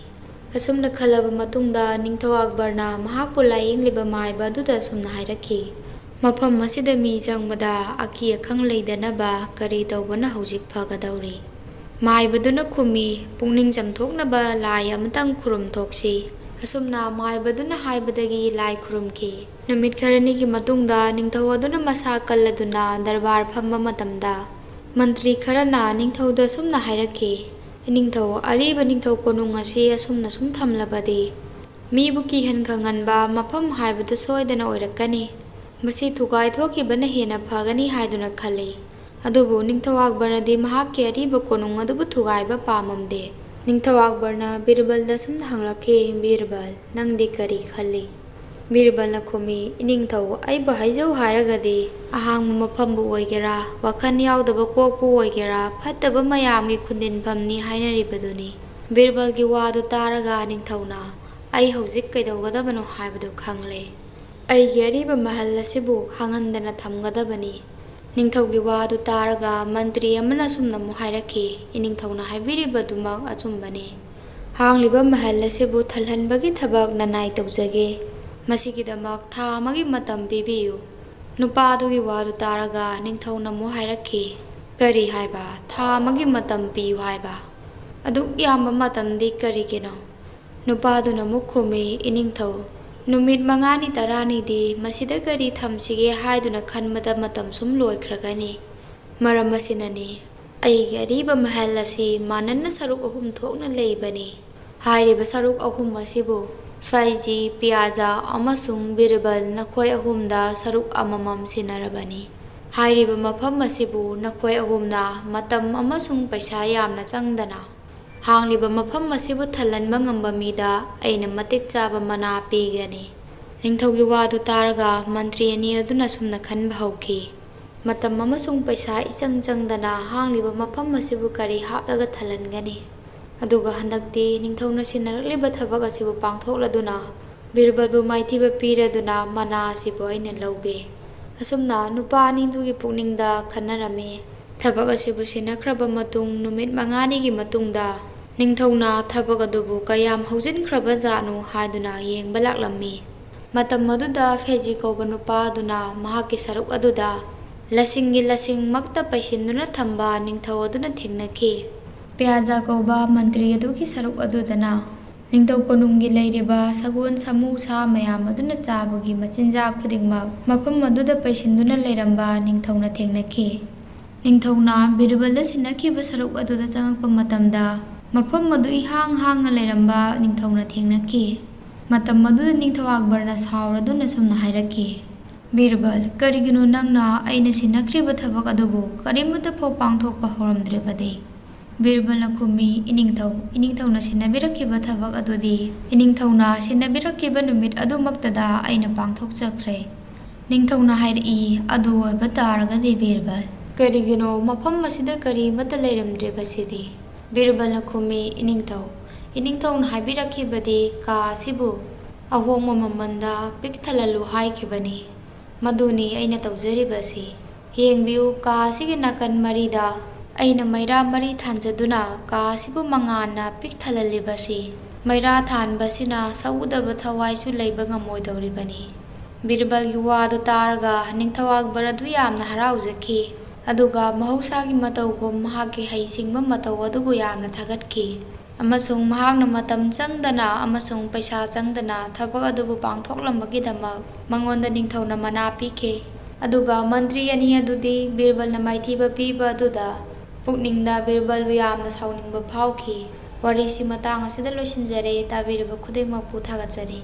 ꯑꯁꯨꯝꯅ ꯈꯜꯂꯕ ꯃꯇꯨꯡꯗ ꯅꯤꯡꯊꯧ ꯑꯛꯕꯔꯅ ꯃꯍꯥꯛꯄꯨ ꯂꯥꯌꯦꯡꯂꯤꯕ ꯃꯥꯏꯕ ꯑꯗꯨꯗ ꯑꯁꯨꯝꯅ ꯍꯥꯏꯔꯛꯈꯤ, "ꯃꯐꯝ ꯑꯁꯤꯗ ꯃꯤ ꯆꯪꯕꯗ ꯑꯀꯤ ꯑꯈꯪ ꯂꯩꯗꯅꯕ ꯀꯔꯤ ꯇꯧꯕꯅ ꯍꯧꯖꯤꯛ ꯐꯒꯗꯧꯔꯤ?" ꯃꯥꯏꯕꯗꯨꯅ ꯈꯨꯝꯃꯤ, "ꯄꯨꯛꯅꯤꯡ ꯆꯝꯊꯣꯛꯅꯕ ꯂꯥꯏ ꯑꯃꯇꯪ ꯈꯨꯔꯨꯝ ꯊꯣꯛꯁꯤ꯫" ꯑꯁꯨꯝꯅ ꯃꯥꯏꯕꯗꯨꯅ ꯍꯥꯏꯕꯗꯒꯤ ꯂꯥꯏ ꯈꯨꯔꯨꯝꯈꯤ꯫ ꯅꯨꯃꯤꯠ ꯈꯔꯅꯤꯒꯤ ꯃꯇꯨꯡꯗ ꯅꯤꯡꯊꯧ ꯑꯗꯨꯅ ꯃꯁꯥ ꯀꯜꯂꯗꯨꯅ ꯗꯔꯕꯥꯔ ꯐꯝꯕ ꯃꯇꯝꯗ, ꯃꯟꯇ꯭ꯔꯤ ꯈꯔꯅ ꯅꯤꯡꯊꯧꯗ ꯑꯁꯨꯝꯅ ꯍꯥꯏꯔꯛꯈꯤ, "ꯏꯅꯤꯡꯊꯧ, ꯑꯔꯤꯕ ꯅꯤꯡꯊꯧ ꯀꯣꯅꯨꯡ ꯑꯁꯤ ꯑꯁꯨꯝꯅ ꯁꯨꯝ ꯊꯝꯂꯕꯗꯤ ꯃꯤꯕꯨ ꯀꯤꯍꯟ ꯈꯪꯍꯟꯕ ꯃꯐꯝ ꯍꯥꯏꯕꯗꯨ ꯁꯣꯏꯗꯅ ꯑꯣꯏꯔꯛꯀꯅꯤ꯫ ꯃꯁꯤ ꯊꯨꯒꯥꯏ ꯊꯣꯛꯈꯤꯕꯅ ꯍꯦꯟꯅ ꯐꯒꯅꯤ ꯍꯥꯏꯗꯨꯅ ꯈꯜꯂꯤ꯫" ꯑꯗꯨꯕꯨ ꯅꯤꯡꯊꯧ ꯑꯛꯕꯔꯅꯗꯤ ꯃꯍꯥꯛꯀꯤ ꯑꯔꯤꯕ ꯀꯣꯅꯨꯡ ꯑꯗꯨꯕꯨ ꯊꯨꯒꯥꯏꯕ ꯄꯥꯝꯃꯝꯗꯦ꯫ ꯅꯤꯡꯊꯧ ꯑꯛꯕꯔꯅ ꯕꯤꯔꯕꯜꯗ ꯁꯨꯝꯅ ꯍꯪꯂꯛꯈꯤ, "ꯕꯤꯔꯕꯜ, ꯅꯪꯗꯤ ꯀꯔꯤ ꯈꯜꯂꯤ?" ꯕꯤꯔꯕꯜꯅ ꯈꯨꯝꯃꯤ, "ꯏꯅꯤꯡꯊꯧ, ꯑꯩꯕꯨ ꯍꯥꯏꯖꯧ ꯍꯥꯏꯔꯒꯗꯤ, ꯑꯍꯥꯡꯕ ꯃꯐꯝꯕꯨ ꯑꯣꯏꯒꯦꯔꯥ, ꯋꯥꯈꯜ ꯌꯥꯎꯗꯕ ꯀꯣꯛꯄꯨ ꯑꯣꯏꯒꯦꯔꯥ, ꯐꯠꯇꯕ ꯃꯌꯥꯝꯒꯤ ꯈꯨꯟꯗꯤꯟꯐꯝꯅꯤ ꯍꯥꯏꯅꯔꯤꯕꯗꯨꯅꯤ꯫" ꯕꯤꯔꯕꯜꯒꯤ ꯋꯥꯗꯨ ꯇꯥꯔꯒ ꯅꯤꯡꯊꯧꯅ, "ꯑꯩ ꯍꯧꯖꯤꯛ ꯀꯩꯗꯧꯒꯗꯕꯅꯣ ꯍꯥꯏꯕꯗꯨ ꯈꯪꯂꯦ꯫ ꯑꯩꯒꯤ ꯑꯔꯤꯕ ꯃꯍꯜ ꯑꯁꯤꯕꯨ ꯍꯥꯡꯍꯟꯗꯅ ꯊꯝꯒꯗꯕꯅꯤ꯫" ꯅꯤꯡꯊꯧꯒꯤ ꯋꯥꯗꯨ ꯇꯥꯔꯒ ꯃꯟꯇ꯭ꯔꯤ ꯑꯃꯅ ꯁꯨꯝꯅ ꯑꯃꯨꯛ ꯍꯥꯏꯔꯛꯈꯤ, "ꯏꯅꯤꯡꯊꯧꯅ ꯍꯥꯏꯕꯤꯔꯤꯕꯗꯨꯃꯛ ꯑꯆꯨꯝꯕꯅꯤ꯫ ꯍꯥꯡꯂꯤꯕ ꯃꯍꯜ ꯑꯁꯤꯕꯨ ꯊꯜꯍꯟꯕꯒꯤ ꯊꯕꯛ ꯅꯅꯥꯏ ꯇꯧꯖꯒꯦ꯫ ꯃꯁꯤꯒꯤꯗꯃꯛ ꯊꯥ ꯑꯃꯒꯤ ꯃꯇꯝ ꯄꯤꯕꯤꯌꯨ꯫" ꯅꯨꯄꯥ ꯑꯗꯨꯒꯤ ꯋꯥꯗꯨ ꯇꯥꯔꯒ ꯅꯤꯡꯊꯧꯅ ꯑꯃꯨꯛ ꯍꯥꯏꯔꯛꯈꯤ, "ꯀꯔꯤ ꯍꯥꯏꯕ? ꯊꯥ ꯑꯃꯒꯤ ꯃꯇꯝ ꯄꯤꯌꯨ ꯍꯥꯏꯕ? ꯑꯗꯨꯛ ꯌꯥꯝꯕ ꯃꯇꯝꯗꯤ ꯀꯔꯤꯒꯤꯅꯣ?" ꯅꯨꯄꯥꯗꯨꯅ ꯑꯃꯨꯛ ꯈꯨꯝꯃꯤ, "ꯏꯅꯤꯡꯊꯧ, ꯅꯨꯃꯤꯠ ꯃꯉꯥꯅꯤ ꯇꯔꯥꯅꯤꯗꯤ ꯃꯁꯤꯗ ꯀꯔꯤ ꯊꯝꯁꯤꯒꯦ ꯍꯥꯏꯗꯨꯅ ꯈꯟꯕꯗ ꯃꯇꯝ ꯁꯨꯝ ꯂꯣꯏꯈ꯭ꯔꯒꯅꯤ꯫ ꯃꯔꯝ ꯑꯁꯤꯅꯅꯤ, ꯑꯩꯒꯤ ꯑꯔꯤꯕ ꯃꯍꯜ ꯑꯁꯤ ꯃꯥꯟꯅꯅ ꯁꯔꯨꯛ ꯑꯍꯨꯝ ꯊꯣꯛꯅ ꯂꯩꯕꯅꯤ꯫ ꯍꯥꯏꯔꯤꯕ ꯁꯔꯨꯛ ꯑꯍꯨꯝ ꯑꯁꯤꯕꯨ ꯐꯩꯖꯤ, ꯄꯤꯌꯥꯖꯥ ꯑꯃꯁꯨꯡ ꯕꯤꯔꯕꯜ ꯅꯈꯣꯏ ꯑꯍꯨꯝꯗ ꯁꯔꯨꯛ ꯑꯃꯃꯝ ꯁꯤꯟꯅꯔꯕꯅꯤ꯫ ꯍꯥꯏꯔꯤꯕ ꯃꯐꯝ ꯑꯁꯤꯕꯨ ꯅꯈꯣꯏ ꯑꯍꯨꯝꯅ ꯃꯇꯝ ꯑꯃꯁꯨꯡ ꯄꯩꯁꯥ ꯌꯥꯝꯅ ꯆꯪꯗꯅ ꯍꯥꯡꯂꯤꯕ ꯃꯐꯝ ꯑꯁꯤꯕꯨ ꯊꯜꯍꯟꯕ ꯉꯝꯕ ꯃꯤꯗ ꯑꯩꯅ ꯃꯇꯤꯛ ꯆꯥꯕ ꯃꯅꯥ ꯄꯤꯒꯅꯤ꯫" ꯅꯤꯡꯊꯧꯒꯤ ꯋꯥꯗꯨ ꯇꯥꯔꯒ ꯃꯟꯇ꯭ꯔꯤ ꯑꯅꯤ ꯑꯗꯨꯅ ꯁꯨꯝꯅ ꯈꯟꯕ ꯍꯧꯈꯤ, "ꯃꯇꯝ ꯑꯃꯁꯨꯡ ꯄꯩꯁꯥ ꯏꯆꯪ ꯆꯪꯗꯅ ꯍꯥꯡꯂꯤꯕ ꯃꯐꯝ ꯑꯁꯤꯕꯨ ꯀꯔꯤ ꯍꯥꯞꯂꯒ ꯊꯜꯍꯟꯒꯅꯤ?" ꯑꯗꯨꯒ ꯍꯟꯗꯛꯇꯤ ꯅꯤꯡꯊꯧꯅ ꯁꯤꯟꯅꯔꯛꯂꯤꯕ ꯊꯕꯛ ꯑꯁꯤꯕꯨ ꯄꯥꯡꯊꯣꯛꯂꯗꯨꯅ ꯕꯤꯔꯕꯜꯕꯨ ꯃꯥꯏꯊꯤꯕ ꯄꯤꯔꯗꯨꯅ ꯃꯅꯥ ꯑꯁꯤꯕꯨ ꯑꯩꯅ ꯂꯧꯒꯦ꯫ ꯑꯁꯨꯝꯅ ꯅꯨꯄꯥ ꯑꯅꯤꯗꯨꯒꯤ ꯄꯨꯛꯅꯤꯡꯗ ꯈꯟꯅꯔꯝꯃꯤ꯫ ꯊꯕꯛ ꯑꯁꯤꯕꯨ ꯁꯤꯟꯅꯈ꯭ꯔꯕ ꯃꯇꯨꯡ ꯅꯨꯃꯤꯠ ꯃꯉꯥꯅꯤꯒꯤ ꯃꯇꯨꯡꯗ ꯅꯤꯡꯊꯧꯅ ꯊꯕꯛ ꯑꯗꯨꯕꯨ ꯀꯌꯥꯝ ꯍꯧꯖꯤꯟꯈ꯭ꯔꯕ ꯖꯥꯠꯅꯣ ꯍꯥꯏꯗꯨꯅ ꯌꯦꯡꯕ ꯂꯥꯛꯂꯝꯃꯤ꯫ ꯃꯇꯝ ꯑꯗꯨꯗ ꯐꯦꯖꯤ ꯀꯧꯕ ꯅꯨꯄꯥ ꯑꯗꯨꯅ ꯃꯍꯥꯛꯀꯤ ꯁꯔꯨꯛ ꯑꯗꯨꯗ ꯂꯁꯤꯡꯒꯤ ꯂꯁꯤꯡꯃꯛꯇ ꯄꯩꯁꯤꯟꯗꯨꯅ ꯊꯝꯕ ꯅꯤꯡꯊꯧ ꯑꯗꯨꯅ ꯊꯦꯡꯅꯈꯤ꯫ ꯄꯤꯌꯥꯖꯥ ꯀꯧꯕ ꯃꯟꯇ꯭ꯔꯤ ꯑꯗꯨꯒꯤ ꯁꯔꯨꯛ ꯑꯗꯨꯗꯅ ꯅꯤꯡꯊꯧ ꯀꯣꯅꯨꯡꯒꯤ ꯂꯩꯔꯤꯕ ꯁꯒꯣꯜ, ꯁꯥꯃꯨ, ꯁꯥ ꯃꯌꯥꯝ ꯑꯗꯨꯅ ꯆꯥꯕꯒꯤ ꯃꯆꯤꯟꯖꯥꯛ ꯈꯨꯗꯤꯡꯃꯛ ꯃꯐꯝ ꯑꯗꯨꯗ ꯄꯩꯁꯤꯟꯗꯨꯅ ꯂꯩꯔꯝꯕ ꯅꯤꯡꯊꯧꯅ ꯊꯦꯡꯅꯈꯤ꯫ ꯅꯤꯡꯊꯧꯅ ꯕꯤꯔꯕꯜꯗ ꯁꯤꯟꯅꯈꯤꯕ ꯁꯔꯨꯛ ꯑꯗꯨꯗ ꯆꯪꯉꯛꯄ ꯃꯇꯝꯗ, ꯃꯐꯝ ꯑꯗꯨ ꯏꯍꯥꯡ ꯍꯥꯡꯅ ꯂꯩꯔꯝꯕ ꯅꯤꯡꯊꯧꯅ ꯊꯦꯡꯅꯈꯤ꯫ ꯃꯇꯝ ꯑꯗꯨꯗ ꯅꯤꯡꯊꯧ ꯑꯛꯕꯔꯅ ꯁꯥꯎꯔꯗꯨꯅ ꯁꯨꯝꯅ ꯍꯥꯏꯔꯛꯈꯤ, "ꯕꯤꯔꯕꯜ, ꯀꯔꯤꯒꯤꯅꯣ ꯅꯪꯅ ꯑꯩꯅ ꯁꯤꯟꯅꯈ꯭ꯔꯤꯕ ꯊꯕꯛ ꯑꯗꯨꯕꯨ ꯀꯔꯤꯃꯠꯇ ꯐꯥꯎ ꯄꯥꯡꯊꯣꯛꯄ ꯍꯧꯔꯝꯗ꯭ꯔꯤꯕꯗꯤ?" ꯕꯤꯔꯕꯜꯅ ꯈꯨꯝꯃꯤ, "ꯏꯅꯤꯡꯊꯧ, ꯏꯅꯤꯡꯊꯧꯅ ꯁꯤꯟꯅꯕꯤꯔꯛꯈꯤꯕ ꯊꯕꯛ ꯑꯗꯨꯗꯤ ꯏꯅꯤꯡꯊꯧꯅ ꯁꯤꯟꯅꯕꯤꯔꯛꯈꯤꯕ ꯅꯨꯃꯤꯠ ꯑꯗꯨꯃꯛꯇꯗ ꯑꯩꯅ ꯄꯥꯡꯊꯣꯛꯆꯈ꯭ꯔꯦ꯫" ꯅꯤꯡꯊꯧꯅ ꯍꯥꯏꯔꯛꯏ, "ꯑꯗꯨ ꯑꯣꯏꯕ ꯇꯥꯔꯒꯗꯤ ꯕꯤꯔꯕꯜ, ꯀꯔꯤꯒꯤꯅꯣ ꯃꯐꯝ ꯑꯁꯤꯗ ꯀꯔꯤꯃꯠꯇ ꯂꯩꯔꯝꯗ꯭ꯔꯤꯕꯁꯤꯗꯤ?" ꯕꯤꯔꯕꯜꯅ ꯈꯨꯝꯃꯤ, "ꯏꯅꯤꯡꯊꯧ, ꯏꯅꯤꯡꯊꯧꯅ ꯍꯥꯏꯕꯤꯔꯛꯈꯤꯕꯗꯤ ꯀꯥ ꯑꯁꯤꯕꯨ ꯑꯍꯣꯡꯕ ꯃꯃꯜꯗ ꯄꯤꯛ ꯊꯜꯍꯜꯂꯨ ꯍꯥꯏꯈꯤꯕꯅꯤ꯫ ꯃꯗꯨꯅꯤ ꯑꯩꯅ ꯇꯧꯖꯔꯤꯕꯁꯤ꯫ ꯌꯦꯡꯕꯤꯌꯨ, ꯀꯥ ꯑꯁꯤꯒꯤ ꯅꯥꯀꯟ ꯃꯔꯤꯗ ꯑꯩꯅ ꯃꯩꯔꯥ ꯃꯔꯤ ꯊꯥꯟꯖꯗꯨꯅ ꯀꯥ ꯑꯁꯤꯕꯨ ꯃꯉꯥꯜꯅ ꯄꯤꯛ ꯊꯜꯍꯜꯂꯤꯕꯁꯤ꯫ ꯃꯩꯔꯥ ꯊꯥꯟꯕꯁꯤꯅ ꯁꯛꯎꯗꯕ ꯊꯋꯥꯏꯁꯨ ꯂꯩꯕ ꯉꯝꯃꯣꯏꯗꯧꯔꯤꯕꯅꯤ꯫" ꯕꯤꯔꯕꯜꯒꯤ ꯋꯥꯗꯨ ꯇꯥꯔꯒ ꯅꯤꯡꯊꯧ ꯑꯛꯕꯔ ꯑꯗꯨ ꯌꯥꯝꯅ ꯍꯔꯥꯎꯖꯈꯤ, ꯑꯗꯨꯒ ꯃꯍꯧꯁꯥꯒꯤ ꯃꯇꯧꯒꯨꯝ ꯃꯍꯥꯛꯀꯤ ꯍꯩꯁꯤꯡꯕ ꯃꯇꯧ ꯑꯗꯨꯕꯨ ꯌꯥꯝꯅ ꯊꯥꯒꯠꯈꯤ꯫ ꯑꯃꯁꯨꯡ ꯃꯍꯥꯛꯅ ꯃꯇꯝ ꯆꯪꯗꯅ ꯑꯃꯁꯨꯡ ꯄꯩꯁꯥ ꯆꯪꯗꯅ ꯊꯕꯛ ꯑꯗꯨꯕꯨ ꯄꯥꯡꯊꯣꯛꯂꯝꯕꯒꯤꯗꯃꯛ ꯃꯉꯣꯟꯗ ꯅꯤꯡꯊꯧꯅ ꯃꯅꯥ ꯄꯤꯈꯤ꯫ ꯑꯗꯨꯒ ꯃꯟꯇ꯭ꯔꯤ ꯑꯅꯤ ꯑꯗꯨꯗꯤ ꯕꯤꯔꯕꯜꯅ ꯃꯥꯏꯊꯤꯕ ꯄꯤꯕ ꯑꯗꯨꯗ ꯄꯨꯛꯅꯤꯡꯗ ꯕꯤꯔꯕꯜꯕꯨ ꯌꯥꯝꯅ ꯁꯥꯎꯅꯤꯡꯕ ꯐꯥꯎꯈꯤ꯫ ꯋꯥꯔꯤꯁꯤ ꯃꯇꯥꯡ ꯑꯁꯤꯗ ꯂꯣꯏꯁꯤꯟꯖꯔꯦ꯫ ꯇꯥꯕꯤꯔꯤꯕ ꯈꯨꯗꯤꯡꯃꯛꯄꯨ ꯊꯥꯒꯠꯆꯔꯤ꯫